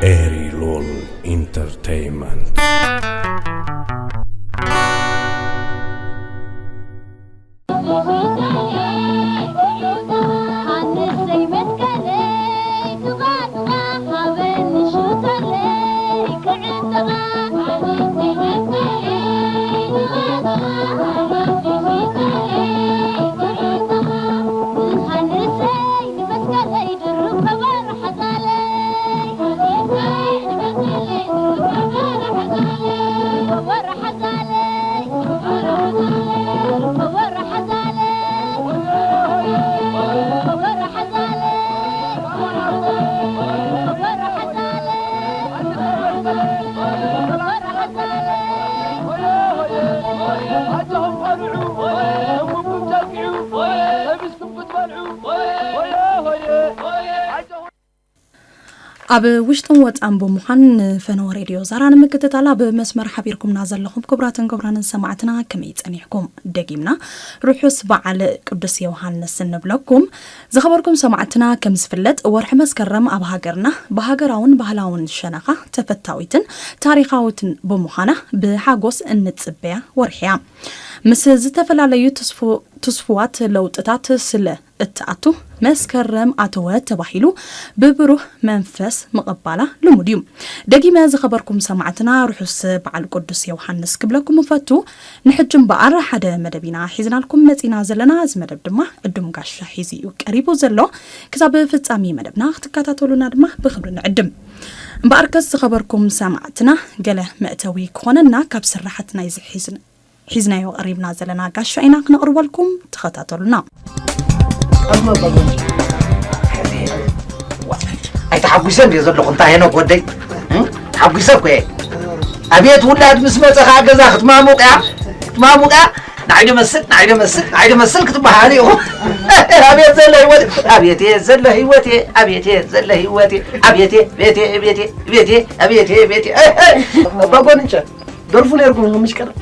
Eri Lol Entertainment. ኣብ ውሽጥን ወጻን ብምዃን ንፈነወ ሬድዮ ዛራ ንምክትታል ኣብ መስመር ሓቢርኩምና ዘለኹም ክቡራትን ክቡራንን ሰማዕትና ከመይ ጸኒሕኩም? ደጊምና ርሑስ በዓል ቅዱስ ዮሃንስ እንብለኩም። ዝኸበርኩም ሰማዕትና፣ ከም ዝፍለጥ ወርሒ መስከረም ኣብ ሃገርና ብሃገራውን ባህላውን ሸነኻ ተፈታዊትን ታሪኻዊትን ብምዃና ብሓጎስ እንጽበያ ወርሒ እያ። ምስ ዝተፈላለዩ ትስፉ-፣ ትስፉዋት ለውጥታት ስለ እትኣቱ መስከረም ኣተወ ተባሂሉ ብብሩህ መንፈስ ምቕባላ ልሙድ እዩ። ደጊመ ዝኸበርኩም ሰማዕትና ርሑስ በዓል ቅዱስ ዮሃንስ ክብለኩም እፈቱ። ንሕጂ እምበኣር ሓደ መደብ ኢና ሒዝናልኩም መጺና ዘለና። እዚ መደብ ድማ ዕዱም ጋሻ ሒዙ እዩ ቀሪቡ ዘሎ። ክሳብ ፍጻሜ መደብና ክትከታተሉና ድማ ብኽብሪ ንዕድም። እምበኣርከስ ዝኸበርኩም ሰማዕትና፣ ገለ መእተዊ ክኾነና ካብ ስራሓት ናይዚ ሒዝን-፣ ሒዝናዮ ቀሪብና ዘለና ጋሻ ኢና ክነቕርበልኩም። ተኸታተሉና። ኣይተሓጒሰ እንድየ ዘለኹ። እንታይ ሄኖክ ወደይ? እም? ተሓጒሰ እኮ እየ። ኣቤት ውላድ ምስ መጸ ኸዓ ገዛ ክትማሙቕ እያ። ክትማሙቕ እያ። ንዓይ ዶ መስል፣ ንዓይ ዶ መስል፣ ንዓይ ዶ መስል ክትበሃል ኢኹ። ኣቤት ዘሎ ህይወት፣ ኣቤት እየ ዘሎ ህይወቴ፣ ኣቤት እየ ዘሎ ህይወቴ፣ ኣቤት እየ፣ ቤቴ፣ ቤቴ፣ ቤቴ፣ ኣቤት እየ፣ ቤቴ። ኣባ ጓንንቸ፣ ደርፉ ነይርኩም ኢኹም ምሽ ቀደም?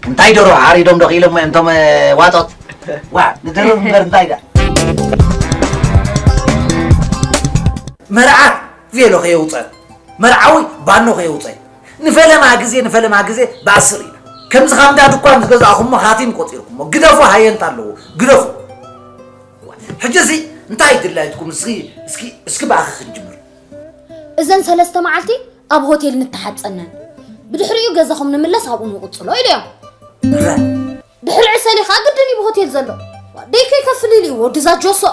እንታይ ደሮ ሓሪዶም ዶ ክኢሎም እዮም እቶም፣ እ፣ ዋጦት? ዋ፣ ንደርፍ እምበር እንታይ ዳ? መርዓ ቬሎ ከየውፀ፣ መርዓዊ ባኖ ከየውፀ፣ ንፈለማ ግዜ፣ ንፈለማ ግዜ ብኣስር ኢና። ከምዚ ካብ እንዳ ድኳን ዝገዛእኹሞ ሃቲም ቆፂርኩሞ። ግደፉ፣ ሃየንታ ኣለዎ። ግደፉ። ሕጂ እዚ እንታይ ድላይትኩም? እስኪ፣ እስኪ፣ እስኪ ብኣኺ ክንጅምር። እዘን ሰለስተ መዓልቲ ኣብ ሆቴል ንተሓጸነን። ብድሕሪኡ ገዛኹም ንምለስ ኣብኡ ንቕጽሎ ኢለዮ። እረ። ድሕሪ ዕሰሊ ኸኣ ግድን እዩ ብሆቴል ዘሎ። ደይ ከይከፍል ኢሉ እዩ ወዲ እዛ ጆሶ።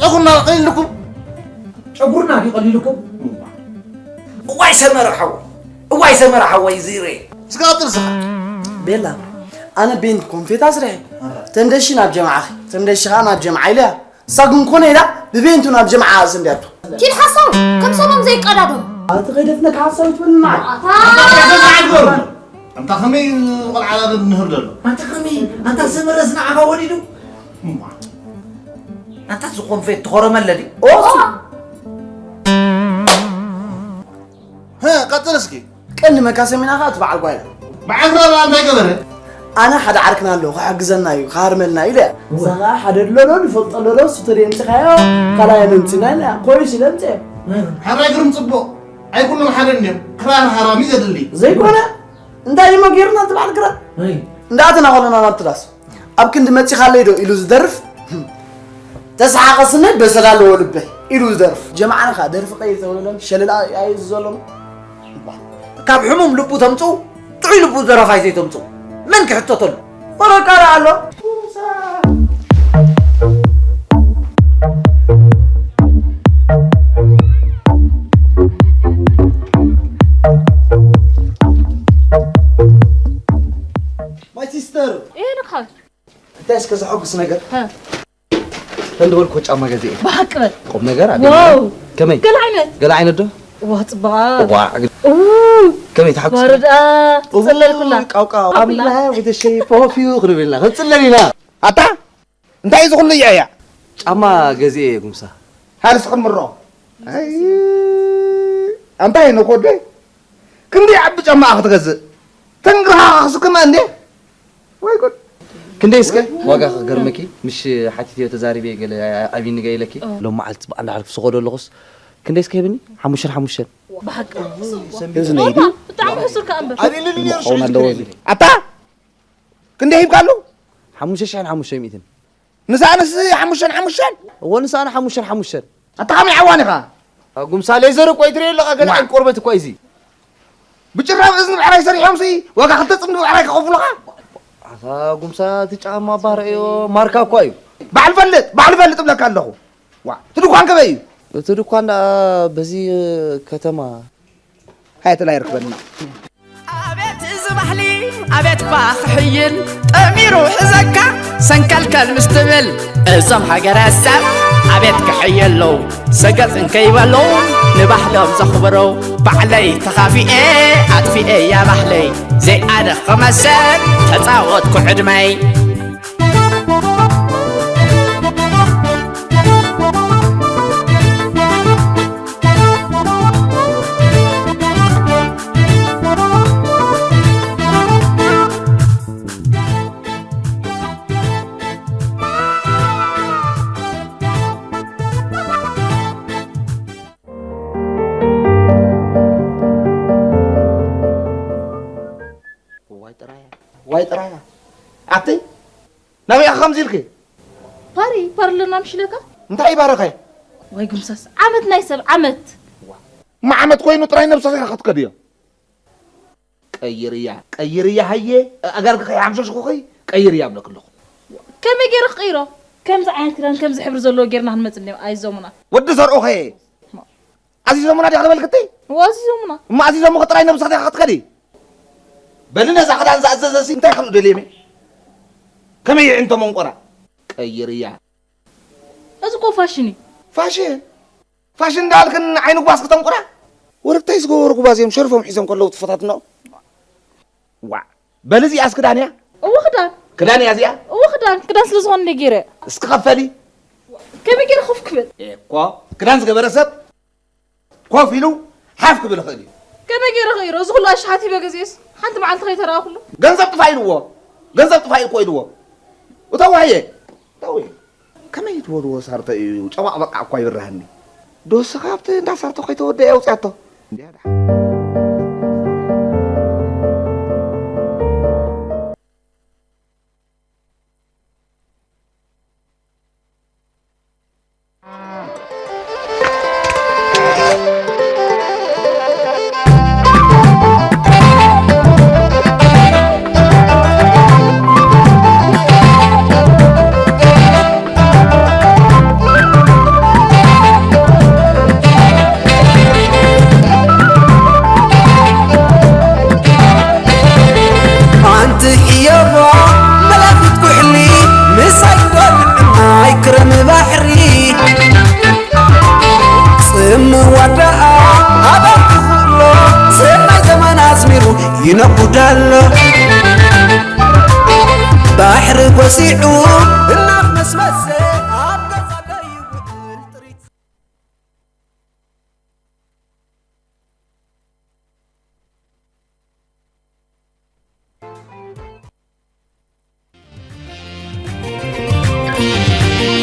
ጨጉርና ቀሊልኩም? ጨጉርና ድዩ ቀሊልኩም? እዋይ ሰመረ ሓወይ፣ እዋይ ሰመረ ሓወይ ዚሬ። እስከ ቀጽል እስኻ። ቤላ፣ ኣነ ቤንት ኮንፌት ኣስርሐ። ተንደሺ ናብ ጀምዓኺ፣ ተንደሺ ኸኣ ናብ ጀምዓ ኢለያ። እሳ ግን ኮነ ኢላ ብቤንቱ ናብ ጀምዓ ኣስንድያቶ። ኪድ ሓሳዊ፣ ከም ሰቦም ዘይቀዳደሙ። ኣቲ ከይደፍነካ ሓሳዊ ትብልና። ኣታ ኣንታ ከመይ ቆልዓ ንህር ደሎ? ኣንታ ከመይ፣ ኣንታ ሰመረስ ንዓኻ ወሊዱ? እማ። ኣንታ እዚ ኮንፌት ትኾረመለ ድዩ? ኦ! ሀ፣ ቀጽል እስኪ። ቀንዲ መካሰሚና ኸኣ እቲ በዓል ጓይላ። በዓል ጓይላ እንታይ ገበረ? ኣነ ሓደ ዓርክና ኣሎ፣ ክሕግዘና እዩ፣ ክሃርመልና እዩ ኢለ። እዛ ኸኣ ሓደ ኣሎ ዶ፣ ንፈልጦ ኣሎ ዶ፣ ስቱድዮ ኣምጺኻዮ፣ ካልኣይ ኣምጺና ኢለ፣ ኮይስ ኢለ ኣምጺኤ። ሕራይ ግርም ጽቡቕ። ኣይኩሎም ሓደ እንድዮም። ክራር ሃራሚ ዘድሊ። ዘይኮነ፣ እንታይ እሞ ጌርና እቲ በዓል ክራር? ኣይ። እንዳኣተና ከለና ናብቲ ዳስ። ኣብ ክንዲ መጺኻለይ ዶ ኢሉ ዝደርፍ፣ ተሰሓቐስኒ በሰል ኣለዎ ልበይ ኢሉ ዝደርፍ። ጀማዓና ኸኣ ደርፊ ቀይር ተብለሎም ሸለል ኣይ-፣ ኣይ ዘሎም። ካብ ሕሙም ልቡ ተምጽኡ፣ ጥዑይ ልቡ ደራፋይ ዘይተምጽኡ። መን ክሕተተሉ? ወረቃ ኣሎ። My sister። ይሄ ነው። እንታይ እስከ ዘሐጉስ ነገር? ሀ። እንደ በልኮ ጫማ ገዚኤ። ብሓቂ በል። ቁም ነገር ኣገኘ። ዋው። ከመይ? ገለ ዓይነት። ገለ ዓይነት ዶ? ዋ፣ ጽባቐ። ዋ፣ ግ-፣ ኡ። ከመይ ተሓጉስ? ወረዳ። ኡ፣ ጽለልኩላ። ቃውቃው። ኣምላኽ። I'm in love with the shape of you ክንብል ኢና። ክንጽለል ኢና። ኣታ? እንታይ እዚ ኩሉ እያ እያ? ጫማ ገዚኤ ጉምሳ። ሃልስ ክንምሮ። ኣይ፣ ኣንታይ ነው ኮደይ? ክንደይ ዓቢ ጫማ ክትገዝእ? ተንግርሃ ክስክማ እንዴ? ወይ ጉድ። ክንደይ እስከ ዋጋ ክገርመኪ፣ ምሽ ሓቲትዮ ተዛሪበ ገለ ኣቢኒ ገ ኢለኪ። ሎም መዓልቲ ብኣንዳ ሓልፍ ዝኸዶ ኣለኹስ ክንደይ እስከ ሂብኒ? ሓሙሽተን ሓሙሽተን። ብሓቂ እዚ ነይ ድዩ? ኖርማል፣ ብጣዕሚ ሕሱር ከኣ እምበር። ኣብ ኢሉ ነይሩ ክኸውን ሽግር ኣለዎ የለን። እዚ። ኣታ ክንደይ ሂብካሉ? ሓሙሽተ ሽሕን ሓሙሽተ ሚእትን። ንስኣንስ ሓሙሽተን ሓሙሽተን? እዎ፣ ንስኣን ሓሙሽተን ሓሙሽተን። ኣታ ከመይ ዓዋን ኢኻ? ኣጉምሳ ሌዘር እኮ ይትርኢ ኣለኻ፣ ገለ ዋ። ዓይነት ቆርበት እኮ እዩ እዚ። ብጭራብ እዝኒ ብዕራይ ሰሪሖምሲ ዋጋ ክልተ ጽምዲ ብዕራይ ክኸፍሉኻ? ኣታ ጉምሳ እቲ ጫማ እባ ረእዮ፣ ማርካ እኳ እዩ። ባዕል ፈልጥ፣ ባዕል ፈልጥ እብለካ ኣለኹ። ዋ፣ እቲ ድኳን ከበይ እዩ? እቲ ድኳን ደኣ በዚ ከተማ። ሃየ፣ ተላ ይርክበና። ኣቤት እዚ ባህሊ፣ ኣቤት እኳ ክሕይል፣ ጠሚሩ ሕዘካ ሰንከልከል ምስ ትብል፣ እዞም ሃገረሰብ ኣቤት ክሕየለዉ፣ ሰገጥ እንከይበሉ ንባህሎም ዘኽብሩ፣ ባዕለይ ተኻፊኤ ኣጥፊኤያ ባህለይ፣ ዘይኣደኸመ ሰብ ተጻወትኩ ዕድመይ። ዋይ ጥራያ፣ ዋይ ጥራያ። ኣቲ ናበይ ኢኻ ከምዚ ኢልኪ? ፓሪ፣ ፓሪ ኣለና ምሽ ኢለካ? እንታይ ይባረኸ? ወይ ጉምሳስ፣ ዓመት ናይ ሰብ ዓመት። እማ ዓመት ኮይኑ ጥራይ ነብስኻ ኢኻ ክትከድዮ። ቀይርያ፣ ቀይርያ ሃየ፣ ኣጋርኪ ከይሓምሸሽኩኺ፣ ቀይርያ እብለኪ ኣለኹ። ከመይ ገይረ ክቕይሮ? ከምዚ ዓይነት ክዳን፣ ከምዚ ሕብሪ ዘለዎ ጌርና ክንመጽእ እንዲና፣ ኣይዞሙና። ወዲ ዘርኦኸ? ኣዚዞሙና ዲኻ ዝበልክቲ? እዎ፣ ኣዚዞሙና። እማ ኣዚዞሙኺ ጥራይ ነብስኺ ዲኻ ክትከዲ? በሊ ነዛ ክዳን ዝኣዘዘሲ እንታይ ክርኢ ደልየ እየ? ከመይ ይዕንቶ መንቆራ? ቀይርያ። እዚ እኮ ፋሽን እዩ። ፋሽን? ፋሽን እንዳልክን ዓይኒ ጉባዝ ክተንቁራ? ወረግታይ ዝገበሩ ጉባዝ እዮም ሸርፎም ሒዞም ከለዉ ትፈታትኖ? ዋዕ። በሊ እዚኣስ ክዳን እያ? እዎ ክዳን። ክዳን እያ እዚኣ? እዎ ክዳን። ክዳን ስለ ዝኾነ እንደ ገይረ። እስኪ ኸፈሊ። ከመይ ገይረ ኮፍ ክብል? ኤኮ፣ ክዳን ዝገበረ ሰብ ኮፍ ኢሉ ሓፍ ክብል ይኽእል እዩ። ከመይ ገይረ ክይሮ? እዚ ኩሉ ኣሽሓት ሂበ ገዚኤስ ሓንቲ መዓልቲ ከይተረኣኹሉ? ገንዘብ ጥፋእ ኢልዎ። ገንዘብ ጥፋእ እኮ ኢልዎ። እተው ሃየ። እተው። ከመይ ትበልዎ ሳርቶ እዩ? ጨባቕ በቃ እኳ ይብርሃኒ። ዶ እስኻ ኣብቲ እንዳ ሳርቶ ከይተወደአ ኣውፅኣቶ? እንዲያ ደሓን። ሓንቲ ሕየቦ መላኺት ኩሕሊ ምሳይ ዶብ ማይ ክረም ባሕሪ ጽም ዋዳኣ ኣባል ክኽእሎ ሰናይ ዘመን ኣስሚሩ ይነጉድ ኣሎ። ባሕሪ ጎሲዑ እናኽመስመሰ ኣብ ገዛ ደይውዕል ጥሪት።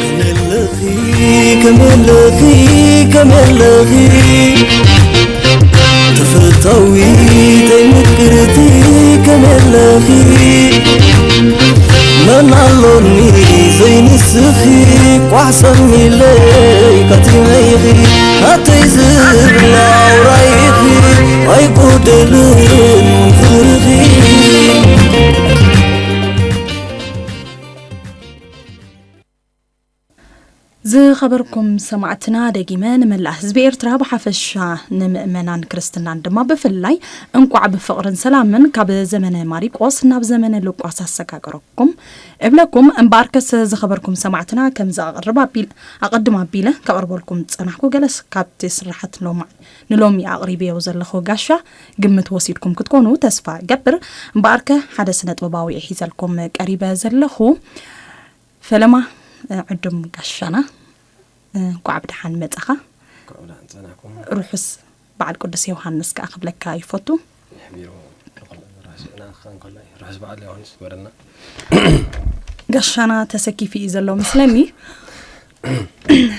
ከመለኺ፣ ከመለኺ፣ ከመለኺ፣ ተፈታዊተይ ምቅርቲ፣ ከመለኺ፣ መን ኣሎኒ ዘይንስኺ፣ ቋሕ ሰሚለይ ከቲመይኺ፣ ኣተይ ዝብላ ኣውራይኺ፣ ኣይጎደልን ፍቕርኺ። ዝኸበርኩም ሰማዕትና፣ ደጊመ ንመላእ ህዝቢ ኤርትራ ብሓፈሻ፣ ንምእመናን ክርስትናን ድማ ብፍላይ፣ እንቋዕ ብፍቕርን ሰላምን ካብ ዘመነ ማሪቆስ ናብ ዘመነ ሉቃስ ኣሰጋገረኩም እብለኩም። እምበኣርከስ ዝኸበርኩም ሰማዕትና፣ ከምዚ ኣቕርብ ኣቢል-፣ ኣቐድም ኣቢለ ከቕርበልኩም ዝጸናሕኩ ገለስ ካብቲ ስርሓት ሎማ-፣ ንሎሚ ኣቕሪበዮ ዘለኹ ጋሻ ግምት ወሲድኩም ክትኮኑ ተስፋ እገብር። እምበኣርከ ሓደ ስነ ጥበባዊ እየ ሒዘልኩም ቀሪበ ዘለኹ። ፈለማ፣ እ፣ ዕዱም ጋሻና፣ እ፣ እንቋዕ ብደሓን መጻኻ። እንቋዕ ብደሓን ጸናሕኩም። ርሑስ በዓል ቅዱስ ዮሃንስ ከኣ ክብለካ ይፈቱ። የሕቢሩ ክቕልዕ ርሑስ፣ ንዓኻ እንከሎ ርሑስ በዓል ዮሃንስ ይግበረልና። ጋሻና ተሰኪፉ እዩ ዘሎ መስለኒ።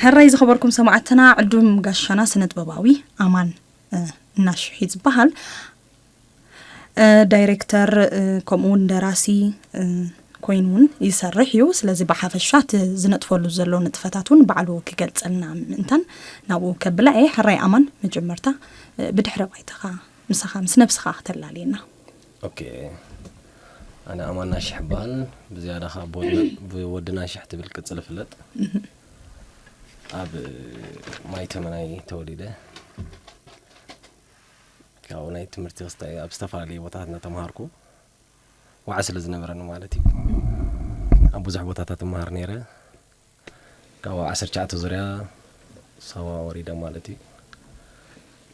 ሕራይ ዝኸበርኩም ሰማዕትና፣ ዕዱም ጋሻና ስነጥበባዊ ኣማን፣ እ፣ እናሽሕ እዩ ዝበሃል። እ፣ ዳይሬክተር፣ እ፣ ከምኡ እውን ደራሲ፣ እ፣ ኮይኑ እውን ይሰርሕ እዩ። ስለዚ ብሓፈሻ እቲ ዝነጥፈሉ ዘሎ ንጥፈታት እውን ባዕሉ ክገልጸልና ምእንታን ናብኡ ከብላ እየ። ሕራይ ኣማን፣ መጀመርታ፣ እ፣ ብድሕረ ባይታኻ ምሳኻ ምስ ነብስኻ ክተላልየና። ኦኬ፣ ኣነ ኣማን ናሽሕ እበሃል። ብዝያዳ ኸዓ ብወዲ-፣ ብወዲ ናሽሕ ትብል ቅጽል እፍለጥ። ኣብ ማይተመናይ ተወሊደ። ካብኡ ናይ ትምህርቲ ክስታይ ኣብ ዝተፈላለየ ቦታታት እናተምሃርኩ፣ ዋዕ ስለ ዝነበረኒ ማለት እዩ፣ ኣብ ብዙሕ ቦታታት እምሃር ነይረ። ካብኡ ዓሰርተ ትሽዓተ ዙርያ ሳዋ ወሪደ ማለት እዩ።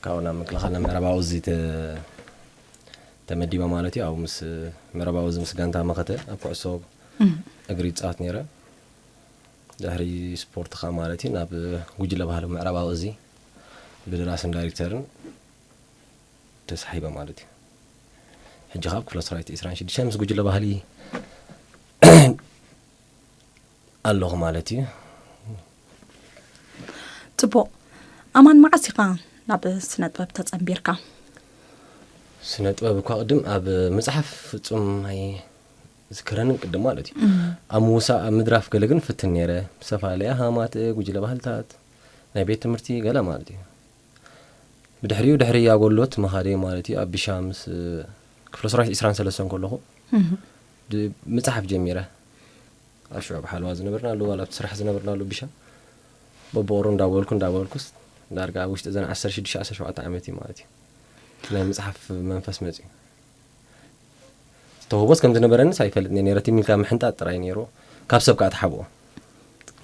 ካብኡ ናብ ምክልኻል ምዕራባዊ እዚ ተ-፣ ተመዲበ ማለት እዩ። ኣብኡ ምስ ምዕራባዊ እዚ ምስ ጋንታ መኸተ ኣብ ኩዕሶ እም። እግሪ ይጻወት ነይረ። ድሕሪ ስፖርት ኸዓ ማለት እዩ ናብ ጉጅለ ባህሊ ምዕራባዊ እዚ ብደራስን ዳይሬክተርን ተሳሒበ ማለት እዩ። ሕጂ ካብ ክፍለ ሰራዊት ዕስራን ሽዱሽተን ምስ ጉጅለ ባህሊ ኣለኹ ማለት እዩ። ጽቡቕ። ኣማን፣ መዓስ ኢኻ ናብ ስነ ጥበብ ተጸንቢርካ? ስነ ጥበብ እኳ ቅድም ኣብ መጽሓፍ ፍጹም ኣይዝክረንን ቅድም ማለት እዩ። እም። ኣብ ምውሳእ ኣብ ምድራፍ ገለ ግን ፍትን ነይረ። ዝተፈላለያ ሃማት፣ ጉጅለ ባህልታት፣ ናይ ቤት ትምህርቲ ገለ ማለት እዩ። ብድሕሪኡ ድሕሪ ኣጎሎት መኻደይ ማለት እዩ። ኣብ ቢሻ ምስ ክፍለ ሰራዊት ዕስራን ሰለስተን ከለኹ እም። ድ-፣ ምጽሓፍ ጀሚረ። ኣብ ሽዑ ኣብ ሓለዋ ዝነበርናሉ፣ ዋላ ኣብቲ ስራሕ ዝነበርናሉ ቢሻ በብቑሩ እንዳበልኩ እንዳበልኩስ ዳርጋ ኣብ ውሽጢ እዘን ዓሰርተ ሽዱሽተ ዓሰርተ ሸውዓተ ዓመት እዩ ማለት እዩ። እቲ ናይ ምጽሓፍ መንፈስ መጽዩ። ተውህቦስ ከም ዝነበረንስ ኣይፈልጥን እየ ነይረ። ትም ኢልካ ምሕንጣጥ ጥራይ ነይሩ። ካብ ሰብ ከኣ ትሓብኦ።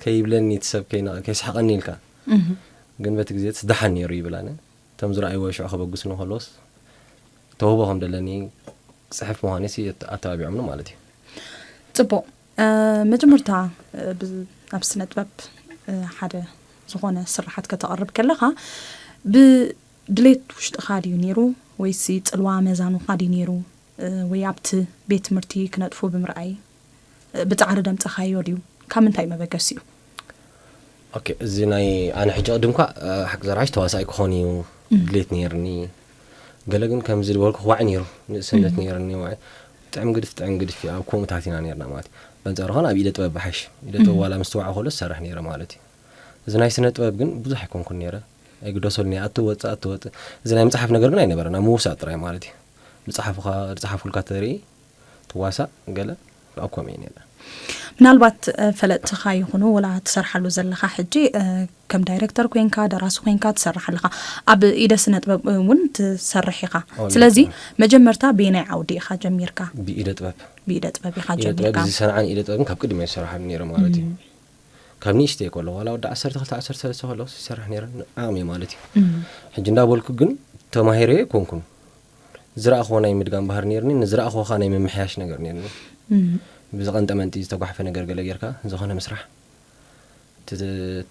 ከይብለኒ እቲ ሰብ ከይነ-፣ ከይስሕቐኒ ኢልካ። እህ። ግን በቲ ግዜ እቲ ደሓን ነይሩ ይብል ኣነ። እቶም ዝረኣይዎ ሽዑ ከበግሱኒ ከለውስ ተውህቦ ከም ደለኒ ክጽሕፍ ምዃነሲ ኣተ-፣ ኣተባቢዖምኒ ማለት እዩ። ጽቡቕ። እ፣ መጀመርታ፣ እ፣ ብ-፣ ኣብ ስነ ጥበብ፣ እ፣ ሓደ ዝኾነ ስርሓት ከተቕርብ ከለኻ ብድሌት ውሽጥኻ ድዩ ነይሩ ወይስ ጽልዋ መዛኑኻ ድዩ ነይሩ? እ፣ ወይ ኣብቲ ቤት ትምህርቲ ክነጥፉ ብምርኣይ፣ እ፣ ብጻዕሪ ደምጸኻዮ ድዩ? ካብ ምንታይ መበገሲኡ? ኦኬ፣ እዚ ናይ ኣነ ሕጂ ቅድም እኳ፣ እ፣ ሓቂ ዘርሓሽ ተዋሳኣይ ክኾን እዩ እም። ድሌት ነይርኒ። ገለ ግን ከምዚ ዝበልኩ ዋዒ ነይሩ፣ ንእስነት እም። ነይርኒ ዋዒ። ጥዕም ግድፍ፣ ጥዕም ግድፍ እዩ፣ ኣብ ከምኡታት ኢና ነይርና ማለት እዩ። በንጻሩ ኸን ኣብ ኢደ ጥበብ ብሓሽ፣ ኢደ ጥበብ እም። ዋላ ምስ ተዋዕኦ ከሎ ዝሰርሕ ነይረ ማለት እዩ። እዚ ናይ ስነ ጥበብ ግን ብዙሕ ኣይኮንኩን ነይረ። ኣይግደሰሉን እየ፣ ኣቲ ወጽእ፣ ኣቲ ወጽእ። እዚ ናይ ምጽሓፍ ነገር ግን ኣይነበረን፣ ኣብ ምውሳእ ጥራይ ማለት እዩ። ዝጸሓፉኻ፣ ዝጸሓፉልካ ተርኢ፣ ትዋሳእ፣ ገለ፣ ኣብ ከምኡ እየ ነይረ። ምናልባት፣ እ፣ ፈለጥትኻ ይኹኑ፣ ወላ ትሰርሓሉ ዘለኻ ሕጂ፣ እ፣ ከም ዳይሬክተር ኮይንካ፣ ደራሲ ኮይንካ ትሰርሕ ኣለኻ። ኣብ ኢደ ስነ ጥበብ እውን ትሰርሕ ኢኻ። ኦ፣ ስለዚ፣ ይሰርሕ። መጀመርታ በየናይ ዓውዲ ኢኻ ጀሚርካ? ብኢደ ጥበብ። ብኢደ ጥበብ ኢኻ ኢደ ጥበብ፣ ጀሚርካ። እዚ ሰንዓን ኢደ ጥበብን ካብ ቅድሚ እየ ዝሰርሓሉ ነይረ ማለት እዩ። እም። ካብ ንእሽተይ ከሎ፣ ዋላ ወዲ ዓሰርተ ክልተ ዓሰርተ ሰለስተ ከሎ ይሰርሕ ነይረ፣ ዓቕሚ ማለት እዩ። እም። ሕጂ እንዳበልኩ ግን ተማሂረ ኣይኮንኩን። ዝረኣኽዎ ናይ ምድጋም ባህሪ ነይርኒ፣ ንዝረኣኽዎ ኸኣ ናይ ምምሕያሽ ነገር ነይርኒ። እም። ብዝቐንጠ መንጢ ዝተጓሕፈ ነገር ገለ ጌርካ፣ ዝኾነ ምስራሕ፣ እቲ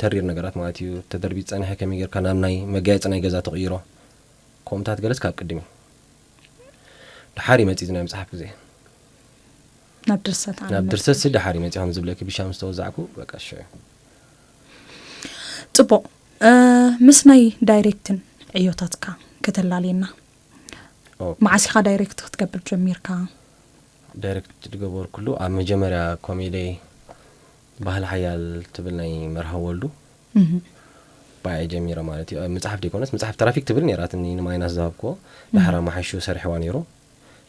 ተሪር ነገራት ማለት እዩ፣ ተደርቢ ዝጸንሐ ከመይ ጌርካ ናብ ናይ መጋየጺ ናይ ገዛ ተቕይሮ፣ ከምኡታት ገለስ ካብ ቅድም እዩ። ደሓር ይመጽእ እዚ ናይ መጽሓፍ ግዜ። ናብ ድርሰት ናብ ኣንመጽእ። ድርሰት ሲ ደሓር ይመጽእ፣ ከም ዝብለኪ ብሻም ዝተወዛዕኩ፣ በቃ፣ ሽዑ። ጽቡቕ። እ፣ ምስ ናይ ዳይሬክትን ዕዮታትካ ከተላልየና። ኦኬ። መዓስ ኢኻ ዳይሬክት ክትገብር ጀሚርካ? ዳይሬክት ዝገበርኩሉ ኣብ መጀመርያ ኮሜዲ ባህሊ ሓያል ትብል ናይ መርሃ ወልዱ እህ። ባየ ጀሚረ ማለት እዩ። መጽሓፍ ደይኮነስ፣ መጽሓፍ ትራፊክ ትብል ነይራትኒ ንማይናስ ዝሃብኩዎ። እህ። ድሓር ኣማሓይሹ ሰሪሕዋ ነይሩ።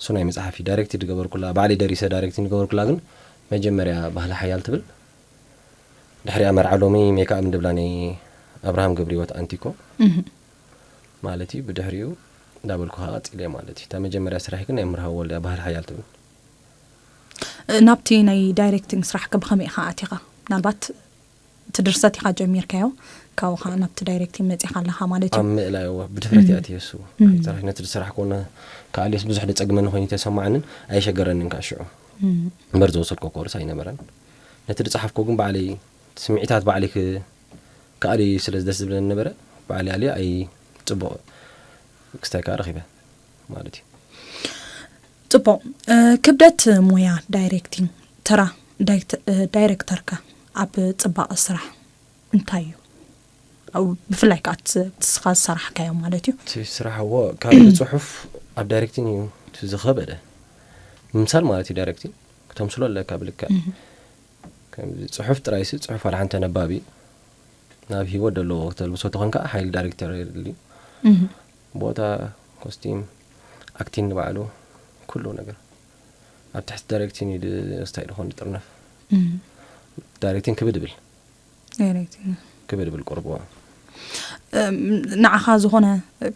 እሱ ናይ መጽሓፍ እዩ። ዳይሬክት ዝገበርኩላ፣ ባዕለይ ደሪሰ ዳይሬክት ዝገበርኩላ ግን መጀመርያ ባህሊ ሓያል ትብል። ድሕሪኣ መርዓ ሎሚ ሜክኣፕ እንድብላ ናይ ኣብርሃም ገብረህይወት ኣንቲኮ እህ። ማለት እዩ። ብድሕሪኡ እንዳበልኩ ከዓ ቀጺለ ማለት እዩ። እታ መጀመርያ ስራሕ ግን ናይ ምርሃብ ወልድያ ባህል ሓያል ትብል። እ፣ ናብቲ ናይ ዳይሬክቲንግ ስራሕከ ብኸመይ ኢኻ ኣቲኻ? ምናልባት እቲ ድርሰት ኢኻ ጀሚርካዮ፣ ካብኡ ኸዓ ናብቲ ዳይሬክቲንግ መጺኻ ኣለኻ ማለት እዩ። ኣብ ምእላይ፣ እወ፣ ብድፍረት እየ እም። ኣትየ እሱ። እም። ከይተረፈ ነቲ ዝሰራሕክዎ ነ-፣ ከኣልዮስ ብዙሕ ደጸግመኒ ኮይኑ ተሰማዓንን ኣየሸገረንን ከዓ ሽዑ። እም። እምበር ዝወሰድኮ ኮርስ ኣይነበረን። ነቲ ዝጸሓፍኮ ግን ባዕለይ ስምዒታት ባዕለይ ክ-፣ ከኣልዮ ስለ ደስ ዝብለኒ ነበረ፣ ባዕለይ ኣልየ ኣይ ጽቡቕ ክስታይ ከዓ ረኺበ ማለት እዩ። ጽቡቕ። እ፣ ክብደት ሞያ ዳይሬክቲንግ ተራ ዳይክተ- እ፣ ዳይሬክተርካ ኣብ ጽባቐ ስራሕ እንታይ እዩ? ኣብ ብፍላይ ከኣ እቲ ንስኻ ዝሰራሕካዮ ማለት እዩ። እቲ ስራሕ እዎ፣ ካብ ጽሑፍ ኣብ ዳይሬክቲንግ እዩ እቲ ዝኸበደ። ምምሳል ማለት እዩ ዳይሬክቲንግ፣ ክተምስሎ ኣለካ ብልክዕ። ከምዚ ጽሑፍ ጥራይሲ፣ ጽሑፍ ዋላ ሓንቲ ኣነባቢ ናብ ህይወት ዘለዎ ክተልብሶ ተኾንካ ሓይሊ ዳይሬክተር የድሊ። ቦታ፣ ኮስቲም፣ ኣክቲንግ ንባዕሉ፣ ኩሉ ነገር ኣብ ትሕቲ ዳይሬክቲንግ እዩ ድ- ስታይ ዝኾን ዝጥርነፍ። ዳይሬክቲንግ ክብድ ብል። ዳይሬክቲንግ። ክብድ ብል ቁርብዋ። እም፣ ንዓኻ ዝኾነ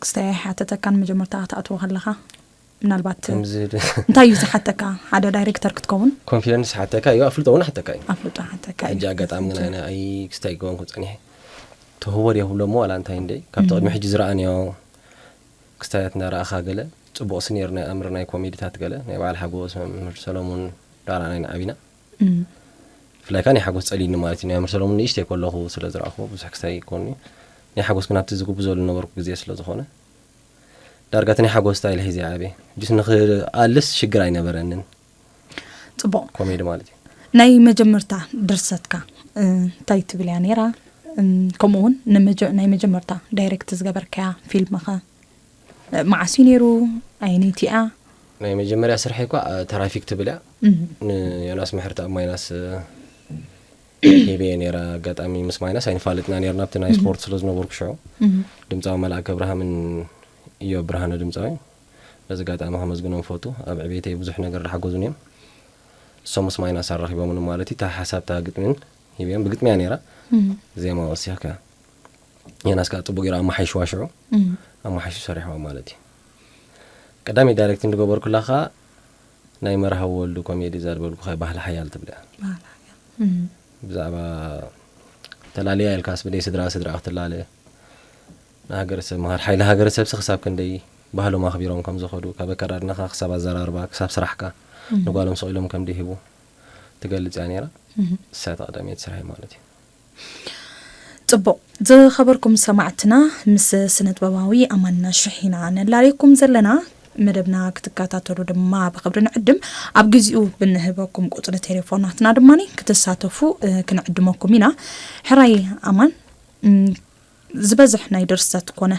ክስታይ ኣይሓተተካን መጀመርታ ክትኣትዎ ከለኻ? ምናልባት ከምዚ ድ- እንታይ እዩ ዝሓተካ ሓደ ዳይሬክተር ክትከውን? ኮንፊደንስ ሓተካ እዩ፣ ኣፍልጦ እውን ሓተካ እዩ። ኣፍልጦ ሓተካ እዩ። ሕጂ ኣጋጣሚ ግን ኣነ ኣይ ክስታይ ክኮንኩ ጸኒሐ ተህወድ የብሎ እሞ ዋላ እንታይ እንደ ካብቲ ቅድሚ ሕጂ ዝረኣንዮ ክስታያት እንዳረኣኻ ገለ ጽቡቕ ስኒር ናይ ኣምር ናይ ኮሜዲታት ገለ ናይ በዓል ሓጎስ መምህር ሰሎሙን ዳራ ናይ ንዓቢና እም። ብፍላይ ከኣ ናይ ሓጎስ ጸሊኒ ማለት እዩ። ናይ ኣምር ሰሎሙን ንእሽተይ ከለኹ ስለ ዝረኣኹ ብዙሕ ክስታይ ይኮኒ። ናይ ሓጎስ ግን ኣብቲ ዝግቡ ዘሉ ነበርኩ ግዜ ስለ ዝኾነ ዳርጋ እቲ ናይ ሓጎስ ስታይል ሒዘ ዓብየ። ጅስ ንኽኣልስ ሽግር ኣይነበረንን። ጽቡቕ። ኮሜዲ ማለት እዩ። ናይ መጀመርታ ድርሰትካ እ፣ እንታይ ትብል እያ ነይራ? እም፣ ከምኡ እውን ንመጀ- ናይ መጀመርታ ዳይሬክት ዝገበርካያ ፊልምኸ እ፣ መዓስ እዩ ነይሩ? ኣየነይቲ እያ? ናይ መጀመርያ ስርሐይ እኳ እ፣ ተራፊክ ትብል እያ። እም። ንዮናስ ምሕረት ኣብ ማይናስ እ፣ ሂበየ ነይረ። ኣጋጣሚ ምስ ማይናስ ኣይንፋለጥና ነይርና ኣብቲ ናይ እም። ስፖርት ስለ ዝነበርኩ ሽዑ እም። ድምፃዊ መልኣከ ኣብርሃምን እዮብ ብርሃነ ድምፃዊ በዚ ኣጋጣሚ ከመስግኖም ፈቱ። ኣብ ዕቤተይ ብዙሕ ነገር ዝሓገዙን እዮም። እሶም ምስ ማይናስ ኣራኺቦምን ማለት እዩ። እታ ሓሳብ እታ ግጥሚን ሂብዮም ብግጥሚያ ነይራ። እም። ዜማ ወሲኽካ ዮናስ ከዓ ጽቡቕ ገይሩ ኣመሓይሽዋ ሽዑ እም። ኣመሓይሹ ሰሪሕዋ ማለት እዩ። ቀዳመይ ዳይሬክቲንግ ዝገበርኩላ ከዓ ናይ መርሃዊ ወልዱ ኮሜዲ እዛ ዝበልኩኻ ባህሊ ሓያል ትብል እያ። ባህሊ ሓያል። እም። ብዛዕባ ተላልያ ኢልካስ ብደይ ስድራ ስድራ ክትላለ ንሃገረሰብ ምሃር ሓይሊ ሃገረሰብሲ ክሳብ ክንደይ ባህሎም ኣኽቢሮም ከም ዝኸዱ ካብ ኣከዳድናኻ ክሳብ ኣዘራርባ ክሳብ ስራሕካ እም። ንጓሎም ስቕ ኢሎም ከም ድሂቡ ትገልጽ እያ ነይራ። እም። እሳ እታ ቀዳመይቲ ስራሐይ ማለት እዩ። ጽቡቕ። ዝኸበርኩም ሰማዕትና፣ ምስ ስነጥበባዊ ኣማን ኣሽርሕ ኢና ነላልየኩም ዘለና። መደብና ክትከታተሉ ድማ ብኽብሪ ንዕድም። ኣብ ግዚኡ ብንህበኩም ቁጽሪ ቴሌፎናትና ድማ ክትሳተፉ እ፣ ክንዕድመኩም ኢና። ሕራይ ኣማን፣ እም፣ ዝበዝሕ ናይ ድርሰት ኮነ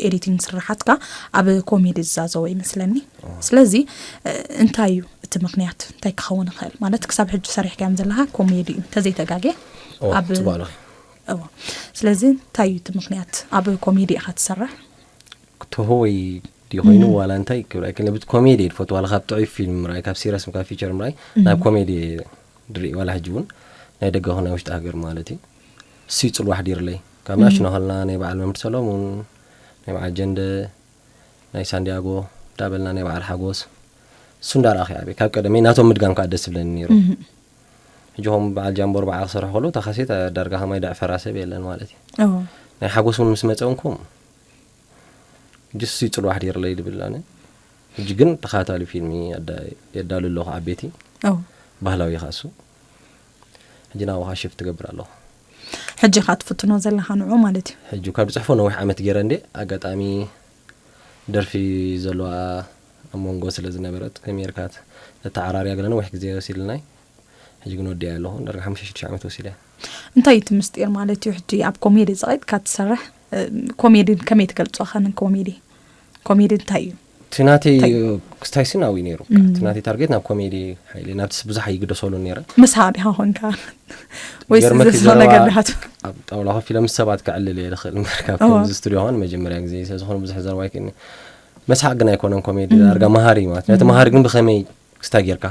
ኤዲቲንግ ስራሓትካ ኣብ ኮሜዲ ዝዛዘወ ይመስለኒ። ስለዚ እ፣ እንታይ እዩ እቲ ምኽንያት? እንታይ ክኸውን ይኽእል? ማለት ክሳብ ሕጂ ሰሪሕካዮም ዘለኻ ኮሜዲ እዩ እንተዘይተጋግየ። ኦ፣ ኣብ ጽቡቕ ኣለኺ። እዎ። ስለዚ እንታይ እዩ እቲ ምኽንያት ኣብ ኮሜዲ ኢኻ ትሰርሕ? ክትህወይ ድዩ ኮይኑ እም። ዋላ እንታይ ክብል ኣይክእልን። ብቲ ኮሜዲ እየ ዝፈቱ። ዋላ ካብ ጥዑይ ፊልም ምርኣይ፣ ካብ ሲሪየስ ካብ ፊቸር ምርኣይ እም። ናብ ኮሜዲ እየ ድርኢ። ዋላ ሕጂ እውን ናይ ደገ ኾነ ናይ ውሽጢ ሃገር ማለት እዩ። እሱ እዩ ጽልዋ ኣሕዲርለይ። ካብ እም። ናሽኖ ከለና ናይ በዓል መምህር ሰሎሙን፣ ናይ በዓል ጀንደ፣ ናይ ሳንዲያጎ እንዳበልና ናይ በዓል ሓጎስ እሱ እንዳረኣኺ ዓብየ። ካብ ቀደመይ ናቶም ምድጋም ከዓ ደስ ዝብለኒ ነይሩ። እም። ሕጂ ኸም በዓል ጃምቦር በዓል ክሰርሕ ከሎ እታ ካሴት ዳርጋ ከማይ ደዕፈራ ሰብ የለን ማለት እዩ። እዎ። ናይ ሓጎስ እውን ምስ መፀ እውን ከምኡ ጅስ እዩ ጽልዋ ኣሕዲርለይ ዝብል ኣነ። ሕጂ ግን ተኸታታሊ ፊልሚ ኣዳ- የዳሉ ኣለኹ ዓበይቲ። እዎ። ባህላዊ ኢኻ እሱ። ሕጂ ናብኡ ኸዓ ሽፍት ትገብር ኣለኹ። ሕጂ ኸዓ ትፍትኖ ዘለኻ ንዑ ማለት እዩ። ሕጂ ካብ ዝጽሕፎ ነዊሕ ዓመት ገይረ እንዴ ኣጋጣሚ ደርፊ ዘለዋ ኣብ መንጎ ስለ ዝነበረት ከመይ ጌርካ ተተዓራርያ ገለ ነዊሕ ግዜ ወሲድልናይ። ሕጂ ግን ወዲኣ ኣለኹ። ዳርጋ ሓሙሽተ ሽዱሽተ ዓመት ወሲደ። እንታይ እቲ ምስጢር ማለት እዩ? ሕጂ ኣብ ኮሜዲ ዝቐይጥካ ትሰርሕ እ፣ ኮሜዲ ከመይ ትገልጾ? ኸ ን ኮሜዲ ኮሜዲ እንታይ እዩ? እቲ ናተይ እንታይ? ክስታይ ስን ኣብኡ ነይሩ። እም። እቲ ናተይ ታርጌት ናብ ኮሜዲ ሓይሊ ናብቲ ብዙሕ ኣይግደሰሉን ነይረ። ምስሓቕ ዲኻ ኾንካ? ወይስ ገርመኪ ዝስሕቕ ዘረባ ነገር ዲኻ ት- ኣብ ጣውላ ኮፍ ኢለ ምስ ሰባት ክዕልል እየ ዝኽእል እምበር ካብ እዎ። ከምዚ ስቱዲዮ ኾን መጀመርያ ግዜ ስለ ዝኾነ ብዙሕ ዘረባ ኣይክእልን። መስሓቕ ግን ኣይኮነን ኮሜዲ እም። ዳርጋ መሃሪ እዩ ማለት ነቲ እም። መሃሪ ግን ብኸመይ ክስታይ ጌርካ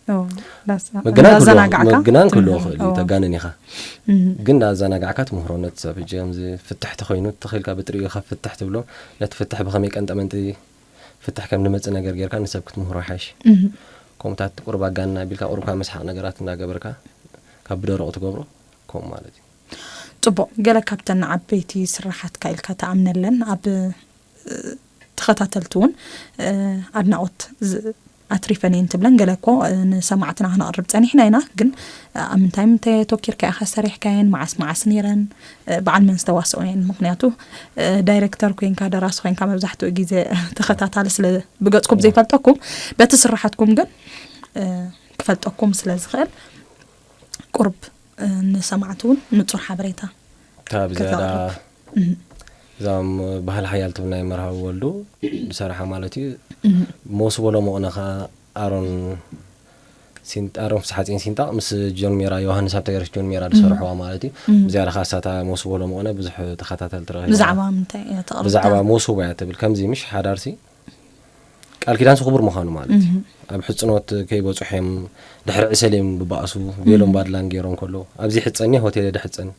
እዎ። ዳስ- ምግናን ክህልዎ- እንዳዘናጋዕካ ምግናን ክህልዎ ትምህር- ክእል እዩ እዎ። ተጋንን ኢኻ እም። ግን እንዳዘናጋዕካ ትምህሮ ነቲ ሰብ ሕጂ ከምዚ ፍትሕ ተኾይኑ ተኽኢልካ ብጥሪኡ ኢኻ ፍትሕ ትብሎ ነቲ ፍትሕ ብኸመይ ቀንጠመንጢ ፍትሕ ከም ንመጽእ ነገር ጌርካ ንሰብ ክትምህሮ ይሓይሽ እም። ከምኡታት ቁሩብ ኣጋንና ቢልካ ቁሩብካ መስሓቕ ነገራት እንዳገበርካ ካብ ብደረቑ ትገብሮ ከምኡ ማለት እዩ ጽቡቕ ገለ ካብተን ዓበይቲ ስራሓትካ ኢልካ ተኣምነለን ኣብ ተኸታተልቲ እውን ኣድናቖት ኣትሪፈን እየን ትብለን ገለ እኮ ንሰማዕትና ክነቕርብ ጸኒሕና ኢና ግን ኣብ ምንታይ ምንታይ ተወኪርካ ኢኻ ሰሪሕካየን መዓስ መዓስ ነይረን በዓል መን ዝተዋስኦ እየን ምክንያቱ ዳይረክተር ኮንካ ደራሲ ኮንካ መብዛሕትኡ ግዜ ተኸታታሊ ስለ ብገጽኩም ዘይፈልጠኩም በቲ ስራሓትኩም ግን ክፈልጠኩም ስለ ዝኽእል ቁርብ፣ እ፣ ንሰማዕቲ እውን ንጹር ሓበሬታ እታ ብዝያዳ ከተቕርብ። እም። እዛም ባህሊ ሓያል ትብል ናይ መርሃዊ ወልዱ ዝሰራሓ ማለት እዩ። መውስቦ ሎመቕነ ኸዓ ኣሮን ሲን- ኣሮን ፍስሓጽዮን ሲንጣቕ ምስ ጆን ሜራ፣ ዮሃንስ ሃብተገርግስ ጆን ሜራ ዝሰርሕዋ ማለት እዩ። ብዝያዳ ኸዓ እሳታ መውስቦ ሎመቕነ ብዙሕ ተኸታተልቲ ረኺባ። ብዛዕባ ምንታይ እያ ተቕርብ? ብዛዕባ መውስቦ እያ ትብል። ከምዚ ምሽ ሓዳርሲ ቃል ኪዳንሲ ክቡር ምዃኑ ማለት እዩ። ኣብ ሕጽኖት ከይበጽሑ እዮም ድሕሪ ዕሰል እዮም ብባእሱ፣ ቬሎን ባድላን ገይሮም ከለዉ። ኣብዚ ሕጸኒ ሆቴል እየ ድሕጸን።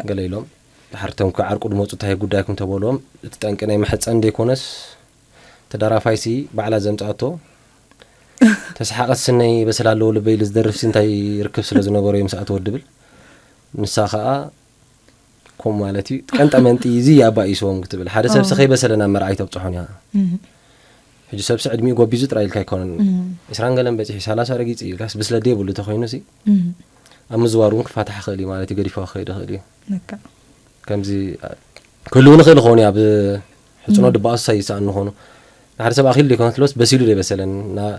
ገለ ኢሎም። ድሓር እቶም ክዓርቁ ድመጹ እንታይ ጉዳይኩም ተበልዎም። እቲ ጠንቂ ናይ መሕጸን ዘይኮነስ ተደራፋይሲ ባዕላ ዘምጻኣቶ ተስሓቐት ስነይ በሰል ኣለዎ ልበይ ኢሉ ዝደርፍሲ እንታይ ርክብ ስለ ዝነበሮ እዩ ምስኣ ትወድብል። ንሳ ኸኣ ከምኡ ማለት እዩ። ቀንጠ መንጢ እዚ ኣባኢስዎም ክትብል። ሓደ ሰብሲ ከይበሰለ ናብ መርዓ ኣይተብጽሖን እያ። ሕጂ ሰብሲ ዕድሚኡ ጎቢዙ ጥራይ ኢልካ ኣይኮነን። ዒስራን ገለን በጺሑ፣ ሰላሳ ረጊጹ ኢልካስ ብስለት ደይብሉ ተኾይኑሲ፣ ኣብ ምዝዋር እውን ክፋታሕ ይኽእል እዩ ማለት እዩ። ገዲፍዋ ክኸይድ ይኽእል እዩ። ልክዕ። ከምዚ ክህልው ንኽእል ይኸውን እዩ። ኣብ ሕጽኖ ድበኣሱ ሳይሳኣን ንኾኑ። ንሓደ ሰብ ኣኺሉ ዘይኮነ ትሎስ በሲሉ ዘይበሰለን። ና-፣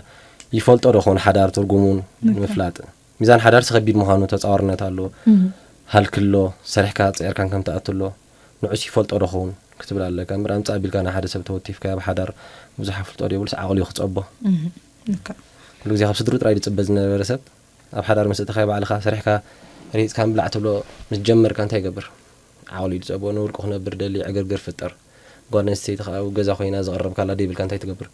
ይፈልጦ ዶ ኾን ሓዳር ትርጉሙን ንምፍላጥ። ሚዛን ሓዳርሲ ከቢድ ምዃኑ ተጻዋርነት ኣሎ። ሃልኪ ኣሎ፣ ሰሪሕካ ጸይርካን ከም ትኣቱ ኣሎ። ንዑስ ይፈልጦ ዶ ኸውን ክትብል ኣለካ። እምበር ኣምጽእ ኣቢልካ ንሓደ ሰብ ተወቲፍካዮ ኣብ ሓዳር ብዙሕ ኣፍልጦ ዘይብሉስ ዓቕሉ እዩ ክጸቦ። ልክዕ። ኩሉ ግዜ ካብ ስድሩ ጥራይ ዝጽበ ዝነበረ ሰብ ኣብ ሓዳር ምስ እተኻዮ ባዕልኻ ሰሪሕካ ርሂጽካ ምብላዕ ትብሎ ምስ ጀመርካ እንታይ ይገብር? ዓቕሉ እዩ ዝጸቦ። ንውልቁ ክነብር ደሊ ዕግርግር ፍጠር። ጓል ኣንስተይቲ ከኣ ኣብ ገዛ ኮይና ዝቕረብ ካላ ደይብልካ እንታይ ትገብር?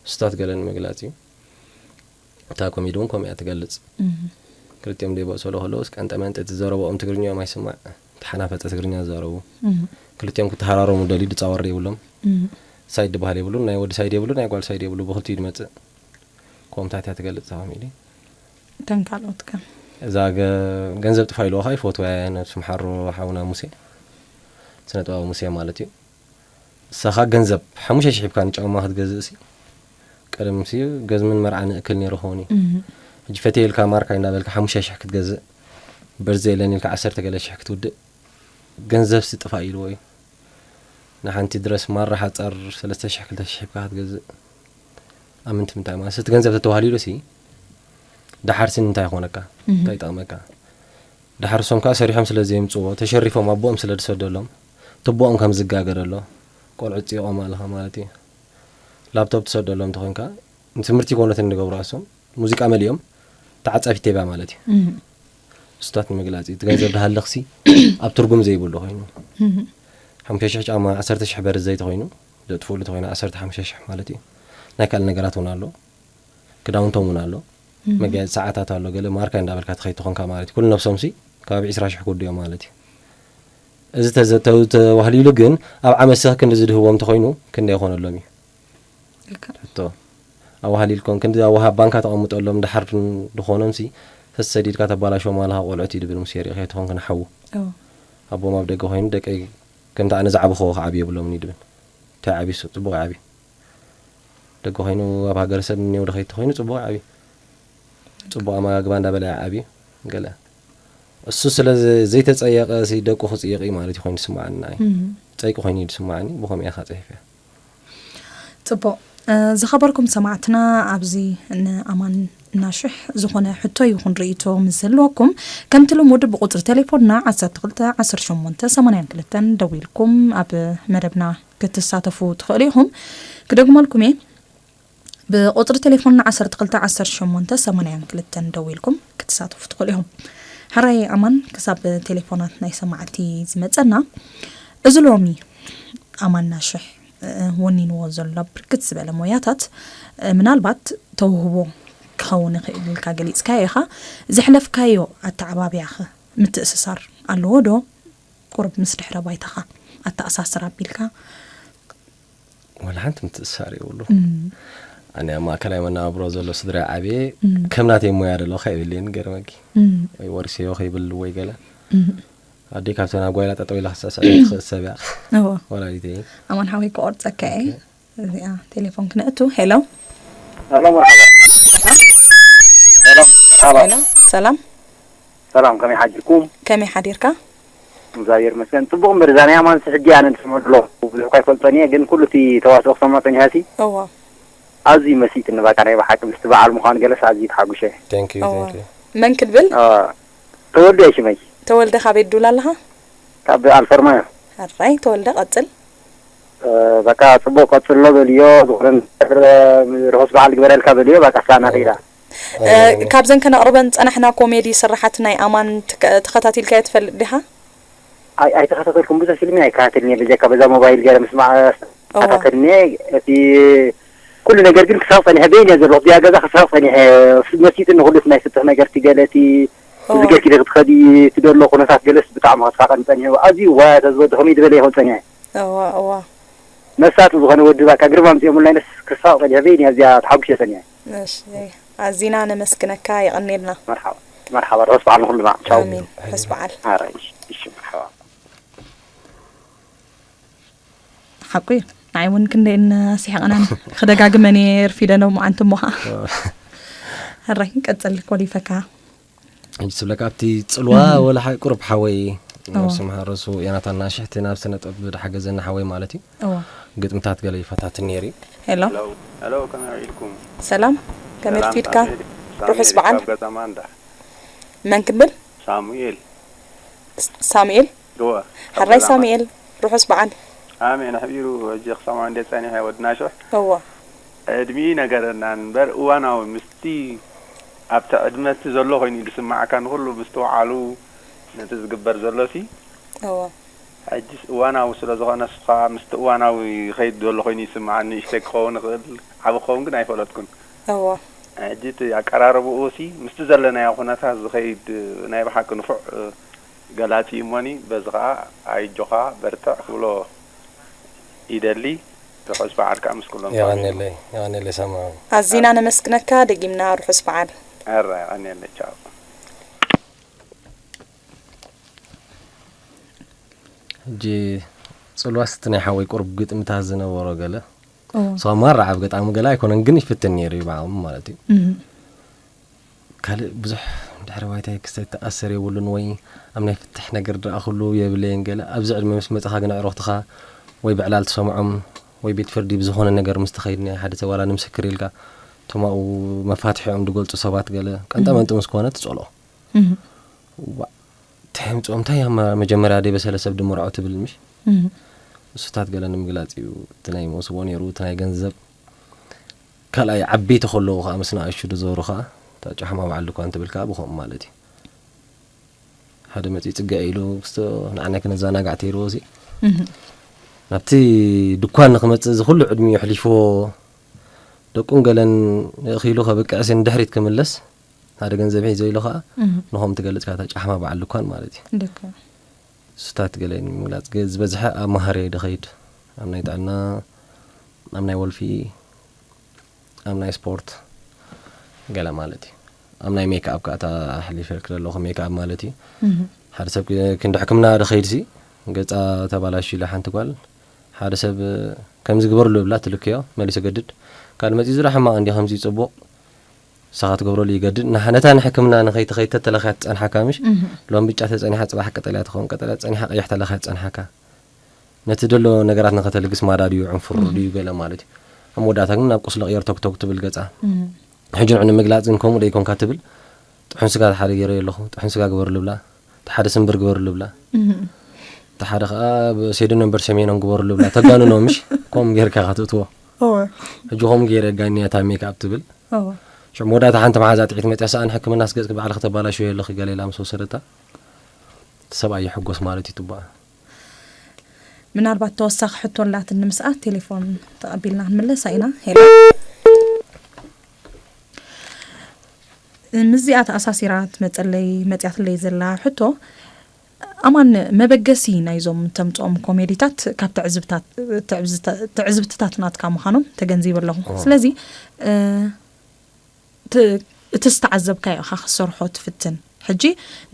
ስታት ገለ ንምግላጽ እዩ። እታ ኮሜዲ እውን ከምኡ እያ ትገልጽ። ክልቲኦም ደይበእሰሉ ከለውስ ቀንጠ መንጠ እቲ ዘረባኦም ትግርኛኦም ኣይስማዕ። ተሓናፈጸ ትግርኛ ዝዛረቡ። ክልቲኦም ክተሃራረሙ ደልዩ ድጻወር የብሎም። ሳይድ ድበሃል የብሉን። ናይ ወዲ ሳይድ የብሉ፣ ናይ ጓል ሳይድ የብሉ። ብክልቲኡ ድመጽእ። ከምኡታት እያ ትገልጽ እታ ኮሜዲ። እተን ካልኦት ከ? እዛ ገ-፣ ገንዘብ ጥፋ ኢልዎ ኸኣ ይፈትዋ እየ፣ ነብሱ ምሓሮ ሓውና ሙሴ። ስነ ጥበባዊ ሙሴ ማለት እዩ። ንሳኻ ገንዘብ ሓሙሽተ ሽሕ ሂብካ ንጫማ ክትገዝእሲ፣ ቀደምሲ ገዝምን መርዓን ይእክል ነይሩ ክኸውን እዩ። ሕጂ ፈትየ ኢልካ ማርካይ እንዳበልካ ሓሙሽተ ሽሕ ክትገዝእ፣ በርዘ የለን ኢልካ ዓሰርተ ገለ ሽሕ ክትውድእ፣ ገንዘብሲ ጥፋእ ኢልዎ እዩ። ንሓንቲ ድረስ ማራ ሓጻር ሰለስተ ሽሕ ክልተ ሽሕ ሂብካ ክትገዝእ፣ ኣብ ምንት ምንታይ ማለት፣ እቲ ገንዘብ ተተዋህሊሉሲ፣ ደሓርሲ እንታይ ይኾነካ? እንታይ ይጠቕመካ? ደሓር እሶም ከኣ ሰሪሖም ስለ ዘየምጽዎ፣ ተሸሪፎም ኣቦኦም ስለ ዝሰደሎም፣ ትቦኦም ከም ዝጋገ ደሎ፣ ቆልዑ ጽይቖም ኣለኻ ማለት እዩ። ላፕቶፕ ትሰደሎም እንተኾይንካ፣ ንትምህርቲ ይኮነትን ዝገብሩ ኣሶም፣ ሙዚቃ መሊኦም፣ ተዓጻፊት ቴባ ማለት እዩ። ስታት ንምግላጽ እዩ። እቲ ገንዘብ ድሃለኽሲ፣ ኣብ ትርጉም ዘይብሉ ኮይኑ። ሓሙሽተ ሽሕ ጫማ፣ ዓሰርተ ሽሕ በርዝ ዘይተኾይኑ፣ ዘጥፍኡሉ ተኾይኑ፣ ዓሰርተ ሓሙሽተ ሽሕ ማለት እዩ። ናይ ካልእ ነገራት እውን ኣሎ። ክዳውንቶም እውን ኣሎ። መጋየፂ ሰዓታት ኣሎ። ገለ ማርካ እንዳበልካ ትኸይድ ተኾንካ ማለት እዩ። ኩሉ ነብሶም ሲ ከባቢ ዒስራ ሽሕ ክውድኡ እዮም ማለት እዩ። እዚ ተዘ-፣ ተ-፣ ተዋህሊሉ ግን ኣብ ዓመት ሲ ክንዲ ዝድህቦም ተኾይኑ ክንደይ ይኾነሎም እዩ? ልክዕ። ሕቶ። ኣዋህሊልኮም ክንዲ ኣዋሃ ባንካ ተቐምጠሎም ድሓር ዝኾኖም ሲ ሰሰዲድካ ተባላሾም ኣለኻ ቆልዑት እዩ ድብል ሙሴ ሪእኸዮ ተኾንክ ንሓዉ። ኣዎ። ኣቦም ኣብ ደገ ኮይኑ ደቀይ ከምቲ ኣነ ዝዓበኽዎ ክዓብዩ የብሎምን እዩ ድብል። እንታይ ዓብዩ ሱ-፣ ጽቡቕ ይዓብዩ። ደገ ኮይኑ ኣብ ሃገረሰብ እኒኦ ዶ ከይተኾይኑ ጽቡቕ ይዓብዩ። ጽቡቕ ኣመጋግባ እንዳበላ ይዓብዩ። ገለ እሱ ስለ ዘ-፣ ዘይተጸየቐ ሲ ደቁ ክጽየቕ እዩ ማለት እዩ ኮይኑ ዝስምዓኒ ንዓይ። እም። ጸይቂ ኮይኑ እዩ ዝስምዓኒ፣ ብኸምኡ እየ ኸዓ ጽሒፈያ። ጽቡቕ። እ፣ ዝኸበርኩም ሰማዕትና፣ ኣብዚ ንኣማን ናሽሕ ዝኾነ ሕቶ ይኹን ርእይቶ ምስ ዝህልወኩም፣ ከምቲ ልሙድ ብቁጽሪ ቴሌፎንና ዓሰርተ ክልተ ዓሰርተ ሸሞንተ ሰማንያን ክልተን ደዊልኩም ኣብ መደብና ክትሳተፉ ትኽእሉ ኢኹም። ክደግመልኩም እየ። ብቁጽሪ ቴሌፎንና ዓሰርተ ክልተ ዓሰርተ ሸሞንተ ሰማንያን ክልተን ደዊልኩም ክትሳተፉ ትኽእሉ ኢኹም። ሕራይ ኣማን፣ ክሳብ ቴሌፎናት ናይ ሰማዕቲ ዝመጸና፣ እዚ ሎሚ ኣማን ናሽሕ፣ እ፣ ወኒንዎ ዘሎ ብርክት ዝበለ ሞያታት፣ እ፣ ምናልባት ተውህቦ ክኸውን ይኽእል ኢልካ ገሊጽካዮ ኢኻ። ዘሕለፍካዮ ኣተዓባብያኸ ምትእስሳር ኣለዎ ዶ? ቁሩብ ምስ ድሕረ ባይታኻ ኣተኣሳስር ኣቢልካ? ዋላ ሓንቲ ምትእስሳር የብሉ። እም። ኣነ ኣብ ማእከላይ መነባብሮ ዘሎ ስድራ ዓብየ እም። ከም ናተይ ሞያ ደለኻ የብለይን ገርመኪ። እም። ወይ ወርሰዮ ከይብል ወይ ገለ። እም። ኣደይ ካብተን ኣብ ጓይላ ጠጠው ኢላ ክትስዕስዕ ትኽእል ሰብ እያ። እዎ። ወላዲተይ። ኣማን ሓወይ ክቆርጸካ እየ። ኦኬ። እዚኣ ቴሌፎን ክነእቱ። ሄሎ። ሄሎ፣ መርሓባ። ሄሎ፣ መርሓባ። ሄሎ፣ ሰላም። ሰላም፣ ከመይ ሓዲርኩም? ከመይ ሓዲርካ? እግዚኣብሔር ይመስገን። ጽቡቕ እምበር፣ እዛ ናይ ኣማንሲ ሕጂ ኣነ ዝሰምዖ ዘለኹ ብዙሕ እኳ ኣይፈልጦን እየ፣ ግን ኩሉ እቲ ተዋስኦ ክሰምዖ ጸኒሐሲ እዋ። ኣዝዩ መሲጥኒ፣ በቃ ናይ ብሓቂ ምስቲ በዓል ምዃን ገለስ ኣዝዩ ተሓጒሸ። Thank you, እዋ። Thank you። መን ክንብል? ተወልደ ሽመይ። ተወልደ፣ ካበይ ትድውል ኣለኻ? ካብ ኣልፈርማ እየ። ሕራይ ተወልደ፣ ቀጽል። በቃ ጽቡቕ ቀጽሎ በልዮ። ዝኾነ ነገር ርሑስ በዓል ግበረልካ በልዮ። በቃ ሳና ኸይዳ። ካብዘን ከነቕርበን ጸናሕና ኮሜዲ ስራሓት ናይ ኣማን ተኸታቲልካዮ ትፈልጥ ዲኻ? ኣይተኸታተልኩም፣ ብዙሕ ፊልሚ ኣይከታተልን እየ። በጀካ በዛ ሞባይል ገለ ምስማዕ እከታተልን እየ። እቲ ኩሉ ነገር ግን ክሳቕ ጸኒሐ በይን እየ ዘለኹ። እዚኣ ገዛ ክሳቕ ጸኒሐ መሲጥኒ ኩሉ ናይ ፍትሕ ነገር እቲ ገለ እቲ እዚ ገርኪ ክትኸዲ እቲ ዘሎ ኩነታት ገለስ ብጣዕሚ ከስሓቐኒ ጸኒሑ። ኣዝዩ ዋያ ተዝወዲ ከመይ ዝበለ ይኸው ጸኒሐ። እዋ እዋ መሳጢ ዝኾነ ወዲ በቃ ግርማ ኣምጺኦምልና ኢለስ ክሳቕ ጸኒሐ በይን እየ። እዚኣ ተሓጉሸ ጸኒሐ። እሺ ኣዚና ነመስግነካ፣ የቐንየልና። መርሓባ መርሓባ። ርሑስ በዓል ንኹልና። ቻው። ኣሜን። ርሑስ በዓል። ኣረ እሺ እሺ መርሓባ። ሓቁ እዩ። ንዓይ እውን ክንደይ እናስሒቐናን ክደጋግመን እየ ርፊደ ሎማዓንቲ እሞ ኸዓ። ሕራይ ቀጽል ኮሊፈካ። ሕጂ ትብለካ ኣብቲ ጽልዋ ወላ ሓይ ቁሩብ ሓወይ ነብሱ መሃረሱ ዮናታን ናሽሕ እቲ ናብ ስነ ጥበብ ዝሓገዘኒ ሓወይ ማለት እዩ። እዋ ግጥምታት ገለ ይፈታትን ነይሩ እዩ። ሄሎ ሄሎ ሄሎ፣ ከመይ ውዒልኩም? ሰላም፣ ከመይ ሰላም፣ ርፊድካ? ሳሙኤል፣ ርሑስ ሳሙኤል በዓል። ካብ ገጠር ማንዳ። መን ክንብል? ሳሙኤል። ሳሙኤል። እወ፣ ካብ ሕራይ ገጠር ማንዳ። ሳሙኤል፣ ርሑስ በዓል። ኣሜን። ኣሕቢሩ ሕጂ ክሰምዖ እንዴት ጸኒሐ ወዲ ናሽሕ። እወ። ዕድሚ ነገረና እምበር እዋናዊ ምስቲ ኣብቲ ዕድመ እቲ ዘሎ ኮይኑ እዩ ዝስምዓካ፣ ንኹሉ ምስትውዓሉ ነቲ ዝግበር ዘሎ ሲ። እወ። ሕጅስ እዋናዊ ስለ ዝኾነ ንሱ ኸኣ ምስቲ እዋናዊ ይኸይድ ዘሎ ኮይኑ ይስምዓኒ። ንእሽተይ ክኸውን ይኽእል፣ ዓቢ ክኸውን ግን ኣይፈለጥኩን። እወ። ሕጂ እቲ ኣቀራርብኡ ሲ ምስቲ ዘለናዮ ኩነታት ዝኸይድ ናይ ብሓቂ ንፉዕ ገላጺ እዩ እሞኒ፣ በዚ ኸኣ ኣጆኻ በርትዕ ክብሎ ይደሊ። ርሑስ በዓል ከኣ ምስ ኩሎም ፋሚሊ። የቐንየለይ፣ የቐንየለይ ሳማ። ኣዚና ነመስግነካ፣ ደጊምና ርሑስ በዓል። ኣራ የቐንየለይ፣ ቻው። ሕጂ ጽልዋስ እቲ ናይ ሓወይ ቁሩብ ግጥምታት ዝነበሮ ገለ እዎ። ሶ ማራ ዓብ ገጣሚ ገለ ኣይኮነን ግን ይፍትን ነይሩ እዩ ብዓቕሙ ማለት እዩ። እም። ካልእ ብዙሕ ድሕሪ ባይታይ ክስተኣሰር የብሉን ወይ ኣብ ናይ ፍትሕ ነገር ድኣ ኩሉ የብለየን ገለ ኣብዚ ዕድመ ምስ መጻኻ ግን ኣዕሩኽትኻ ወይ ብዕላል ትሰምዖም ወይ ቤት ፍርዲ ብዝኾነ ነገር ምስ ትኸይድ ናይ ሓደ ሰብ ዋላ ንምስክር ኢልካ እቶም ኣብኡ መፋትሒኦም ዝገልጹ ሰባት ገለ ቀንጠመንጢ ምስ ኮነ ትጸልኦ። እም። ዋእ፣ እንታይ የምጽኦም? እንታይ እያ መ-፣ መጀመርያ ደይበሰለ ሰብ ድምርዖ ትብል ምሽ? እም። እሱታት ገለ ንምግላጽ እዩ። እቲ ናይ መውስቦ ነይሩ፣ እቲ ናይ ገንዘብ። ካልኣይ ዓበይቲ ከለዉ ከኣ ምስ ንኣሽቱ ዝዞሩ ከኣ፣ እታ ጫሕማ በዓል ድኳን ትብል ከኣ ብኸምኡ ማለት እዩ። ሓደ መጺኡ ጽግዕ ኢሉ፣ ክስቶ ንዓና ክንዘናጋዕ ተይርዎ ሲ። እም። ናብቲ ድኳን ንኽመጽእ እዚ ኩሉ ዕድሚኡ ኣሕሊፍዎ፣ ደቁን ገለን የእኺሉ ከብቅዕሲ ንድሕሪት ክምለስ፣ ሓደ ገንዘብ ሒዘ ኢሉ ኸኣ እም። ንኸም ትገልጽ እታ ጫሕማ በዓል ድኳን ማለት እዩ። ልክዕ። እሱታት ገለ ንምግላጽ ገ-፣ ዝበዝሐ ኣብ መሃሪ ድኸይድ፣ ኣብ ናይ ጥዕና፣ ኣብ ናይ ወልፊ፣ ኣብ ናይ ስፖርት ገለ ማለት እዩ። ኣብ ናይ ሜክኣፕ ከኣ እታ ኣሕሊፈልክ ዘለኹ ሜክኣፕ ማለት እዩ። እም። ሓደ ሰብ ክ-፣ ክንዲ ሕክምና ድኸይድሲ ገጻ ተባላሽዩ ኢላ ሓንቲ ጓል ሓደ ሰብ ከምዚ ግበርሉ ይብላ ትልክዮ መሊሱ ገድድ ካልእ መጺኡ ዝራ ሕማቕ እንዲ ከምዚ ጽቡቕ ንስኻ ትገብረሉ ይገድድ። ንሕ-፣ ነታ ንሕክምና ንኸይትኸይድ ተተለኽያ ትጸንሓካ ምሽ? እህ። ሎም ብጫ ተጸኒሓ ጽባሕ ቀጠልያ ትኸውን፣ ቀጠልያ ተጸኒሓ ቀያሕ ተለኽያ ትጸንሓካ። ነቲ ደሎ ነገራት ንኸተልግስ ማዳ ድዩ ዕንፍሩር ድዩ ገለ ማለት እዩ። ኣብ መወዳእታ ግን ናብ ቁስሊ ቅየር ቶክቶክ ትብል ገጻ። እህ። ሕጂ ንዑ ንምግላጽ ግን ከምኡ ዶ ይኮንካ ትብል። ጥሑን ስጋ ሓደ ገይረ ኣለኹ፣ ጥሑን ስጋ ግበርሉ ብላ፣ እቲ ሓደ ስምብር ግበርሉ ብላ። እህ። እቲ ሓደ ከኣ ብ-፣ ሴድኖ እምበር ሰሜኖም ግበርሉ ብላ። ተጋንኖ ምሽ? ከምኡ ጌርካ ኢኻ ትእትዎ። እወ። ሕጂ ከምኡ ገይረ ጋንያ እታ ሜክኣፕ ትብል። እወ። ሽዑ መወዳእታ ሓንቲ መሓዛ ጥዒት መጺኣ ሰኣን ሕክምና ስገጽኪ ባዕልኺ ተባላሽዮ ኣለኺ ገለ ኢላ ምስ ወሰደታ፣ እቲ ሰብኣይ ይሕጎስ ማለት እዩ ትባኣ። ምናልባት ተወሳኺ ሕቶ ኣላትኒ ምስኣ ቴሌፎን ተቐቢልና ክንምለሳ ኢና። ሄሎ። ምስዚኣ ተኣሳሲራ ትመጸለይ፣ መጺኣትለይ ዘላ ሕቶ፣ ኣማን መበገሲ ናይዞም ተምጽኦም ኮሜዲታት ካብ ትዕዝብታት-፣ ትዕዝተ-፣ ትዕዝብትታት ናትካ ምዃኖም ተገንዚበ ኣለኹ። እዎ። ስለዚ፣ እ፣ ት-፣ እቲ ዝተዓዘብካዮ ኢኻ ክትሰርሖ ትፍትን። ሕጂ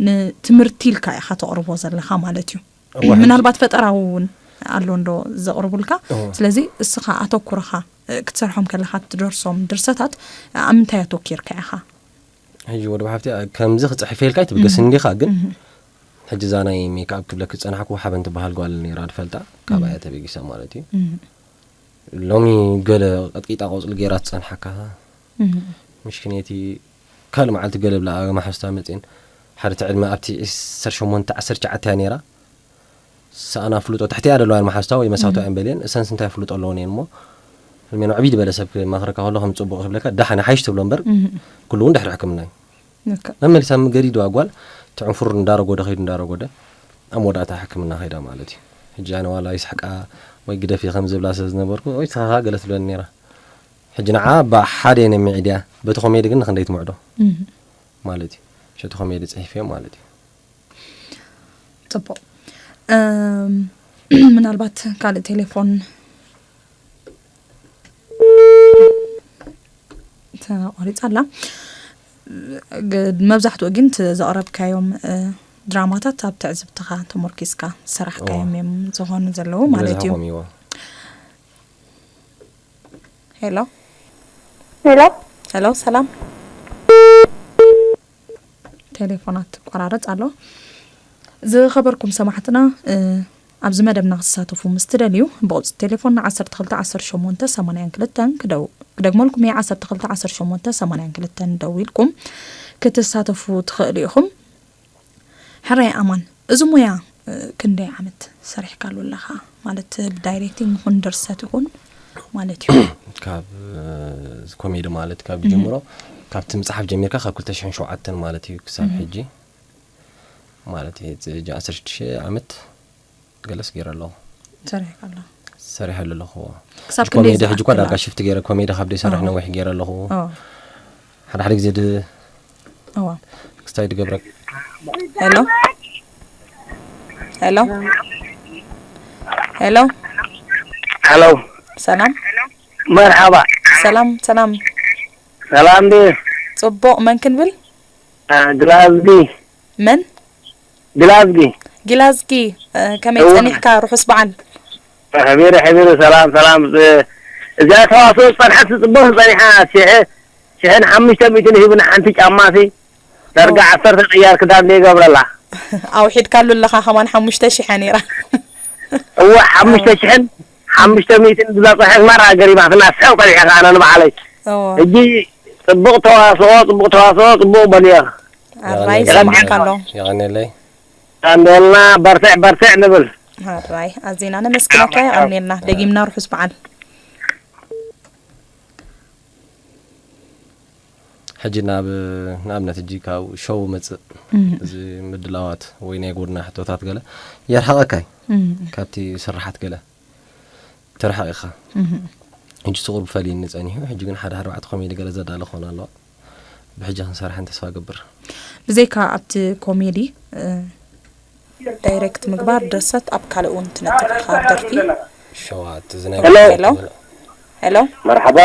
ንትምህርቲ ኢልካ ኢኻ ተቕርቦ ዘለኻ ማለት እዩ። እወ፣ ሕጂ ምናልባት ፈጠራዊ እውን ኣሎ እንዶ ዘቕርቡልካ። እወ። ስለዚ እስኻ ኣተኩሮኻ፣ እ፣ ክትሰርሖም ከለኻ ትደርሶም ድርሰታት ኣብ ምንታይ ኣተኪርካ ኢኻ? ሕጂ ወዲ ሓፍቲ፣ እ፣ ከምዚ ክጽሕፍ ኢልካ ኣይትብገስን እህ። ዲኻ፣ ግን እህ። ሕጂ እዛ ናይ ሜክኣፕ ክብለኪ ዝጸናሕኩ ሓበን ትበሃል ጓል ነይራ ድፈልጣ፣ ካብኣ እህ። እያ ተበጊሳ ማለት እዩ። እህ። ሎሚ ገለ ቀጥቂጣ ቆጽሊ ገይራ ትጸንሓካ። እህ። ምሽክነይቲ ካልእ መዓልቲ ገለ ብላ መሓዝታ መፅእን፣ ሓደ እቲ ዕድመ ኣብቲ ዓሰርተ ሸሞንተ ዓሰርተ ትሽዓተ እያ ነይራ። ሰኣና ፍልጦ ትሕቲ እያ ዘለዋ መሓዝታ ወይ መሳቶ እም። እየን በልየን፣ እሰንስ እንታይ ፍልጦ ኣለዎን እየን እሞ፣ ሕልሜን ዕብይ ዝበለ ሰብ ክማኽረካ ከሎ ከም ፅቡቕ ክብለካ፣ ደሓን ሓይሽ ትብሎ እምበር፣ እም። ኩሉ እውን ድሕሪ ሕክምና እዩ። ልክዕ። መመሊሳ ገዲድዋ ጓል፣ እቲ ዕንፉር እንዳረጎደ ከይዱ እንዳረጎደ፣ ኣብ መወዳእታ ሕክምና ከይዳ ማለት እዩ። ሕጂ ኣነ ዋላ ይስሕቃ ወይ ግደፊ ከም ዝብላ ስለ ዝነበርኩ፣ ወይ ንስኻ ገለ ትብለኒ ነይራ። ሕጂ ንዓ ብሓደ እየ ነሚዒ ድያ፣ በቲ ኮሜዲ ግን ንክንደይ ትምዕዶ? እም። ማለት እዩ። ሸቲ ኮሜዲ ጽሒፈዮ ማለት እዩ። ጽቡቕ። እም፣ ምናልባት ካልእ ቴሌፎን ተቋሪጻ ኣላ። ግ-፣ መብዛሕትኡ ግን እቲ ዘቕረብካዮም፣ እ፣ ድራማታት ኣብ ትዕዝብትኻ ተመርኪስካ ዝሰራሕካዮም እዋ። እዮም ዝኾኑ ዘለዉ ማለት እዩ። ዝበዝሐ ከምኡ እዋ። ሄሎ። ሄሎ። ሄሎ፣ ሰላም። ቴሌፎናት ይቆራረጽ ኣሎ። ዝኸበርኩም ሰማዕትና፣ እ፣ ኣብዚ መደብና ክትሳተፉ ምስ ትደልዩ፣ ብቑጽሪ ቴሌፎንና ዓሰርተ ክልተ ዓሰርተ ሸሞንተ ሰማንያን ክልተን ክደው-፣ ክደግመልኩም እየ፣ ዓሰርተ ክልተ ዓሰርተ ሸሞንተ ሰማንያን ክልተን ደዊልኩም ክትሳተፉ ትኽእሉ ኢኹም። ሕራይ ኣማን፣ እዚ ሞያ፣ እ፣ ክንደይ ዓመት ሰሪሕካሉ ኣለኻ? ማለት ብዳይሬክቲንግ ይኹን ድርሰት ይኹን ማለት እዩ። ካብ፣ እ፣ ኮሜዲ ማለት ካብ እህ። ጅምሮ፣ ካብቲ ምጽሓፍ ጀሚርካ ካብ ክልተ ሽሕን ሸውዓተን ማለት እዩ ክሳብ እህ። ሕጂ ማለት እዩ። እዚ ሕጂ ዓሰርተ ሽዱሽተ ዓመት ገለስ ገይረ ኣለኹ። ሰሪሕካ ኣለኻ? ሰሪሐሉ ኣለኹ። ክሳብ ክንደይ ኮሜዲ ሕጂ እኳ ዝኣክል ዳርጋ ኣሎ? ሽፍት ገይረ፣ ኮሜዲ ካብ ደይሰርሕ ኣዎ። ነዊሕ ገይረ ኣለኹ። ኣዎ። ሓደ ሓደ ግዜ ድ-፣ ኣዎ። ክስታይ ድገብረክ። ሄሎ? ሄሎ? ሄሎ? ሄሎ? ሰላም? መርሓባ። ሰላም፣ ሰላም። ሰላም ዲ? ጽቡቕ፣ መን ክንብል? አ፣ ግላዝጊ። መን? ግላዝጊ። ግላዝጊ፣ እ፣ ከመይ እወ። ጸኒሕካ? ርሑስ በዓል። ሕቢሩ፣ ሕቢሩ፣ ሰላም፣ ሰላም። እ፣ እዚኣ ተዋስኦ ዝጸንሐት ጽቡቕ ጸኒሓ፣ ሽሕ፣ ሽሕን ሓሙሽተ ሚእትን ሂቡና ሓንቲ ጫማ ሲ፣ ዳርጋ እወ። ዓሰርተ ቅያር ክዳን ዘይገብረላ። ኣውሒድካሉ ኣለኻ ከማን ሓሙሽተ ሽሕ እያ ነይራ። እወ፣ ሓሙሽተ ሽሕን ሓሙሽተ ሚእትን ዝበጽሐት ማራ ገሪማትና፣ ሰው ጸኒሐ ከኣ ኣነ ንባዕለይ። እወ። ሕጂ ጽቡቕ ተዋስኦ፣ ጽቡቕ ተዋስኦ፣ ጽቡቕ በልዮ። ኣራይ፣ የቐንየለይ። ይሰማዓካ ኣሎ። የቐንየለይ። ቀንደልና በርትዕ በርትዕ ንብል። ኣራይ፣ ኣዚና ነመስግነካ፣ ኣሜን። የቐንየልና። ደጊምና ርሑስ በዓል። ሕጂ ናብ፣ ንኣብነት ሕጂ ካብ ሾው መጽእ፣ እም። እዚ ምድላዋት ወይ ናይ ጎድና ሕቶታት ገለ የርሕቐካ እዩ። እም። ካብቲ ስራሓት ገለ ትርሕቕ ኢኻ። እም። ሕጂ ስቑር ብፈልየኒ ጸኒሑ፣ ሕጂ ግን ሓደ ኣርባዕተ ኮሜዲ ገለ ዘዳለ ክኾን ኣለዋ። ብሕጂ ክንሰርሐን ተስፋ እገብር። ብዘይካ ኣብቲ ኮሜዲ፣ እ፣ ዳይሬክት ምግባር ድርሰት ኣብ ካልእ እውን ትነጥፍ ኢኻ፣ ኣብ ደርፊ? ሸዋት፣ እዚ ናይ ሄሎ። ሄሎ? ሄሎ? መርሓባ።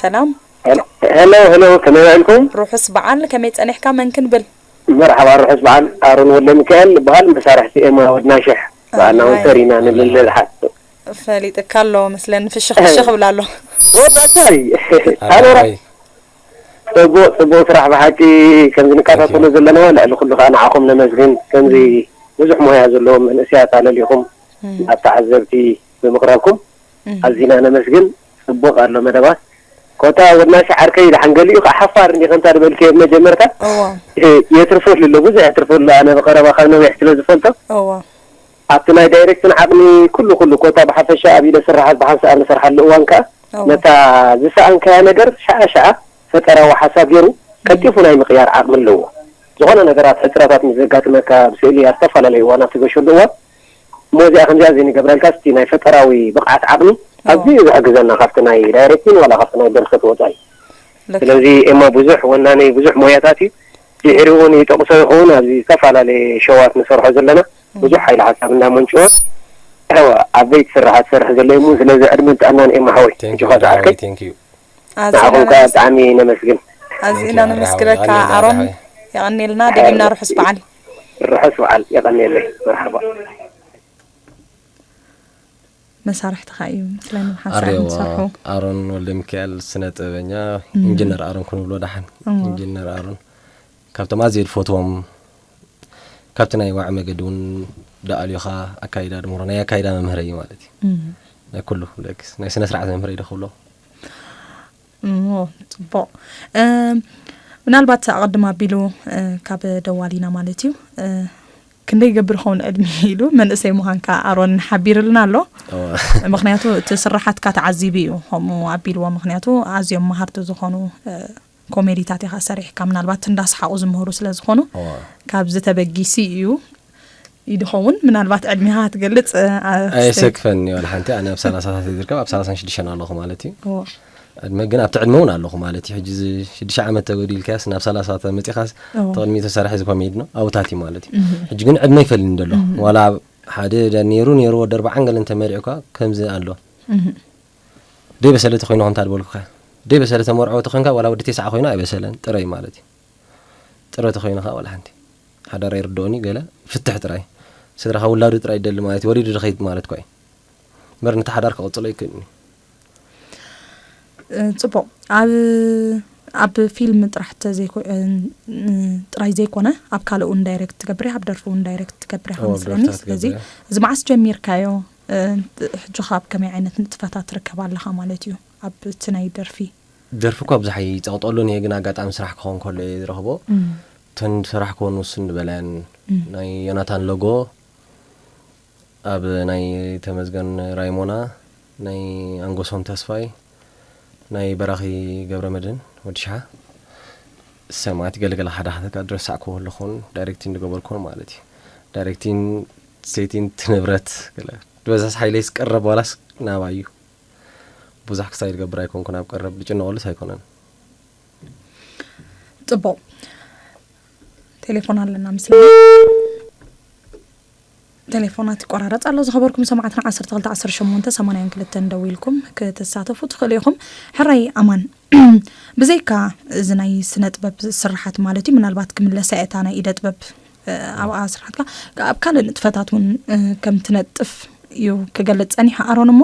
ሰላም። ሄሎ፣ ሄሎ፣ ሄሎ፣ ከመይ ውዒልኩም? ርሑስ በዓል፣ ከመይ ጸኒሕካ? መን ክንብል? መርሓባ፣ ርሑስ በዓል። ኣሮን ወልደ ሚካኤል ይበሃል፣ መሳርሕቲ ኤማ ወድና ሽሕ። በዓልና እውን ኣይ። ሰሪና ንብል ሓ-፣ ፈሊጥካ ኣሎ መስለኒ፣ ፍሽኽ ፍሽኽ ብላ ኣሎ። ወዳታይ? ኣረ ኣኖራ። ወይ። ጽቡቕ፣ ጽቡቕ ስራሕ ብሓቂ። ከምዚ ንከታተሎ Thank you። ዘለና፣ ልዕሊ ኩሉ ከኣ ንዓኹም ነመስግን። ከምዚ ብዙሕ ሞያ ዘለዎም መንእሰያት ኣለሊኹም እም። ናብ ተዓዘብቲ ብምቕራብኩም እም። ኣዚና ነመስግን። ጽቡቕ ኣሎ መደባት። ኮታ ወድናሽ ዓርከይ ደሓን ገሊኡ ከኣ ሓፋር እንዲኺ ከምታ ዝበልክዮ መጀመርታ። እዋ። እ፣ የትርፈሉ ኣሎ፣ ብዙሕ የትርፈሉ ኣሎ። ኣነ ብቐረባ ካብ ነዊሕ ስለ ዝፈልጦ። እዋ። ኣብቲ ናይ ዳይሬክትን ዓቕሚ ኩሉ ኩሉ ኮታ ብሓፈሻ ኣብ ኢደ ስራሓት ብሓንሳእ ኣብ ንሰርሓሉ እዋን ከኣ እዋ። ነታ ዝሰኣንካያ ነገር ሸዓ ሸዓ ፈጠራዊ ሓሳብ ገይሩ እም። ቀልጢፉ ናይ ምቕያር ዓቕሚ ኣለዎ። ዝኾነ ነገራት ሕጽረታት ምስ ዘጋጥመካ ኣብ ስእሊ ኣብ ዝተፈላለዩ እዋናት ትገሸሉ እዋን እሞ እዚኣ ከምዚኣ ዘይንገብረልካ እስቲ ናይ ፈጠራዊ ብቕዓት ዓቕሚ እዋ። ኣዝዩ እዩ ዝሕግዘና ካብቲ ናይ ዳይሬክቲን ዋላ ካብቲ ናይ ድርሰት ወጻኢ። ልክ። ስለዚ ኤማ ብዙሕ ወናኒ ብዙሕ ሞያታት እዩ። ድሕሪኡ እውን ይጠቕሶ ይኸውን ኣብዚ ዝተፈላለየ ሸዋት ንሰርሖ ዘለና እም። ብዙሕ ሓይሊ ሓሳብ እንዳመንጭወ እወ፣ ዓበይቲ ስራሓት ትሰርሕ ዘሎ እዩ። ስለዚ ዕድመን ጥዕናን ኤማ ሓወይ። Thank you፣ እጆኻ ወዲ ዝዓርከይ። ሓወይ፣ thank you። ኣዚና ንዓኹም ከኣ ነመስ-፣ ብጣዕሚ ነመስግን። ኣዚና Thank you፣ ነመስግነካ ወዲ ሓወይ። ኣሮን። የቐንየልና፣ ደጊምና ርሑስ በዓል። ርሑስ በዓል፣ የቐንየለይ። መርሓባ። መሳርሕትኻ እዩ መስለኒ፣ ብሓንሳብ ኣሬዋ፣ ንሰርሑ። ኣሮን ወልደ ሚካኤል ስነ ጥበበኛ፣ እም። ኢንጂነር ኣሮን ክንብሎ ደሓን። እም። ኢንጂነር ኣሮን ካብቶም ኣዝየ ዝፈትዎም፣ ካብቲ ናይ ዋዒ መገዲ እውን ደኣልዩኻ ኣካይዳ ድምሮ ናይ ኣካይዳ መምህረይ እዩ ማለት እዩ። እም። ናይ ኩሉ ብለክስ ናይ ስነ ስርዓት መምህረይ ዶ ክብሎ? እሞ፣ ጽቡቕ። እም፣ ምናልባት ኣቐድም ኣቢሉ፣ እ፣ ካብ ደዋሊና ማለት እዩ፣ እ፣ ክንደይ ይገብር ይኸውን ዕድሜ ኢሉ መንእሰይ ምዃንካ ኣሮን ሓቢርልና ኣሎ። እዋ። ምኽንያቱ እቲ ስራሓትካ ተዓዚቡ እዩ ከምኡ ኣቢልዎ። ምኽንያቱ ኣዝዮም መሃርቲ ዝኾኑ፣ እ፣ ኮሜዲታት ኢኻ ሰሪሕካ፣ ምናልባት እንዳስሓቑ ዝምህሩ ስለ ዝኾኑ እዋ። ካብዚ ተበጊሲ እዩ ይድኸውን። ምናልባት ዕድሜኻ ክትገልጽ፣ እ፣ ኣ-፣ ኣየሰክፈኒ ወላ ሓንቲ። ኣነ ኣብ ሰላሳታት ዝርከብ ኣብ ሰላሳን ሽዱሽተን ኣለኹ ማለት እዩ። እዋ። ዕድመ ግን ኣብቲ ዕድመ እውን ኣለኹ ማለት እዩ። ሕጂ እዚ ሽዱሽተ ዓመት ተጎዲልካስ ናብ ሰላሳ ተመጺኻስ እዎ። ተቕድሚቱ ሰራሕ እዚ ኮሜዲ ነው ኣውታት እዩ ማለት እዩ። እህ። ሕጂ ግን ዕድመ ይፈልኒ ደሎ። እህ። ዋላ ሓደ ደ-፣ ነይሩ ነይሩ ወዲ ኣርባዓን ገለን ተመሪዑካ ከምዚ ኣሎ። እህ። ደይ በሰለ ተኾይኑ ከምታ ድበልኩኻ። ደይ በሰለ ተመርዖ ተኾይንካ ዋላ ወዲ ተስዓ ኮይኑ ኣይበሰለን ጥረይ ማለት እዩ። ጥረ ተኾይኑ ከዓ ዋላ ሓንቲ። ሓዳር ኣይርድኦኒ ገለ ፍትሕ ጥራይ። ስድራኻ ውላዱ ጥራይ ይደሊ ማለት እዩ። ወሊዱ ድኸይድ ማለት እኮ እዩ። እምበር ነቲ ሓዳር ክቕጽሎ ይክእልኒ። እ፣ ጽቡቕ። ኣብ፣ ኣብ ፊልም ጥራሕ ተዘይኮ-፣ እ፣ እ፣ ጥራይ ዘይኮነ፣ ኣብ ካልእ እውን ዳይሬክት ትገብር ኢኻ፣ ኣብ ደርፊ እውን ዳይሬክት ትገብር ኢኻ እዎ፣ ኣብ መስለኒ። ደርፍታት ስለዚ ትገብር እያ። እዚ መዓስ ጀሚርካዮ? እ፣ ሕጂ ኸ ኣብ ከመይ ዓይነት ንጥፈታት ትርከብ ኣለኻ ማለት እዩ? ኣብ እቲ ናይ ደርፊ? ደርፊ እኳ ብዙሕ ኣይጸቕጠሉን እየ፣ ግን ኣጋጣሚ ስራሕ ክኸውን ከሎ እየ ዝረኽቦ። እም። እተን ዝሰራሕክወን ውስን ዝበላየን እም። ናይ ዮናታን ሎጎ፣ ኣብ ናይ ተመስገን ራይሞና፣ ናይ ኣንጎሶም ተስፋይ፣ ናይ በራኺ ገብረመድህን ወዲ ሽሓ፣ ሰማዕቲ ገለገለ ሓደ ሓደ ከኣ ዝረሳዕክዎ ኣለኹን፣ ዳይሬክቲን ዝገበርኩን ማለት እዩ። ዳይሬክቲን፣ ሴቲን፣ እቲ ንብረት፣ ገለ። በዛስ ሓይለይስ ቀረብ ዋላስ ናባይ እዩ። ብዙሕ ክሳይ ዝገብር ኣይኮንኩን፣ ኣብ ቀረብ ዝጭነቐሉስ ኣይኮነን። ጽቡቕ። ቴሌፎን ኣለና ምስለና። ቴሌፎናት ይቆራረጽ ኣሎ። ዝኸበርኩም ሰማዕትና ዓሰርተ ክልተ ዓሰርተ ሸሞንተ ሰማንያን ክልተን ደዊልኩም ክትሳተፉ ትኽእሉ ኢኹም። ሕራይ ኣማን፣ ብዘይካ እዚ ናይ ስነ ጥበብ ስርሓት ማለት እዩ፣ ምናልባት ክምለሳ እየ እታ ናይ ኢደ ጥበብ፣ እ፣ ኣብኣ ስርሓትካ፣ ኣብ ካልእ ንጥፈታት እውን፣ እ፣ ከም ትነጥፍ እዩ ክገልጽ ጸኒሑ ኣሮን። እሞ፣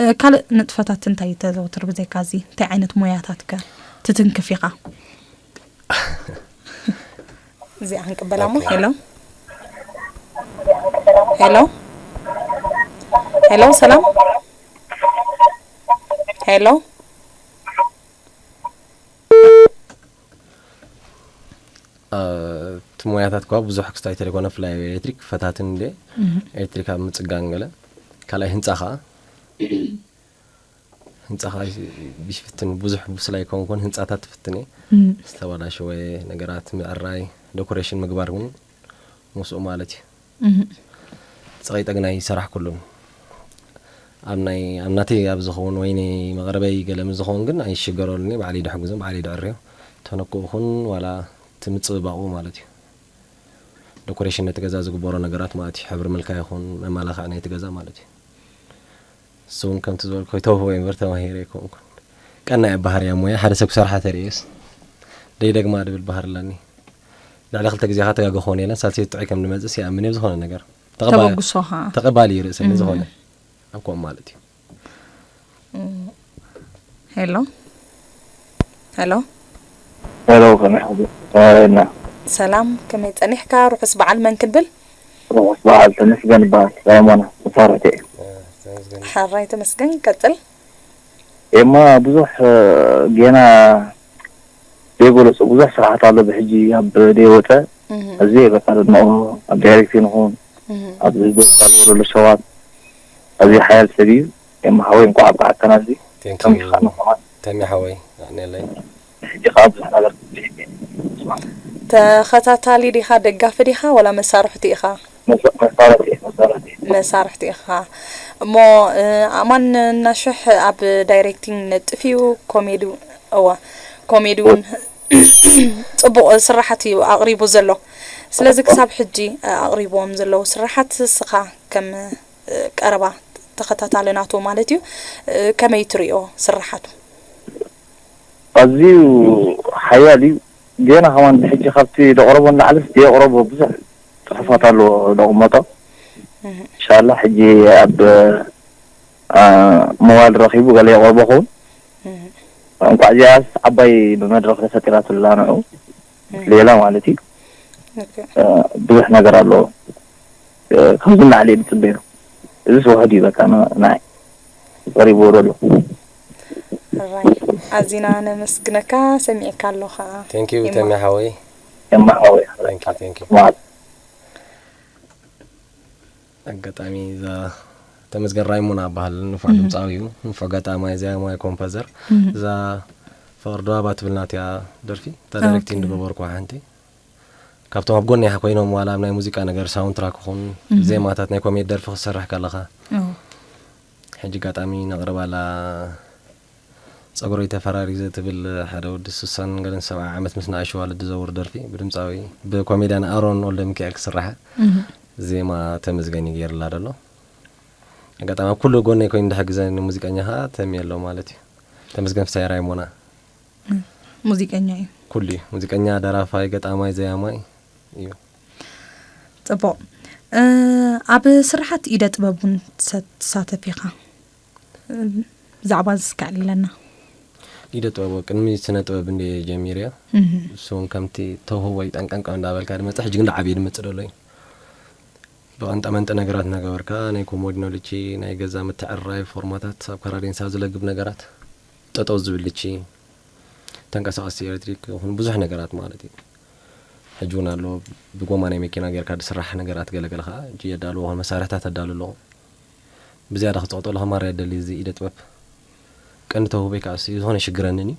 እ፣ ካልእ ንጥፈታት እንታይ ተዘውትር ብዘይካ እዚ? እንታይ ዓይነት ሞያታት ከ ትትንክፍ ኢኻ? እዚኣ ክንቅበላ እሞ። ኦኬ። ሄሎ፣ ሄሎ፣ ሄሎ፣ ሰላም፣ ሄሎ። እ፣ እቲ ሞያታት እኳ ብዙሕ ክስታይ ተለይኮነ፣ ብፍላይ ኣብ ኤሌክትሪክ ፈታትን እንደ እህ። ኤሌክትሪክ ኣብ ምጽጋን ገለ፣ ካልኣይ ህንጻ ኸኣ። ህንጻኻ ይፍትን፣ ብዙሕ ብስል ኣይኮንኩን፣ ህንጻታት ትፍትን እየ። እም። ዝተበላሸወ ነገራት ምዕራይ፣ ዶኮሬሽን ምግባር እውን ምስኡ ማለት እዩ። እም። ጸቒጠ ግን ኣይሰራሕኩሉን። ኣብ ናይ፣ ኣብ ናተይ ኣብ ዝኸውን ወይ ናይ መቕረበይ ገለ ምስ ዝኸውን ግን ኣይሽገረሉን እየ። ባዕለይ ድሕግዞም፣ ባዕለይ ድዕርዮ። ተነክኡ ይኹን ዋላ እቲ ምጽብባቑ ማለት እዩ። ዶኮሬሽን ነቲ ገዛ ዝግበሮ ነገራት ማለት እዩ። ሕብሪ ምልካይ ይኹን መመላኽዒ ናይቲ ገዛ ማለት እዩ። እሱ እውን ከምቲ ዝበልኩ ይተውህቦ እየ እምበር ተማሂረ ኣይኮንኩን። ቀናይ ኣብ ባህርያ ሞያ ሓደ ሰብ ክሰርሓ ተርእየስ ደይደግማ ድብል ባህሪ ኣለኒ። ልዕሊ ክልተ ግዜ ከዓ ተጋገ ክኾን የለን፣ ሳልሰይቲ ጥዑይ ከም ንመጽእስ ይኣምን እየ ብዝኾነ ነገር። ተቐባ-፣ ተበግሶ ኸዓ። ተቐባሊ እዩ ርእሰይ እም። ዝኾነ ኣብ ከምኡ ማለት እዩ። ሄሎ፣ ሄሎ። ሄሎ፣ ከመይ ሓዚ? ተባረና። ሰላም፣ ከመይ ጸኒሕካ? ርሑስ በዓል መን ክንብል? ርሑስ በዓል ተመስገን ይበሃል። ሳይሞና መሳርሕቲ እየ። እ፣ ተመስገን። ሓራይ ተመስገን፣ ቀጽል። ኤማ ብዙሕ፣ እ፣ ጌና ዘይገለጹ ብዙሕ ስራሓት ኣሎ ብሕጂ ኣብ ደይወጸ። እህ። እዚ በቃ ዘድንቖ ኣብ ዳይሬክሽን ይኹን እህ። ኣብዚ ዝበሉ ዘሎ ሰባት ኣዝዩ ሓያል ሰብ እዩ። ኤማ ሓወይ እንኳዕ ኣብቅዓካ ናብዚ። Thank you። ከምዚ ኸኣ ንኸማን። ተሚ ሓወይ፣ ኣቕንየለይ። ሕጂ ኸኣ ብዙሕ ነገር ክትብለኒ እየ። ስማዕ። ተኸታታሊ ዲኻ፣ ደጋፊ ዲኻ፣ ወላ መሳርሕቲ ኢኻ? መሳ-፣ መሳርሕቲ እየ፣ መሳርሕቲ እየ። መሳርሕቲ ኢኻ። እሞ፣ እ፣ ኣማን እናሽሕ ኣብ ዳይሬክቲንግ ነጥፍ እዩ፣ ኮሜዲ፣ እዋ፣ ኮሜዲ እውን ጽቡቕ ስራሓት እዩ ኣቕሪቡ ዘሎ። ስለዚ ክሳብ ሕጂ፣ እ፣ ኣቕሪብዎም ዘለዉ ስራሓት እስኻ ከም፣ እ፣ ቀረባ ተኸታታሊ ናቱ ማለት እዩ፣ እ፣ ከመይ ትርእዮ ስራሓቱ? ኣዝዩ ሓያል እዩ። ጌና ከማን ብሕጂ ካብቲ ዘቕረቦ ንላዕሊስ ዘየቕረቦ ብዙሕ ጽሑፋት ኣለዎ ዘቕመጦ። እህ። ኢንሻላህ ሕጂ ኣብ፣ አ፣ ሞባይል ረኺቡ ገለ የቕርቦ ኸውን። እህ። እንኳዕ እዚኣስ ዓባይ ብመድረኽ ተፈጢራትላ ንዑ። እህ። ሌላ ማለት እዩ። ኦኬ። አ፣ ብዙሕ ነገር ኣለዎ። እ፣ ካብዚ ንላዕሊ እየ ዝጽበዮ። እዚስ ውሑድ እዩ በቃ ን-፣ ንዓይ ቀሪብዎ ዘሎ። ሕራይ ኣዚና ነመስግነካ። ሰሚዕካ ኣሎ ኸዓ። Thank you ይማ። ተሚ ሓወይ። የማሓወይ Thank you, thank you። ማለት ኣጋጣሚ እዛ ተመስገን ራይሞና እበሃል። ንፉዕ ድምፃዊ እዩ፣ ንፉዕ ገጣማይ፣ ዜማዊ፣ ኮምፖዘር። እዛ ፍቕሪ ደባባ ትብል ናትያ ደርፊ እታ ዳይሬክቲንግ ኦኬ። ዝገበርኩ ሓንቲ ካብቶም ኣብ ጎነይ ኮይኖም ዋላ ኣብ ናይ ሙዚቃ ነገር ሳውንድ ትራክ ይኹን ዜማታት ናይ ኮሜዲ ደርፊ ክትሰርሕ ከለኻ ኦ፣ ሕጂ ኣጋጣሚ ነቕርባላ ፀጉረይ ተፈራሪዘ ትብል ሓደ ወዲ ስሳን ገለን ሰብዓ ዓመት ምስ ንኣሽቱ ኣዋልድ ዝዘውር ደርፊ ብድምፃዊ ብኮሜድያን ኣሮን ወልደሚካኤል ክስራሓ ዜማ ተመስገን እዩ ገይርላ ዘሎ። ኣጋጣሚ ኣብ ኩሉ ጎነይ ኮይኑ ዝሕግዘኒ ሙዚቀኛ ከዓ ተሚ ኣሎ ማለት እዩ። ተመስገን ፍስሃየ ራይሞና ሙዚቀኛ እዩ። ኩሉ እዩ። ሙዚቀኛ፣ ደራፋይ፣ ገጣማይ፣ ዘያማይ እዩ። ፅቡቕ። እ፣ ኣብ ስራሓት ኢደ ጥበብ እውን ትሰ- ትሳተፍ ኢኻ። እ፣ ብዛዕባ እዚ እስከ ኣዕልለና። ኢደ ጥበብ ቅድሚ ስነ ጥበብ እንደ ጀሚርዮ እህ፣ እሱ እውን ከምቲ ተውህቦይ ጠንቀንቀን እንዳበልካ ዝመፅእ ሕጂ ግን ዓብዪ ዝመፅእ ዘሎ እዩ። ብቐንጠመንጠ ነገራት እናገበርካ ናይ ኮሞዲኖ ልቺ፣ ናይ ገዛ ምትዕርራይ ፎርማታት፣ ኣብ ካራዴንሳ ዝለግብ ነገራት፣ ጠጠው ዝብል ልቺ፣ ተንቀሳቐስቲ ኤሌክትሪክ ይኹን ብዙሕ ነገራት ማለት እዩ። ሕጂ እውን ኣሎ ብጎማ ናይ መኪና ጌርካ ዝስራሕ ነገራት ገለገለ ከዓ ሕጂ የዳልዎ መሳርሕታት ኣዳሉ ኣለኹ። ብዝያዳ ክፀቕጦ ኣለኹ ማራ የደሊ እዚ ኢደ ጥበብ ቀንዲ ተውህቦይ ከዓ እሱ እዩ። ዝኾነ ሽግረንን እዩ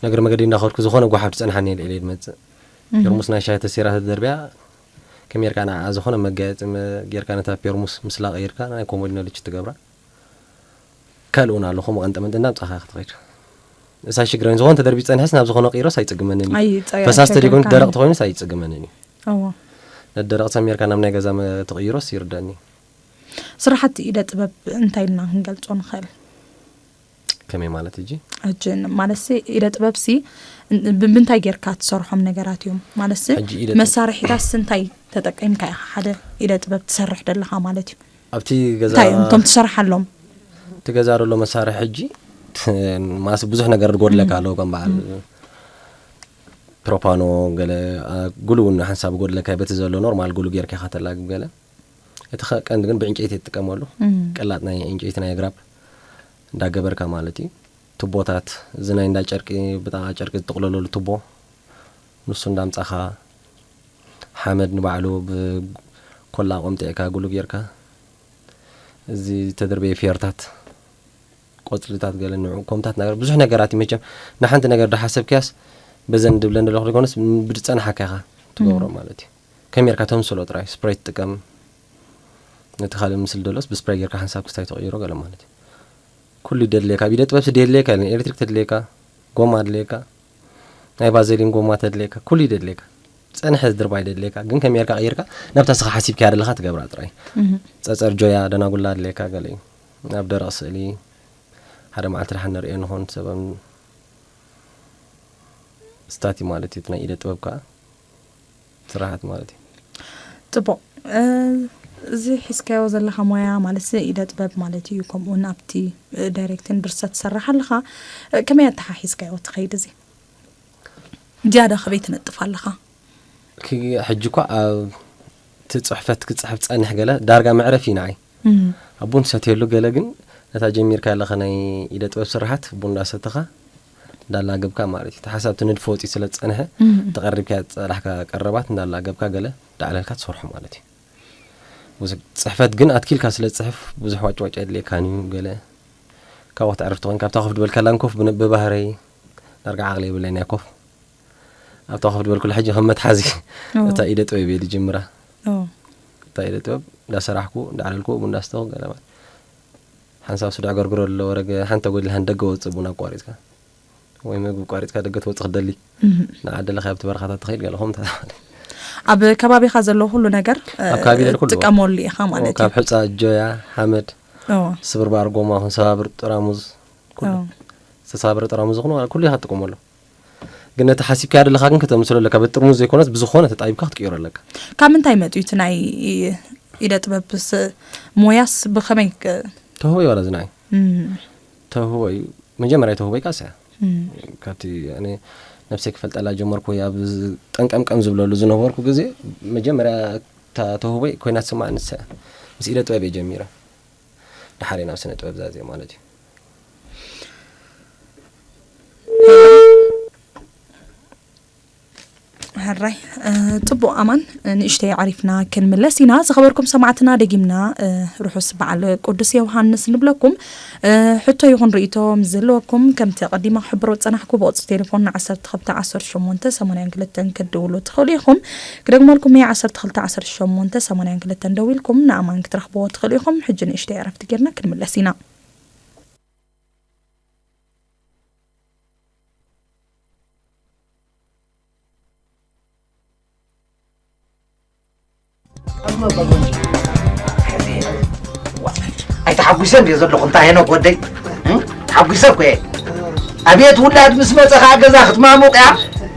ነገር መገዲ እንዳኸድኩ ዝኾነ ጓሓፍ ዝፀንሓኒ የለ ኢለ ዝመፅእ ፔርሙስ ናይ ሻሂ ተሰይራ ተደርቢያ ከመይ ጌርካ ንዓ ዝኾነ መጋየፂ መ- ጌርካ ነታ ፔርሙስ ምስላ ቀይርካ ናይ ኮሞዲኖ ልቺ ትገብራ። ካልእ እውን ኣሎ ከምኡ ቀንጠመንጠ እንዳምፃኻ ክትኸይድ እሳ ሽግረን ዝኾነ ተደርቢ ፀንሐስ ናብ ዝኾነ ቀይሮስ ኣይፅግመንን እዩ። ኣይፀ- ፈሳሲ ተደይኮይኑ ኣይከደርካን። ደረቕ ተኾይኑስ ኣይፅግመንን እዩ። እዎ። ነደረቕ ሰሚርካ ናብ ናይ ገዛ መ- ተቕይሮስ ይርደኒ። ስራሕቲ ኢደ ጥበብ እንታይ ኢልና ክንገልጾ ንኽእል? ከመይ ማለት እጂ? ሕጂ ማለትሲ ኢደ ጥበብ ሲ ን- ብምንታይ ጌርካ ትሰርሖም ነገራት እዮም? ማለትሲ ሕጂ ኢደ ጥበብ- መሳርሒታትስ እንታይ ተጠቂምካ ኢኻ ሓደ ኢደ ጥበብ ትሰርሕ ደለኻ ማለት እዩ? ኣብቲ ገዛ እንታይ እዮም እቶም ትሰርሓሎም? እቲ ገዛ ዘሎ መሳርሒ ሕጂ ማስ ብዙሕ ነገር ዝጎድለካ ኣለዎ ከም በዓል ፕሮፓኖ ገለ አ፣ ጉሉ እውን ሓንሳብ ጎድለካ በቲ ዘሎ ኖርማል ጉሉ ጌርካ ኢኻ ተላግብ ገለ እቲ ኸ- ቀንዲ ግን ብዕንጨይቲ እየ ትጥቀመሉ እም። ቀላጥ ናይ ዕንጨይቲ ናይ ኣግራብ እንዳገበርካ ማለት እዩ ቱቦታት እዚ ናይ እንዳ ጨርቂ ብጣ ጨርቂ ዝጥቕለለሉ ቱቦ ንሱ እንዳምጻኻ ሓመድ ንባዕሉ ብኮላ ቆምጢዕካ ጉሉ ጌርካ እዚ ዝተደርበየ ፍዮርታት ቆፅልታት ገለ ንዑ ከምታት ነገር ብዙሕ ነገራት እዩ መቸም ንሓንቲ ነገር ዶ ሓሰብክያስ በዘን ድብለን ደለኹ ዘይኮነስ ብድፀናሓካ ኢኻ ትገብሮ ማለት እዩ ከመይ ጌርካ ተምስሎ ጥራይ ስፕሬይ ትጥቀም ነቲ ካልእ ምስል ደሎስ ብስፕሬይ ጌርካ ሓንሳብ ክስታይ ተቕይሮ ገለ ማለት እዩ ኩሉ ይደድልየካ ኣብ ኢደ ጥበብሲ ደየድልየካ የለን ኤሌክትሪክ ተድልየካ ጎማ ኣድልየካ ናይ ቫዘሊን ጎማ ተድልየካ ኩሉ ይደድልየካ ፀንሐ ዝድርባ ይደድልየካ ግን ከመይ ጌርካ ቀይርካ ናብታ ስኻ ሓሲብካያ ደለኻ ትገብራ ጥራይ ፀፀር ጆያ ደናጉላ ኣድልየካ ገለ እዩ ኣብ ደረቕ ስእሊ ሓደ መዓልቲ ደሓን ንርእዮ ንኾን ሰበም ስታቲ ማለት እዩ እቲ ናይ ኢደ ጥበብ ከዓ ስራሓት ማለት እዩ ፅቡቕ እ፣ እዚ ሒዝካዮ ዘለኻ ሞያ ማለት ኢደ ጥበብ ማለት እዩ ከምኡውን ኣብቲ እ፣ ዳይሬክትን ድርሰት ትሰርሕ ኣለኻ እ፣ ከመይ ኣተሓሒዝካዮ ትኸይድ እዚ ዝያዳ ከበይ ትነጥፍ ኣለኻ ክ- ሕጂ እኳ ኣብ እቲ ፅሕፈት ክፅሕፍ ፀንሕ ገለ ዳርጋ መዕረፍ እዩ ንዓይ ኣብ ቡን ሰትየሉ ገለ ግን ነታ ጀሚርካ ኣለኻ ናይ ኢደ ጥበብ ስራሓት ቡን እንዳሰተኻ እንዳላገብካ ማለት እዩ እቲ ሓሳብ እቲ ንድፊ ወፂኡ ስለ ዝፀንሐ ተቐሪብካ ፀላሕካ ቀረባት እንዳላገብካ ገለ ዳዕለልካ ትሰርሖ ማለት እዩ ብዙ- ፅሕፈት ግን ኣትኪልካ ስለ ዝፅሕፍ ብዙሕ ዋጭዋጭ የድልየካን እዩ ገለ ካብ ወቅት ዕረፍቲ ኮይን ካብታ ኮፍ ድበልካላን ኮፍ ብን- ብባህረይ ዳርጋ ዓቕሊ የብለይ ናይ ኮፍ ኣብታ ኮፍ ድበልኩላ ሕጂ ከም መትሓዚ እታ ኢደ ጥበብ እየ ዝጅምራ እታ ኢደ ጥበብ እንዳሰራሕኩ እንዳዓለልኩ ቡን እንዳስተኹ ገለ ማለት ሓንሳብ ስዱዕ ገርግሮ ኣሎ ወረገ ሓንቲ ተጎዲልካ ንደገ ወፅእ ቡን ኣቋሪፅካ ወይ ምግቢ ቋሪፅካ ደገ ትወፅእ ክደሊ ንዓ ደለካ ኣብቲ በረኻታት ትኸይድ ገለ ከምኡ ተዛማዲ ኣብ ከባቢኻ ዘሎ ኩሉ ነገር እ፣ ኣብ ከባቢ ዘሎ ኩሉ። ትጥቀመሉ ኢኻ ማለት ካብ እዩ ሕፃ ጆያ ሓመድ እዎ፣ ስብርባር ጎማ ኹን ሰባብር ጥራሙዝ ኩሉ እዎ። ዝተሰባብረ ጥራሙዝ ኹን ኩሉ ኢኻ ትጥቀመሉ ግን ነቲ ሓሲብካያ ደለኻ ግን ከተምስሎ ኣለካ በጥርሙዝ ዘይኮነስ ብዝኾነ ተጣቢብካ ክትቅይሮ ኣለካ ካብ ምንታይ መፅዩ እቲ ናይ ኢደ ጥበብ ስ- ሞያስ ብኸመይ ክ- ተህቦይ ዋላ ዝንዓይ እም፣ ተህቦይ መጀመርያ ተህቦይ ካስ እያ እም፣ ካብቲ ኣነ ነብሰይ ክፈልጠላ ጀመርኩ ወይ ኣብ ዝ- ጠንቀምቀም ዝብለሉ ዝነበርኩ ግዜ መጀመርያ እታ ተህቦይ ኮይና ትስማዕ ንሳ እያ ምስ ኢደ ጥበብ እየ ጀሚረ ድሓር ናብ ስነ ጥበብ ዛዜ ማለት እዩ ራይ ጽቡቕ ኣማን። ንእሽተይ ዓሪፍና ክንምለስ ኢና። ዝኸበርኩም ሰማዕትና፣ ደጊምና ርሑስ በዓል ቅዱስ ዮሃንስ ንብለኩም። ሕቶ ይኹን ርእይቶ ምስ ዘለወኩም፣ ከምቲ ኣቐዲመ ክሕብሮ ዝጸናሕኩ፣ ብቑጽሪ ቴሌፎን ን ዓሰርተ ክልተ ዓሰርተ ሸሞንተ ሰማንያን ክልተን ክትድውሉ ትኽእሉ ኢኹም። ክደግመልኩም እየ፣ ዓሰርተ ክልተ ዓሰርተ ሸሞንተ ሰማንያን ክልተን ደዊልኩም ንኣማን ክትረኽብዎ ትኽእሉ ኢኹም። ሕጂ ንእሽተይ ዕረፍቲ ጌርና ክንምለስ ኢና። ኣይተሓጒሰ እንድየ ዘለኹ። እንታይ ሄኖክ ወደይ? ተሓጒሰ እኮ እየ። ኣቤት ውላድ ምስ መፀ ከዓ ገዛ ክትማሙቕ እያ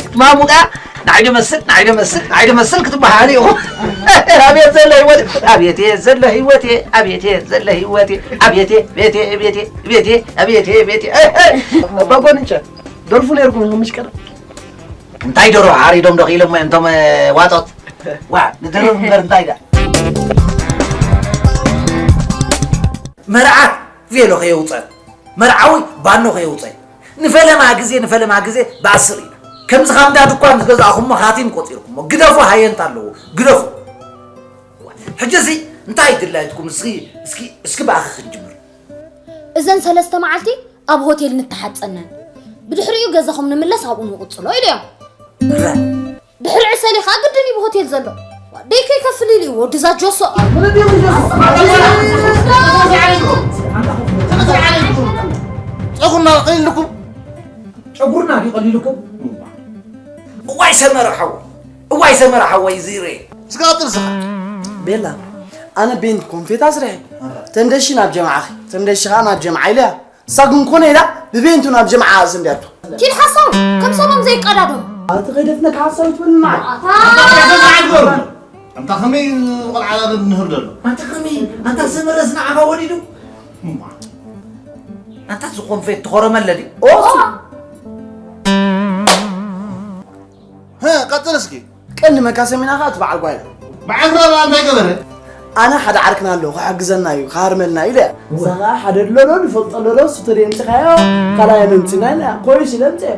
ክትማሙቕ እያ። ንዓይ ደመስል ንዓይ ደመስል ንዓይ ደመስል ክትበሃል እዩ። ኣቤት ዘሎ ህይወት ኣቤት እየ ዘሎ ህይወት እየ ኣቤት እየ ዘሎ ህይወት እየ ኣቤት እየ ቤት እየ ቤት እየ ቤት እየ ኣቤት እየ ቤት እየ። ባጎንጨ ደርፉ ነርኩም ምሽ ቀረ እንታይ ደሮ ሓሪዶም ዶ ክኢሎም እዮም እቶም ዋጦት? ዋ ንደርፍ እምበር እንታይ ዳ መርዓት ቬሎ ከየውፀ መርዓዊ ባኖ ከየውፀ ንፈለማ ግዜ ንፈለማ ግዜ ብኣስር ኢና ከምዚ ካብ እንዳ ድኳን ዝገዛእኹሞ ሃቲም ቆፂርኩሞ ግደፉ ሃየንት ኣለዎ ግደፉ ሕጂ እዚ እንታይ ድላይትኩም እስኪ እስኪ እስኪ ብኣኺ ክንጅምር እዘን ሰለስተ መዓልቲ ኣብ ሆቴል ንተሓፀነን ብድሕሪኡ ገዛኹም ንምለስ ኣብኡ ንቕፅሎ ኢለዮም። ድሕሪ ዕሰሊ ከዓ ግድን እዩ ብሆቴል ዘሎ። ደይ ከይከፍል ኢሉ እዩ ወዲ እዛ ጆሶ። ፀጉርና ቀሊልኩም ጨጉርና ድዩ ቀሊልኩም? እዋይ ሰመረ ሓወይ እዋይ ሰመረ ሓወይ ዝሬ እስካ ቀጥል ስኻ ቤላ ኣነ ቤንት ኮንፌት ኣስርሐ ተንደሺ ናብ ጀምዓኺ ተንደሺ ከዓ ናብ ጀምዓ ኢለያ እሳ ግን ኮነ ኢላ ብቤንቱ ናብ ጀምዓ ኣእስንድያቶ ኪድ ሓሳዊ ከም ሰቦም ዘይቀዳደሙ ኣቲ ከይደፍነካ ሓሳዊ ትብል ማዓት ኣንታ ከመይ ቆልዓ ላበ ንህር ደሎ ኣንታ ከመይ ኣንታ ሰመረስ ንዓኻ ወሊዱ እማ ኣንታ እዚ ኮንፌት ትኾረመለ ድዩ ኦሱ ቀፅል እስኪ ቀንዲ መካሰሚና ከዓ እቲ በዓል ጓይላ በዓል ጓይላ እንታይ ገበረ ኣነ ሓደ ዓርክና ኣለዎ ክሕግዘና እዩ ክሃርመልና ኢለ እዛ ከዓ ሓደ ድለሎ ንፈልጦ ለሎ እሱ ተደምፅኻዮ ካልኣይ ነምፅና ኢና ኮይስ ኢለ ምፅአ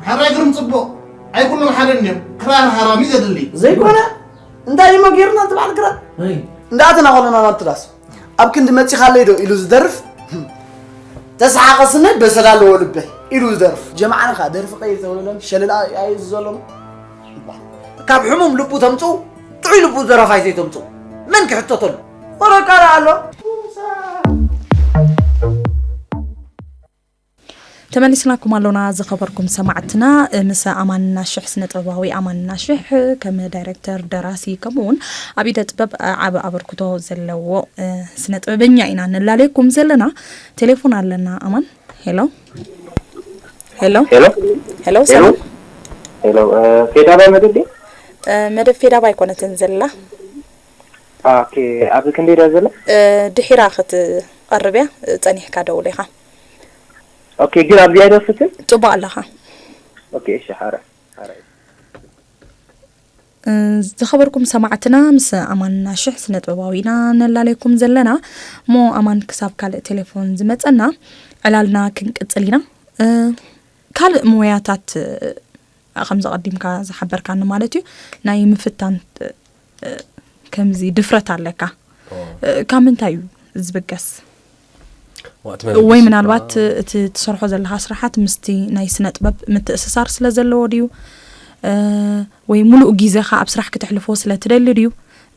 ሓራይ ግርም ፅቡቕ ኣይኩሎም ሓደ እንድዮም ክራር ሃራሚ ዘድሊ ዘይኮነ እንታይ እሞ ገይርና እቲ በዓል ግራት እንዳኣተና ከለና ናብቲ ዳስ ኣብ ክንዲ መፂኻለይ ዶ ኢሉ ዝደርፍ ተሰሓቐስኒ በሰል ኣለዎ ልበይ ኢሉ ዝደርፍ ጀማዓና ከዓ ደርፊ ቀይር ተብለሎም ሸለል ኣዩ ዘሎም ካብ ሕሙም ልቡ ተምፅኡ ጥዑይ ልቡ ዘረፋይ ዘይተምፅኡ መን ክሕተተሉ ወረቃላ ኣሎ ተመሊስናኩም ኣሎና ዝኸበርኩም ሰማዕትና ምስ ኣማንና ሽሕ ስነጥበባዊ ኣማንና ሽሕ ከም ዳይረክተር ደራሲ ከምኡ እውን ኣብ ኢደ ጥበብ ዓቢ ኣበርክቶ ዘለዎ ስነጥበበኛ ኢና ነላለየኩም ዘለና ቴሌፎን ኣለና ኣማን ሄሎ ሄሎ ሄሎ ሄሎ ሰላም ሄሎ ፌዳባ መደብ መደብ ፌዳባ ኣይኮነትን ዘላ ኦኬ ኣብዚ ክንደይ ድያ ዘላ ድሒራ ክትቐርብ እያ ጸኒሕካ ደውል ኢኻ ኦኬ ግን ኣብዚ ኣይደርስትን ጽቡቕ ኣለኻ ኦኬ እሺ ሓረ ሓረ ዝኸበርኩም ሰማዕትና ምስ ኣማንና ሽሕ ስነጥበባዊ ኢና ነላለየኩም ዘለና እሞ ኣማን ክሳብ ካልእ ቴሌፎን ዝመፀና ዕላልና ክንቅፅል ኢና ካልእ ሞያታት ከምዚ ቀዲምካ ዝሓበርካኒ ማለት እዩ ናይ ምፍታን ከምዚ ድፍረት ኣለካ ካብ ምንታይ እዩ ዝብገስ ወይ ምናልባት እቲ ትሰርሖ ዘለካ ስራሓት ምስቲ ናይ ስነ ጥበብ ምትእስሳር ስለ ዘለዎ ድዩ ወይ ሙሉእ ግዜኻ ኣብ ስራሕ ክተሕልፎ ስለ ትደሊ ድዩ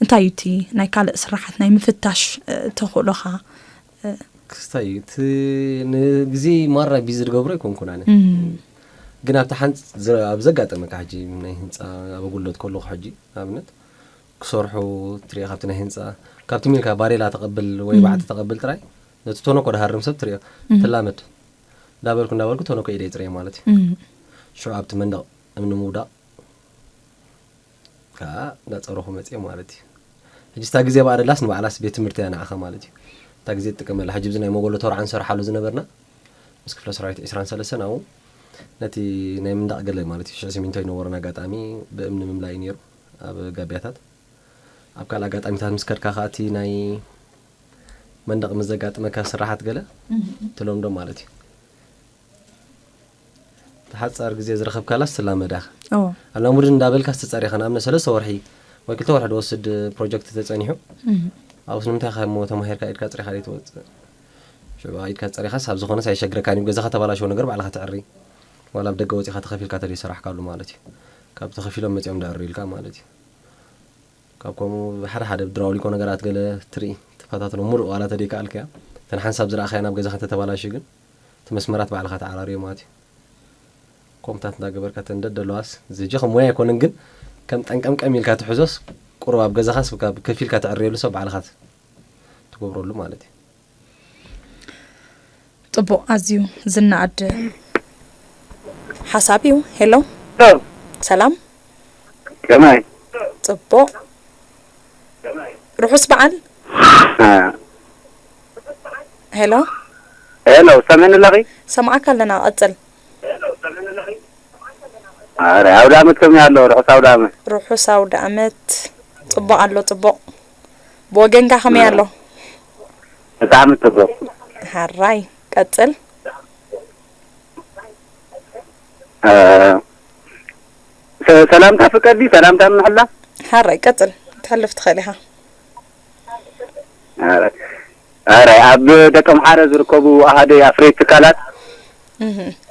እንታይ እዩ እቲ ናይ ካልእ ስራሓት ናይ ምፍታሽ ተኽእሎኻ ክስታይ እቲ ንግዜ ማራ ቢዚ ዝገብሮ ኣይኮንኩን ኣነ ግን ኣብቲ ሓንፅ ኣብ ዘጋጠመካ ሕጂ ናይ ህንፃ ኣብ ኣጉልበት ከለኩ ሕጂ ንኣብነት ክሰርሑ ትሪኦ ካብቲ ናይ ህንፃ ካብቲ ሚልካ ባሬላ ተቐብል ወይ ባዕቲ ተቐብል ጥራይ ነቲ ቶኖኮ ድሃርም ሰብ ትሪኦ ትላመድ እንዳበልኩ እንዳበልኩ ቶኖኮ ኢደ ይፅርየ ማለት እዩ ሽዑ ኣብቲ መንደቕ እምኒ ምውዳቕ ከዓ እንዳፀረኹ መፅየ ማለት እዩ ሕጂ እታ ግዜ ብኣደላስ ንባዕላስ ቤት ትምህርቲ እያ ንዓኻ ማለት እዩ እታ ግዜ ትጥቀመላ ሕጂ ብዚ ናይ መጎሎ ተርዓ ንሰርሓሉ ዝነበርና ምስ ክፍለ ሰራዊት ዕስራን ሰለስተን ኣብኡ ነቲ ናይ ምንዳቕ ገለ ማለት እዩ ሽዕ ሲሚንቶ ኣይነበሮን ኣጋጣሚ ብእምኒ ምምላእ እዩ ነይሩ ኣብ ጋቢያታት ኣብ ካልእ ኣጋጣሚታት ምስ ከድካ ከዓ እቲ ናይ መንደቕ ምስ ዘጋጥመካ ስራሓት ገለ ትለምዶ ማለት እዩ እቲ ሓፃር ግዜ ዝረኸብካላስ ትላመዳ ኦ ኣላሙድን እንዳበልካ ዝተጸሪኻ ንኣብነት ሰለስተ ወርሒ ወይ ክልተ ወርሒ ዝወስድ ፕሮጀክት ተጸኒሑ ኣብስ ንምንታይ ከም ተማሂርካ ኢድካ ጽሪኻ ዘይትወጽእ? ሽዑ ኢድካ ጸሪኻስ ኣብ ዝኾነስ ኣይሸግረካን እዩ። ገዛኻ ተባላሸው ነገር ባዕልኻ ትዕሪ። ዋላ ኣብ ደገ ወጺኻ ተኸፊልካ ተደይ ሰራሕካሉ ማለት እዩ። ካብ ተኸፊሎም መጺኦም ደዕሪ ኢልካ ማለት እዩ። ካብ ከምኡ ሓደ ሓደ ድራውሊኮ ነገራት ገለ ትርኢ ተፈታትኖ ሙሉእ ዋላ ተደይ ከኣልከያ ተን ሓንሳብ ዝረኣኻያ ናብ ገዛኻ እንተተባላሽ ግን እቲ መስመራት ባዕልኻ ተዓራርዮ ማለት እዩ። ኮምታት እንዳገበርካ ተንደድ ደለዋስ ዝጂ ከም ሞያ ኣይኮነን ግን ከም ጠንቀምቀም ኢልካ ትሕዞስ ቁሩብ ኣብ ገዛኻስ ካብ ከፊልካ ትዕርየሉ ሰብ ባዕልኻ ትገብረሉ ማለት እዩ። ጽቡቕ ኣዝዩ ዝነኣድ ሓሳብ እዩ። ሄሎ ሰላም ከመይ ጽቡቕ ርሑስ በዓል። ሄሎ ሄሎ ሰሜን ኣለኺ ሰምዓካ ኣለና ቀጽል። ኣረ ኣውደ ዓመት ከመይ ኣሎ? ርሑስ ኣውደ ዓመት። ርሑስ ኣውደ ዓመት። ጽቡቕ ኣሎ ጽቡቕ። ብወገንካ ከመይ ኣሎ? ብጣዕሚ ጽቡቕ። ሓራይ ቀጽል። ሰላምታ ፍቀዲ ሰላምታ ንምሕላ። ሓራይ ቀጽል። ትሕልፍ ትኽእል ኢኻ። ኣረ ኣብ ደቀምሓረ ዝርከቡ ኣሃደ ኣፍረይቲ ትካላት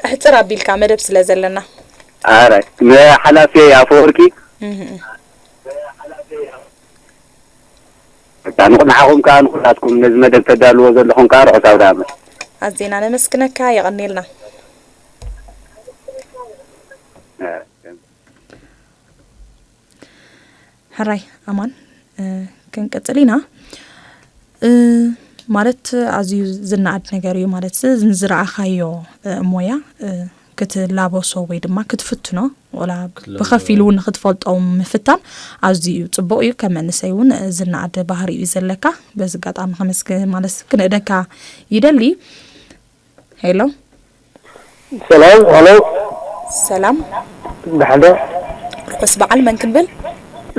እሕፅር ኣቢልካ መደብ ስለ ዘለና ኣረ ንሓላፊ ኣፈወርቂ ንቕድሓኹም ከዓ ንኩላትኩም ነዚ መደብ ተዳልዎ ዘለኹም ከዓ ርሑስ ኣውደ ዓመት። ኣዜና ነመስግነካ የቐኔልና። ሕራይ ኣማን ክንቀፅል ኢና። ማለት ኣዝዩ ዝነኣድ ነገር እዩ። ማለት ንዝረኣኻዮ ሞያ ክትላበሶ ወይ ድማ ክትፍትኖ ወላ ብኸፊል እውን ንክትፈልጦ ምፍታን ኣዝዩ እዩ ፅቡቕ እዩ። ከም መንእሰይ እውን ዝነኣድ ባህሪ እዩ ዘለካ። በዚ ኣጋጣሚ ከመስግ ማለት ክንእደካ ይደሊ። ሄሎ ሰላም ሄሎ ሰላም ደሓን ዶ? ርሑስ በዓል መን ክንብል?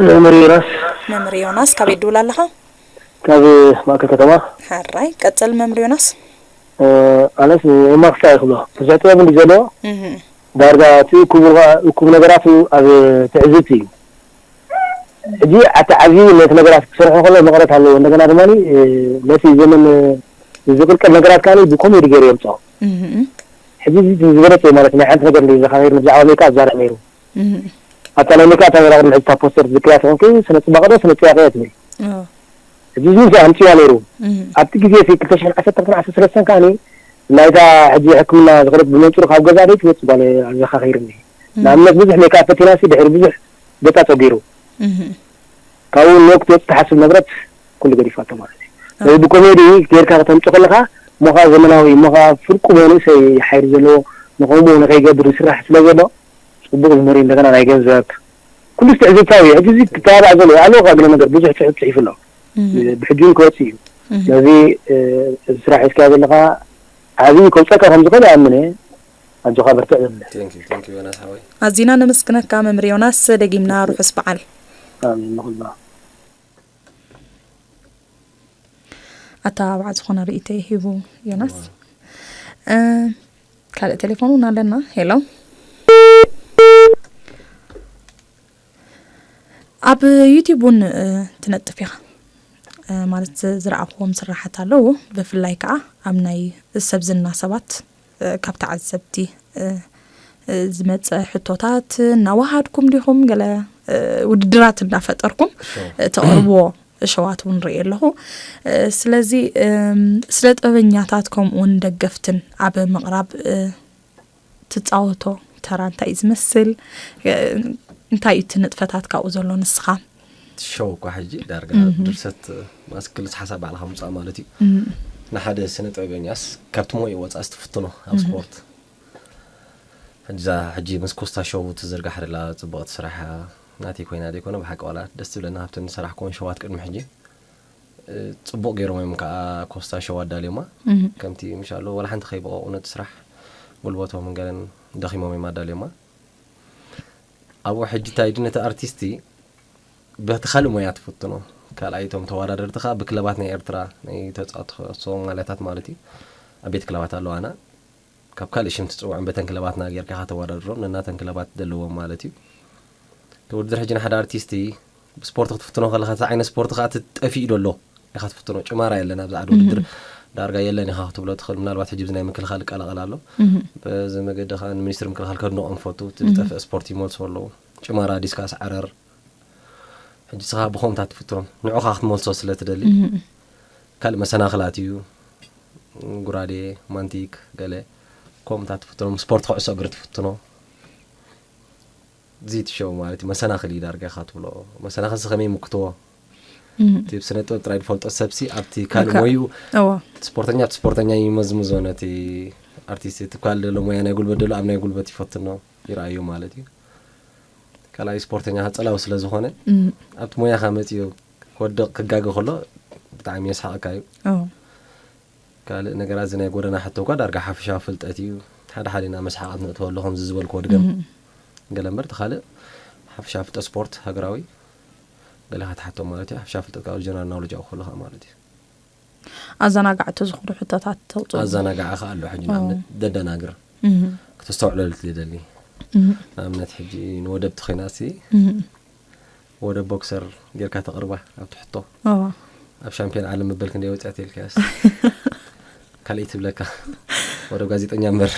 መምህር ዮናስ መምህር ዮናስ ካበይ ትድውል ኣለኻ? ካብ ማእከል ከተማ። ሓራይ ቀጽል መምህር ዮናስ። ኣነስ የማክሳ ይኽብሎ ብዙሕ ጥበብ እንዲ ዘለዎ ዳርጋ እቲ እኩብ እኩብ ነገራቱ ኣብ ትዕዝብቲ እዩ። ሕጂ ኣቲ ዓብዩ ነቲ ነገራት ክሰርሖ ከሎ መቕረት ኣለዎ። እንደገና ድማ ነቲ ዘመን ዝቕልቀል ነገራት ካሊ ብኮሜዲ ገይሩ የምፅኦ። ሕጂ እዚ ዝበለፀ እዩ ማለት ናይ ሓንቲ ነገር እንዲ ዘኻኺር ብዛዕባ ሜካ ኣዛረብ ነይሩ። ኣብታ ናይ ሜካ ኣታ ዘራቕድ ምሕዝታ ፖስተር ዝክያ ተኾንኪ ስነ ፅባቐ ዶ ስነ ፅያቐ እየ ትብል። ሕጂ እዚ ኣምፅዋ ነይሩ ኣብቲ ግዜ እቲ ክልተ ሽሕን ዓሰርተ ክልተን ዓሰርተ ሰለስተን ከዓኒ ናይታ ሕጂ ሕክምና ዝኸደት ብመንፅሩ ካብ ገዛ ደይ ትወፅእ ጓል ኣዘኻኺርኒ። ንኣብነት ብዙሕ ሜካ ፈቲናሲ ድሕሪ ብዙሕ ገፃ ፀጊሩ ካብኡ ኖክ ትወፅእ ትሓስብ ነበረት ኩሉ ገዲፋቶ ማለት እዩ። ነዚ ብኮሜዲ ጌርካ ከተምፅእ ከለካ ሞኻ ዘመናዊ ሞኻ ፍርቁ መንእሰይ ሓይሊ ዘለዎ ንኸምኡ ንኸይገብር ዝስራሕ ስለ ዘሎ ፅቡቕ ዝመሪ እንደገና ናይ ገንዘብ ኩሉ ትዕዝብታዊ እዩ። ሕጂ እዚ ክተባባዕ ዘሎ ኣለዎ ካብ ገለ ነገር ብዙሕ ፅሑፍ ፅሒፉ ኣሎ። ብሕጂ እውን ክወፅእ እዩ። ስለዚ እዚ ስራሕ ሒዝካዮ ዘለኻ ዓብዪ ከውፀካ ከም ዝኽእል ይኣምን እየ። ኣጆኻ በርትዕ ዘብለ። ቴንክ ዩ ቴንክ ዩ ዮናስ ሓወይ። ኣዚና ነመስግነካ መምህር ዮናስ። ደጊምና ርሑስ በዓል። ኣሜን ንኹልና። ኣተባባዕ ዝኾነ ርእይቶ ሂቡ ዮናስ። ካልእ ቴሌፎን እውን ኣለና። ሄሎ ኣብ ዩቲብ እውን ትነጥፍ ኢኻ ማለት ዝረኣኽዎም ስራሓት ኣለዉ። ብፍላይ ከዓ ኣብ ናይ ሰብ ዝና ሰባት ካብ ተዓዘብቲ ዝመፀ ሕቶታት እናወሃድኩም ዲኹም ገለ ውድድራት እናፈጠርኩም ተቕርብዎ ሸዋት እውን ርኢ ኣለኹ። ስለዚ ስነ ጥበበኛታት ከምኡ እውን ደገፍትን ኣብ ምቕራብ ትፃወቶ ተራ እንታይ እዩ ዝመስል? እንታይ እዩ እቲ ንጥፈታት ካብኡ ዘሎ ንስኻ? ሸው እኳ ሕጂ ዳርጋ ድርሰት ማስ ክልስ ሓሳብ ባዕልኻ ምፃእ ማለት እዩ። ንሓደ ስነ ጥበበኛስ ካብቲ ሞይኡ ወፃእ ዝትፍትኖ ኣብ ስፖርት ሕጂ እዛ ሕጂ ምስ ኮስታ ሸው ትዝርጋሕ ደላ ፅብቕቲ ስራሕ እያ። ናተይ ኮይና ዘይኮነ ብሓቂ ዋላ ደስ ትብለና ካብተን ዝሰራሕክወን ሸዋት ቅድሚ ሕጂ ፅቡቕ ገይሮም እዮም ከዓ ኮስታ ሸው ኣዳልዮማ ከምቲ ምሻሎ ዋላ ሓንቲ ከይበቐቑ ነቲ ስራሕ ጉልበቶም ገለን ደኺሞም እዮም ኣዳልዮማ ኣብኡ ሕጂ እንታይ ድዩ ነቲ ኣርቲስቲ በቲ ካልእ ሞያ ትፍትኖ ካልኣይ እቶም ተወዳደርቲ ከዓ ብክለባት ናይ ኤርትራ ናይ ተፃወትሶ ማልያታት ማለት እዩ ኣብ ቤት ክለባት ኣለዋና ካብ ካልእ ሽም ትፅውዖም በተን ክለባትና ጌርካ ከተወዳድሮም ነናተን ክለባት ዘለዎም ማለት እዩ ውድድር ሕጂ ንሓደ ኣርቲስት ብስፖርት ክትፍትኖ ከለካ እቲ ዓይነት ስፖርት ከዓ ትጠፊእ ዶ ኣሎ ኢካ ትፍትኖ። ጭማራ የለን ኣብዚ ዓዲ ውድድር ዳርጋ የለን ኢካ ክትብሎ ትኽእል። ምናልባት ሕጂ ብዚ ናይ ምክልኻል ይቀላቀል ኣሎ። በዚ መገዲ ከዓ ንሚኒስትሪ ምክልኻል ከድንቆም ፈቱ። እቲ ዝጠፍእ ስፖርት ይመልሶ ኣለዉ። ጭማራ ዲስካስ ዓረር ሕጂ ስኻ ብኸምታት ትፍትኖም ንዑኻ ክትመልሶ ስለ ትደሊ ካልእ መሰናኽላት እዩ። ጉራዴ፣ ማንቲክ፣ ገለ ከምታት ትፍትኖም። ስፖርት ኩዕሶ እግሪ ትፍትኖ። እዚ ትሸው ማለት እዩ። መሰናኽል እዩ ዳርጋ ኢኻ ትብሎ። መሰናኽል ሲ ከመይ ምክትዎ? እቲ ብስነ ጥበብ ጥራይ ዝፈልጦ ሰብሲ ኣብቲ ካልእ ሞይኡ ስፖርተኛ ኣብቲ ስፖርተኛ ይመዝምዞ። ነቲ ኣርቲስት እቲ ካልእ ዘሎ ሞያ ናይ ጉልበት ዘሎ ኣብ ናይ ጉልበት ይፈትኖ ይረኣዩ ማለት እዩ። ካልኣይ ስፖርተኛ ጸላዊ ስለ ዝኾነ ኣብቲ ሞያኻ መጺኡ ክወድቕ ክጋገ ከሎ ብጣዕሚ የስሓቐካ እዩ። ካልእ ነገራት እዚ ናይ ጎደና ሕቶ እኳ ዳርጋ ሓፈሻዊ ፍልጠት እዩ። ሓደ ሓደ ኢና መስሓቓት ነእትወሉ ከምዚ ዝበልክዎ ድገም ገለ እምበር እቲ ካልእ ሓፈሻዊ ፍልጠት ስፖርት ሃገራዊ ገለ ክትሓቶ ማለት እዩ። ሓፈሻዊ ፍልጠት ካብ ጀነራል ናውለጅ ኣው ከለኻ ማለት እዩ። ኣዘናጋዕቲ ዝኾኑ ሕቶታት ተውፅኡ። ኣዘናጋዒ ከ ኣሎ ሕጂ ንኣብነት ደደናግር ክተስተውዕለሉ ትደሊ። ንኣብነት ሕጂ ንወደብቲ ኮይና ሲ ወደብ ቦክሰር ጌርካ ተቕርባ ኣብቲ ሕቶ ኣብ ሻምፒዮን ዓለም መበል ክንደይ ወፅያ ተልካያስ ካልኣይ ትብለካ ወደብ ጋዜጠኛ እምበር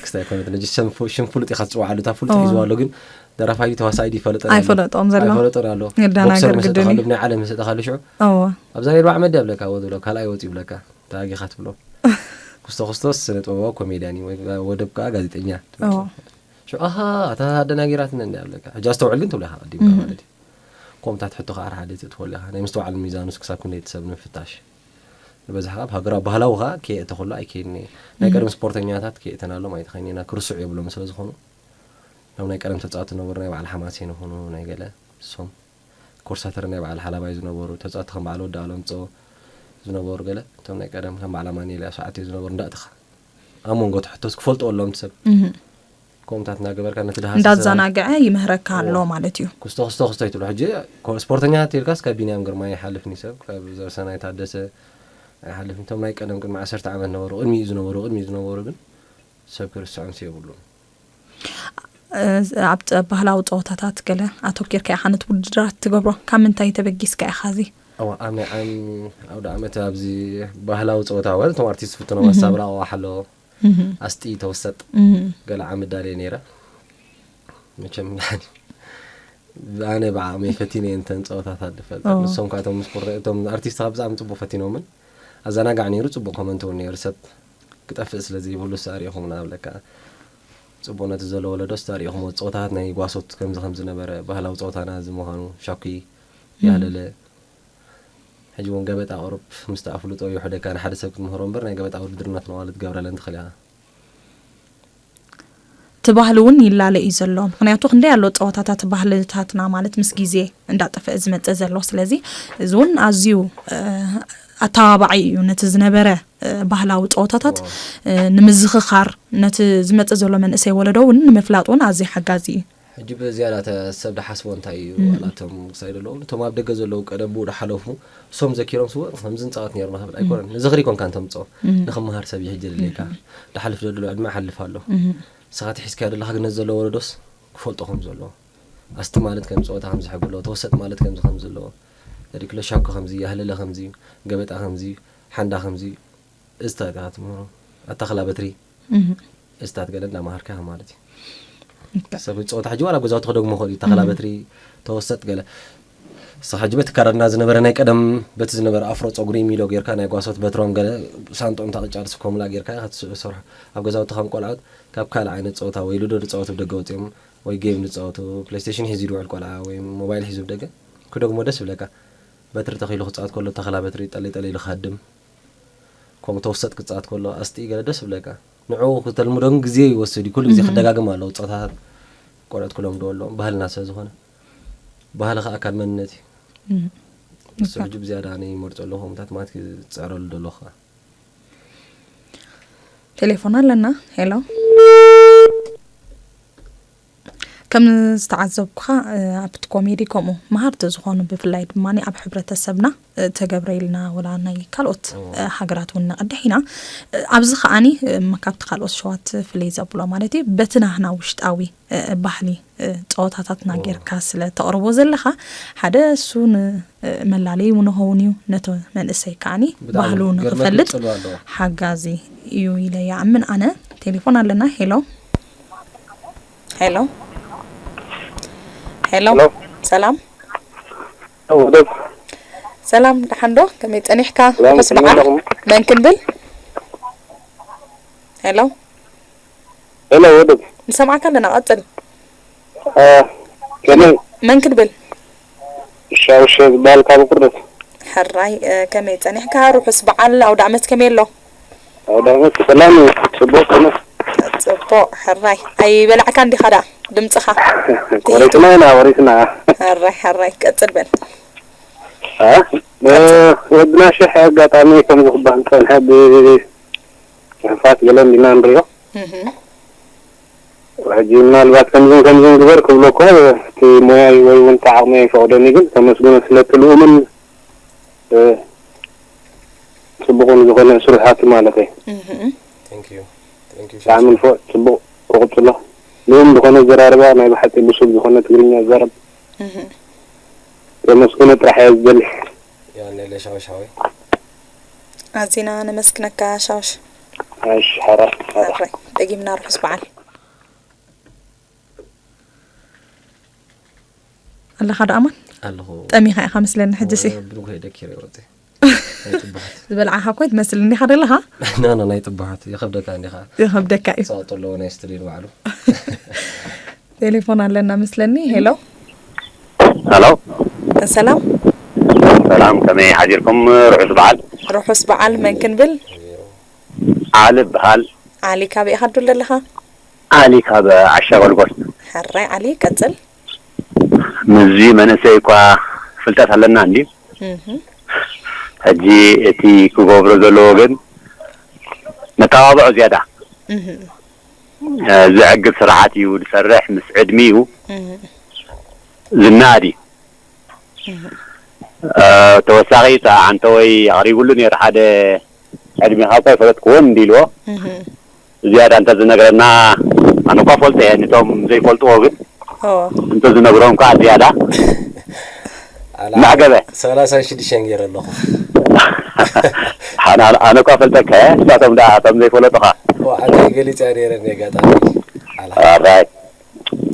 ክስታይ ኮነት ነጂ ሽም ፍሉጥ ኢኻ ትፅዋዓሉ እታ ፍሉጥ ሒዝዋ ኣሎ ግን ደራፋይ ተዋሳኣይ ይፈለጠ ኣይፈለጦም ዘሎ ኣይፈለጦ ኣሎ የዳናገር ግድን እዩ። ናይ ዓለም ሰጠኻሉ ሽዑ ኣብዛ ናይ ኣርባዓ መዲ ኣብለካ ወ ዝብሎ ካልኣይ ወፂ ይብለካ ተጋጊኻ ትብሎ ክስቶ ክርስቶስ ስነ ጥበባዊ ኮሜድያን እዩ ወይ ወደብ ከዓ ጋዜጠኛ ሽዑ ኣሃ ኣታ ኣደናጊራትኒ እንዲ ኣለካ ሕጂ ኣስተውዕል ግን ትብለካ ቀዲምካ ማለት እዩ። ከምታት ሕቶ ከዓ ሓደ ትእትወሉ ኢኻ ናይ ምስተውዓል ሚዛኑስ ክሳብ ክንደይ እቲ ሰብ ንምፍታሽ ንበዝሕ ካብ ሃገራዊ ባህላዊ ከዓ ከየእተ ከሎ ኣይከይድኒ ናይ ቀደም ስፖርተኛታት ከየእተናሎም ኣይተኸይኒና ክርስዑ የብሎም ስለ ዝኾኑ ናብ ናይ ቀደም ተፃወቲ ነበሩ ናይ በዓል ሓማሴን ይኹኑ ናይ ገለ እሶም ኮርሳተር ናይ በዓል ሓላባይ ዝነበሩ ተፃወቲ ከም በዓል ወዲ ኣለምፀ ዝነበሩ ገለ እቶም ናይ ቀደም ከም በዓል ኣማኒኤል ኣስዓት ዝነበሩ እንዳእትኻ ኣብ መንጎ ትሕቶስ ክፈልጦ ኣሎም ሰብ ከምታት እናገበርካ ነቲ ድሃ እንዳዘናግዐ ይምህረካ ኣሎ ማለት እዩ። ክስቶ ክስቶ ክስቶ ይትብሎ ሕጂ ስፖርተኛ ተልካስ ካብ ቢንያም ግርማ ይሓልፍኒ ሰብ ካብ ዘርሰናይ ታደሰ ኣይሓልፍኒ እቶም ናይ ቀደም ቅድሚ ዓሰርተ ዓመት ነበሩ ቅድሚኡ ዝነበሩ ቅድሚኡ ዝነበሩ ግን ሰብ ክርስዖም የብሉን። ኣብ ባህላዊ ፀወታታት ገለ ኣተኪርካ ኢኻ ነቲ ውድድራት ትገብሮ ካብ ምንታይ ተበጊስካ ኢኻ እዚ? ኣብ ናይ ዓም ኣውደ ዓመት ኣብዚ ባህላዊ ፀወታ ወ እቶም ኣርቲስት ፍትኖም ኣሳብራ ኣዋሓሎ ኣስጢ ተወሰጥ ገለ ዓመት ዳልየ ነይረ መቸም ኣነ ብዓቕመይ ፈቲነ እየ እንተን ፀወታታት ዝፈልጥ ንሶም ከዓ እቶም ስፖርት እቶም ኣርቲስት ብጣዕሚ ፅቡቅ ፈቲኖምን ኣዘናጋዕ ነይሩ ፅቡቅ ኮመንት እውን ነይሩ ሰብ ክጠፍእ ስለ ዘይብሉ ሳ ሪኢኹም ናብ ለካ ፅቡቅ ነቲ ዘሎ ወለዶ ሳ ሪኢኹም ፀወታታት ናይ ጓሶት ከምዚ ከም ዝነበረ ባህላዊ ፀወታና እዚ ምዃኑ ሻኩ ያህለለ ሕጂ እውን ገበጣ ቁሩብ ምስቲ ኣፍልጦ ይውሕደካ ንሓደ ሰብ ክትምህሮ እምበር ናይ ገበጣ ውድድርና ትነዋለ ትገብረለን ትኽእል ኢኻ እቲ ባህሊ እውን ይላለ እዩ ዘሎ ምክንያቱ ክንደይ ኣሎ ፀወታታት ባህልታትና ማለት ምስ ግዜ እንዳጠፈአ ዝመፀ ዘሎ ስለዚ እዚ እውን ኣዝዩ ኣተባባዒ እዩ ነቲ ዝነበረ ባህላዊ ፀወታታት ንምዝኽኻር ነቲ ዝመፀ ዘሎ መንእሰይ ወለዶ እውን ንምፍላጥ እውን ኣዝዩ ሓጋዚ እዩ ሕጂ ብዝያዳ ተ ሰብ ድሓስቦ እንታይ እዩ ዋላቶም ክሳይ ዘለዉ እቶም ኣብ ደገ ዘለዉ ቀደም ብኡ ድሓለፉ እሶም ዘኪሮም ስወ ከምዚ ንፃወት ነርና ክብል ኣይኮነን ንዝኽሪ ኮንካ እንተምፅኦ ንክመሃር ሰብ ይሕጂ ድሌካ ድሓልፍ ደድሎ ዕድመ ሓልፍ ኣሎ ንስኻ ትሒዝካዮ ዘለኻ ግን ነዚ ዘለዎ ወለዶስ ክፈልጦ ከም ዘለዎ ኣስቲ ማለት ከም ፀወታ ከም ዝሕብሎ ተወሰጥ ማለት ከምዚ ከም ዘለዎ ሪክሎ ሻኮ ከምዚ ያህለለ ከምዚ ገበጣ ከምዚ ሓንዳ ከምዚ እዝታት ኢኻ ትምህሮ ኣታኽላ በትሪ እዝታት ገለ እንዳማሃርካ ኢኻ ማለት እዩ ሰብ ፆታ ሕጂ ዋላ ገዛውቲ ክደግሞ ክእል እዩ ታኽላ በትሪ ተወሰጥ ገለ ንስኻ ሕጂ በቲ ካረድና ዝነበረ ናይ ቀደም በቲ ዝነበረ ኣፍሮ ፀጉሪ ሚሎ ጌርካ ናይ ጓሶት በትሮም ገለ ሳንጦም ታቕጫ ርስኮምላ ጌርካ ኢኻ ትሰርሖ ኣብ ገዛውቲ ከም ቆልዖት ካብ ካልእ ዓይነት ፀወታ ወይ ሉዶ ዝፃወቱ ብደገ ወፂኦም ወይ ጌም ዝፃወቱ ፕሌስቴሽን ሒዙ ዝውዕል ቆልዓ ወይ ሞባይል ሒዙ ብደገ ክደግሞ ደስ ይብለካ በትሪ ተኺሉ ክፃወት ከሎ ታኽላ በትሪ ጠለይ ጠለይ ኢሉ ክሃድም ከምኡ ተወሰጥ ክፃወት ከሎ ኣስጢ ገለ ደስ ይብለካ ንዕኡ ክተልምዶን ግዜ ይወስድ እዩ ኩሉ ግዜ ክደጋግም ኣለዎ ፀወታታት ቆልዑት ክለምዶ ኣለዎም ባህልና ስለ ዝኾነ ባህሊ ከዓ ኣካል መንነት እዩ እሱ ሕጂ ብዝያዳ ኣነ ይመርፆ ኣለኹ ከምታት ማለት ክፅዕረሉ ደለኹ ከዓ ቴሌፎን ኣለና ሄሎ ከም ዝተዓዘብኩኻ፣ እ፣ ኣብቲ ኮሜዲ ከምኡ መሃርቲ ዝኾኑ፣ ብፍላይ ድማ ኣብ ሕብረተሰብና፣ እ፣ ተገብረ ኢልና ወላ ናይ ካልኦት፣ እ፣ ሃገራት እውን ነቐድሕ ኢና። እ፣ ኣብዚ ከዓኒ፣ እ፣ ካብቲ ካልኦት ሸዋት ፍልይ ዘብሎ ማለት እዩ፣ በቲ ናህና ውሽጣዊ፣ እ፣ ባህሊ፣ እ፣ ጸወታታትና ጌርካ ስለ ተቕርቦ ዘለኻ፣ ሓደ እሱ ን-፣ እ፣ መላለዪ እውን ንኸውን እዩ፣ ነቲ መንእሰይ ከዓኒ ብጣዕሚ ባህሉ ገርመት ንኽፈልጥ ንጽልዋ ኣለዎ። ሓጋዚ እዩ ኢለ ይኣምን ኣነ። ቴሌፎን ኣለና። ሄሎ። ሄሎ። ሄሎ። ሄሎ። ሰላም። ወደብ። ሰላም፣ ደሓን ዶ? ከመይ ጸኒሕካ? ሰላም፣ ርሑስ ከመይ በዓል። ኣለኹም? መን ክንብል? ሄሎ። ሄሎ፣ ወደብ። ንሰምዓካ ኣለና፣ ቀጽል። አ፣ ከመይ? መን ክንብል? ሻውሸ ዝበሃል ካብ ቁርደት። ሕራይ፣ እ፣ ከመይ ጸኒሕካ? ርሑስ በዓል ኣውደ ዓመት ከመይ ኣሎ? ኣውደ ዓመት ብሰላም እዩ። ጽቡቕ ኮነ። ጽቡቕ፣ ሕራይ። ኣይበላዕካን ዲኻ ደኣ ድምጽኻ? ቆሪስና ኢና፣ ቆሪስና። ሕራይ፣ ሕራይ፣ ቀጽል በል። አ? እ፣ ወድና ሽሕ ኣጋጣሚ ከምዚ ክበሃል ጸንሐ ብጽሑፋት ገለ እንዲና ንሪኦ። እህ። ሕጂ ምናልባት ከምዝን ከምዝን ግበር ክብሎ እኮ እቲ ሞያይ ወይ እውን እቲ ዓቕሚ ኣይፈቕዶን እዩ፣ ግን ተመስግኖ ስለቲ ልኡምን፣ እ፣ ጽቡቕን ዝኾነ ስሩሓቱ ማለት እዩ። እህ። Thank you። Thank you፣ ብጣዕሚ ሻምሶን። ንፉዕ፣ ጽቡቕ፣ ክቕጽሎ። ልኡም ዝኾነ ኣዘራርባ፣ ናይ ብሓቂ ብሱል ዝኾነ ትግርኛ ይዛረብ። እህ። ተመስግኖ ጥራሕ እየ ዝደሊ። ያኔ ለሻውሻዊ። ኣዚና ነመስግነካ ሻውሽ። እሺ፣ ሕራይ፣ ሕራይ። ሕራይ። ደጊምና ርሑስ በዓል። ኣለኻ ዶ ኣማን? ኣለኹ። ጠሚኻ ኢኻ መስለኒ ሕጂ ሲ። ወ-፣ ብሩክ ሄደ ኪረ ወጤ። ናይ ጥባሓት። ዝበልዓኻ እኮ ትመስል እንዲኻ ዘለኻ? ና፣ ና፣ ናይ ጥባሓት። ይኸብደካ እንዲኻ። ይኸብደካ እዩ። ጸቕጢ ኣለዎ ናይ ስትሪን ባዕሉ። ቴሌፎን ኣለና መስለኒ። ሄሎ። ሄሎ። ሰላም። ሰላም፣ ከመይ ሓዲርኩም? ርሑስ በዓል። ርሑስ በዓል። መን ክንብል? ዓሊ በሃል። ዓሊ፣ ካበይ ኢኻ ትድውል ዘለኻ? ዓሊ ካብ ዓሻ ጎልጎል። ሕራይ ዓሊ፣ ቀጽል። ምስዚ መንእሰይ እኳ ፍልጠት ኣለና እንድዩ። እህ። ሕጂ እቲ ክገብሮ ዘለዎ ግን ነተባብዖ ዝያዳ። እህ። እ፣ ዘዕግብ ስርዓት እዩ ዝሰርሕ፣ ምስ ዕድሚኡ እህ። ዝነኣድ እዩ። እህ። እ፣ ተወሳኺ ጸዓንተ ወይ ኣቕሪቡሉ ነይሩ ሓደ ዕድሜኻ እኳ ኣይፈለጥክዎን እንዲ ኢልዎ። እህ። ዝያዳ እንተ ዝነግረና፣ ኣነ እኳ ፈልጦ እየ፣ ነቶም ዘይፈልጥዎ ግን ኦ። እንተ ዝነግሮም ከኣ ዝያዳ ኣላ መዕገበ። ሰላሳን ሽዱሽተን ገይረ ኣለኹ። ኣነ፣ ኣነ፣ ኣነ እኳ ፈልጠካ እየ፣ ንሳቶም ደኣ ከም ዘይፈለጡኻ። ኦ፣ ኣነ ገሊጸ ነይረ ነጋጣሚ። ኣላ። ኣራይ።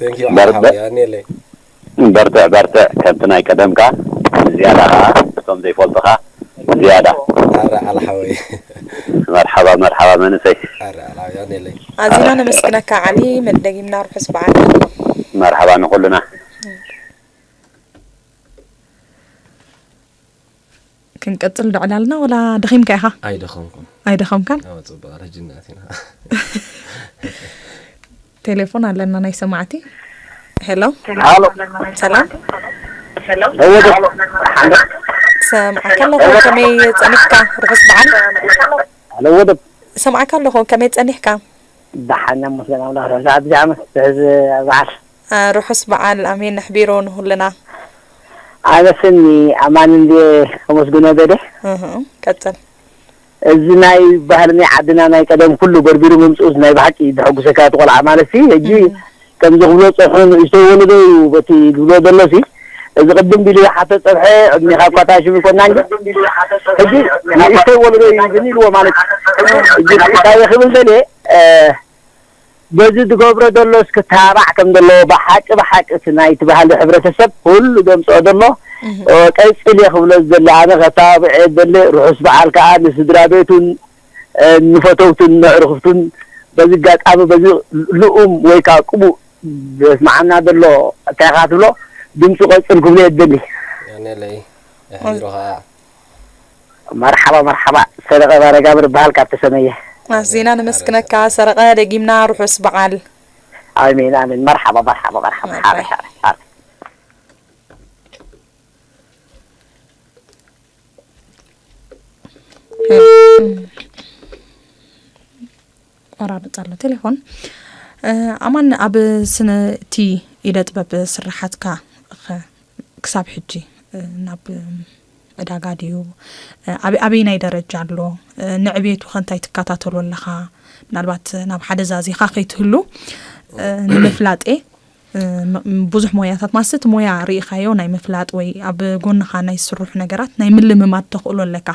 Thank you፣ በርትዕ። ሓወይ፣ ኣኔለይ። በርትዕ፣ በርትዕ፣ ከምቲ ናይ ቀደምካ ዝያዳ ኸዓ፣ እቶም ዘይፈልጡኻ ዝያዳ። ኣረ፣ ኣላ ሓወይ። መርሓባ፣ መርሓባ፣ መንእሰይ። ኣረ፣ ኣላ ሓወይ፣ ኣኔለይ። ኣዚና ነመስግነካ፣ ዓሊ። መደጊምና ርሑስ በዓል። መርሓባ ንኹልና። ክንቀጽል ዶ ዕላልና፣ ወላ ደኺምካ ኢኻ? ኣይደኸምኩን። ኣይደኸምካን? ኣዎ፣ ጽቡቕ፣ ረጅና ኣቲና። ቴሌፎን ኣለና ናይ ሰማዕቲ። ሄሎ። ሃሎ። ሰላም። እወ፣ ዶ-፣ ሰምዓካ ኣለኹ፣ ከመይ ጸኒሕካ? ርሑስ በዓል። ሃሎ፣ እወ፣ ዶ-፣ ሰምዓካ ኣለኹ፣ ከመይ ጸኒሕካ? ደሓን፣ ኣመስገን ኣምላኽ። ርሑስ ኣዲስ ዓመት፣ ርሑስ በዓል። አ፣ ርሑስ በዓል፣ ኣሜን፣ ነሕቢሮ ንኹልና። ኣነስኒ ኣማን እንድየ ከመስግኖ ደልየ። እህ፣ ቀጽል። እዚ ናይ ባህሊ ናይ ዓድና ናይ ቀደም ኩሉ በርቢሩ ምምጽኡስ ናይ ብሓቂ ዘሐጉሰካ እቲ ቆልዓ ማለት ሲ፣ ሕጂ እህ። ከምዚ ክብሎ ጸንሑ ንእሽተይ ወለዶ እዩ በቲ ዝብሎ ዘሎ ሲ፣ እዚ ቅድም ቢሉ ይሓቶ ጸንሐ፣ ዕድሜኻ እኳ ታሽም ይኮና እንጂ፣ ሕጂ ንእሽተይ ወለዶ እዩ ግን ኢልዎ ማለት እዩ። ሕጂ እንታይ ክብል ደልየ፣ እ፣ በዚ ዝገብሮ ዘሎ እስኪ ተባዕ ከም ዘለዎ ብሓቂ፣ ብሓቂ እቲ ናይቲ ባህሊ ሕብረተሰብ ኩሉ ዘምጽኦ ዘሎ፣ እህ። እ፣ ቀጽል እየ ክብሎ ዝደሊ፣ ኣነ ከተባብዕ እየ ዝደሊ። ርሑስ በዓል ከኣ ንስድራ ቤቱን፣ እ፣ ንፈተውቱን ንዕርኽቱን በዚ ኣጋጣሚ በዚ ልኡም ወይ ከኣ ቅቡእ ዘስምዓና ዘሎ እንታይ ኢኻ ትብሎ ድምፂ ቀጽል ክብሎ እየ ዝደሊ። ያኔለይ፣ ኣሕቢሩ ኸኣ። መርሓባ፣ መርሓባ። ሰረቐ ባረጋብር እበሃል ካብ ተሰነየ። ኣዚና ነመስግነካ ሰረቐ፣ ደጊምና ርሑስ በዓል። ኣሜን፣ ኣሜን። መርሓባ፣ መርሓባ፣ መርሓባ። መርሓባ። ሓረ፣ ሓረ፣ ሓረ። ቆራርጽ ኣሎ ቴሌፎን። እ፣ ኣማን፣ ኣብ ስነ-፣ እቲ ኢደ ጥበብ ስራሓትካ ኸ ክሳብ ሕጂ፣ እ፣ ናብ፣ እ፣ ዕዳጋ ድዩ? እ፣ ኣበ-፣ ኣበይናይ ደረጃ ኣሎ? እ፣ ንዕቤቱ ኸ እንታይ ትከታተሎ ኣለኻ? ምናልባት ናብ ሓደ ዛዚኻ ከይትህሉ፣ እ፣ ንምፍላጤ፣ እ፣ ም-፣ ም-፣ ብዙሕ ሞያታት ማለት እቲ ሞያ ርኢኻዮ ናይ ምፍላጥ ወይ ኣብ ጎንኻ ናይ ዝስርሑ ነገራት ናይ ምልምማድ ተኽእሎ ኣለካ።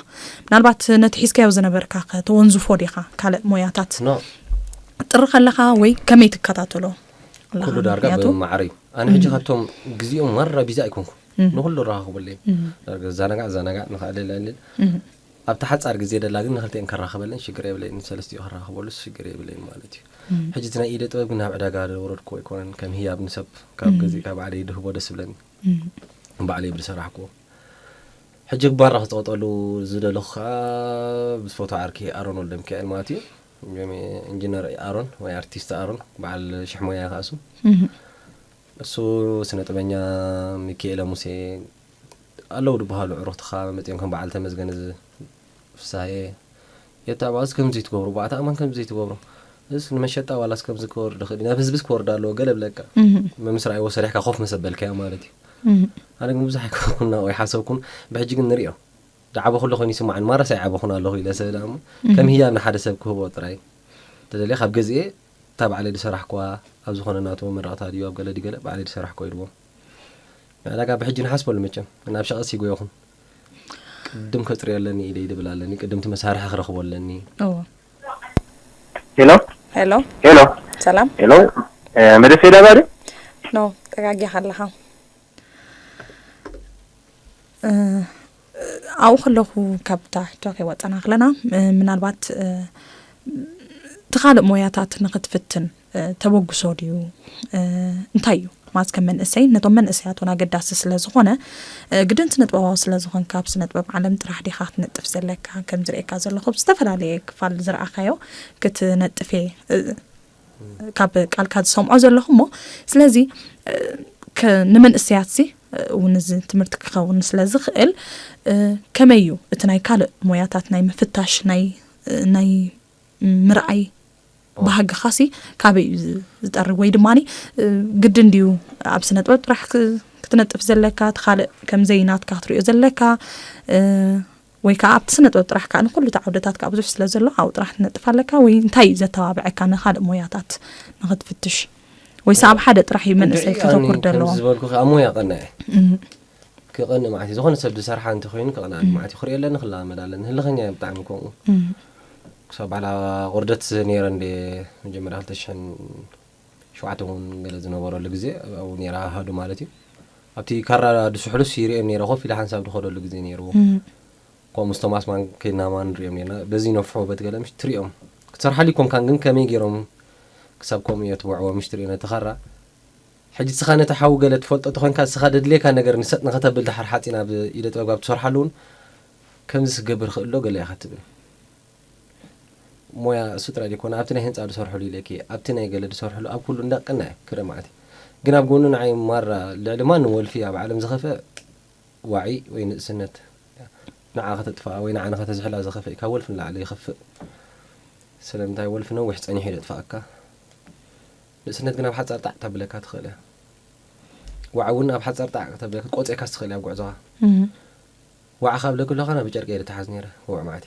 ምናልባት ነቲ ሒዝካዮ ዝነበርካ ኸ ተወንዝፎ ዲኻ ካልእ ሞያታት? ኖ ጥሪ ከለኻ ወይ ከመይ ትከታተሎ ኣለኻ? ኩሉ ዳርጋ ምኽንያቱ ብማዕረ እዩ። ኣነ ሕጂ ካብቶም ግዜኦም ማራ ቢዚ ኣይኮንኩ፣ ንኩሉ ራኸብለይ። ዳርጋ ዛናጋዕ ዛናጋዕ ንኽእልል እልል። ኣብቲ ሓጻር ግዜ ደላ ግን ንክልቲኤን ከራኸበለን ሽግር የብለይን፣ ሰለስቲኡ ከራኸበሉስ ሽግር የብለይን ማለት እዩ። ሕጂ እቲ ናይ ኢደ ጥበብ ግን ናብ ዕዳጋ ዘውረድኩዎ ኣይኮነን፣ ከም ህያብ ንሰብ ካብ ገዚእካ ባዕለይ ድህቦ ደስ ይብለኒ። ባዕለይ ብዝሰራሕኩዎ ሕጂ ግባራ ክፀወጠሉ ዝደለኹ ከዓ ብዝፈትዎ ዓርኪ ኣሮን ወልደሚካኤል ማለት እዩ። ኢንጂነር ኣሮን ወይ ኣርቲስት ኣሮን በዓል ሽሕ ሞያ ይኸኣሱ። እሱ ስነ ጥበኛ ሚካኤለ ሙሴ ኣለዉ ዝበሃሉ ዕሩኽትኻ መፂኦም ከም በዓል ተመዝገን እዚ ፍሳሄ የታባስ ከምዚ ትገብሩ ባዕታ ኣማን ከምዚ ትገብሩ እስ ንመሸጣ ዋላስ ከምዚ ክወርድ ይኽእል እዩ፣ ናብ ህዝብስ ክወርድ ኣለዎ ገለ ብለካ መምስራይ ወሰሪሕካ ኮፍ መሰበልካዮ ማለት እዩ። ኣነ ግን ብዙሕ ኣይኮንኩና ወይ ሓሰብኩን ብሕጂ ግን ንሪኦ ዳዕበ ኩሎ ኮይኑ ይስማዓን ማረስ ኣይዓበኹን ኣለኹ ኢለ ሰብ ደኣ እሞ ከም ህያብ ንሓደ ሰብ ክህቦ ጥራይ ተደልየ ካብ ገዝኤ እታ ባዕለይ ዝሰራሕኩዋ ኣብ ዝኾነ ናቱ መመረቕታ ድዩ ኣብ ገለ ድገለ ባዕለይ ዝሰራሕኩ ኢልዎም ንዕዳጋ ብሕጂ ንሓስበሉ መቸም ናብ ሸቐስ ይጎየኹን ቅድም ከፅርዮ ኣለኒ ኢለ ይድብል ኣለኒ ቅድምቲ መሳርሒ ክረኽቦ ኣለኒ እዎ ሄሎ ሄሎ ሄሎ ሰላም ሄሎ መደሰ ዳባሪ ኖ ተጋጊኻ ኣለኻ ኣብኡ ከለኹ ካብታ ሕቶ ከይወፀና ከለና ምናልባት እቲ ካልእ ሞያታት ንክትፍትን ተበግሶ ድዩ እንታይ እዩ ማለት ከም መንእሰይ ነቶም መንእሰያት እውን ኣገዳሲ ስለ ዝኾነ ግድን ስነጥበባዊ ስለ ዝኾንካ ኣብ ስነጥበብ ዓለም ጥራሕ ዲኻ ክትነጥፍ ዘለካ ከም ዝርእየካ ዘለኹ ብዝተፈላለየ ክፋል ዝረኣኻዮ ክትነጥፍ እየ ካብ ቃልካ ዝሰምዖ ዘለኹ እሞ ስለዚ ንመንእሰያት ሲ እውን እዚ ትምህርቲ ክኸውን ስለ ዝኽእል ከመይ እዩ እቲ ናይ ካልእ ሞያታት ናይ ምፍታሽ ናይ ናይ ምርኣይ ባህግኻ ሲ ካበይ እዩ ዝጠርግ ወይ ድማ ግድን ድዩ ኣብ ስነ ጥበብ ጥራሕ ክትነጥፍ ዘለካ እቲ ካልእ ከም ዘይናትካ ክትሪኦ ዘለካ ወይ ከዓ ኣብቲ ስነ ጥበብ ጥራሕ ከዓ ንኩሉ እቲ ዓውደታት ከዓ ብዙሕ ስለ ዘሎ ኣብኡ ጥራሕ ትነጥፍ ኣለካ ወይ እንታይ እዩ ዘተባብዐካ ንካልእ ሞያታት ንክትፍትሽ ወይስ ኣብ ሓደ ጥራሕ እዩ መንእሰይ ከተኩር ዘለዎ ዝበልኩ ከዓ ሞያ ቀና እየ ክቐንእ ማለት እዩ ዝኾነ ሰብ ዝሰርሓ እንተኮይኑ ክቐና ማለት እዩ ክሪኦ ኣለኒ ክላመድ ኣለኒ ህልኸኛ እየ ብጣዕሚ ከምኡ ክሳብ ባዕላ ቁርደት ነይረ እንደ መጀመርያ ክልተ ሽሕን ሸውዓተ እውን ገለ ዝነበረሉ ግዜ ኣብኡ ነይራ ኣሃዱ ማለት እዩ ኣብቲ ካራ ድስሕሉስ ይርእዮም ነይረ ኮፍ ኢለ ሓንሳብ ድኸደሉ ግዜ ነይርዎ ከምኡ ምስ ቶማስ ማን ከይድና ማን ንሪኦም ነርና በዚ ነፍሑ በት ገለ ምሽ ትሪኦም ክትሰርሓሉ ይኮንካን ግን ከመይ ገይሮም ክሳብ ከምኡ እዮ ትበዕዎ ምሽ ትሪኦ ነቲ ካራ ሕጂ ስኻ ነቲ ሓዊ ገለ ትፈልጦ ተኾንካ ስኻ ደድልየካ ነገር ንሰጥ ንኸተብል ድሓር ሓፂን ኣብ ኢደ ጥበብ ኣብ ትሰርሓሉ እውን ከምዚ ስገብር ክእሎ ገለ ኢኻ ትብል ሞያ እሱ ጥራይ ዘይኮነ ኣብቲ ናይ ህንፃ ዝሰርሕሉ ኢለኪ ኣብቲ ናይ ገለ ዝሰርሕሉ ኣብ ኩሉ እንዳቀና ክርኢ ማለት ግን ኣብ ጎኑ ንዓይ ማራ ልዕሊ ማንም ወልፊ ኣብ ዓለም ዝኸፍእ ዋዒ ወይ ንእስነት ንዓ ከተጥፍኣ ወይ ንዓ ንኸተዝሕላ ዝኸፍእ ካብ ወልፊ ንላዕሊ ይኸፍእ ስለምንታይ ወልፊ ነዊሕ ፀኒሑ ይደጥፍኣካ ንእስነት ግን ኣብ ሓፃር ጣዕ ተብለካ ትኽእል እያ ዋዕ እውን ኣብ ሓፃር ጣዕ ተብለካ ቆፅካ ትኽእል እያ ጉዕዞኻ ዋዕ ካብ ለክሎ ኸና ብጨርቂ እየ ተሓዝ ነይረ ውዕ ማዕቲ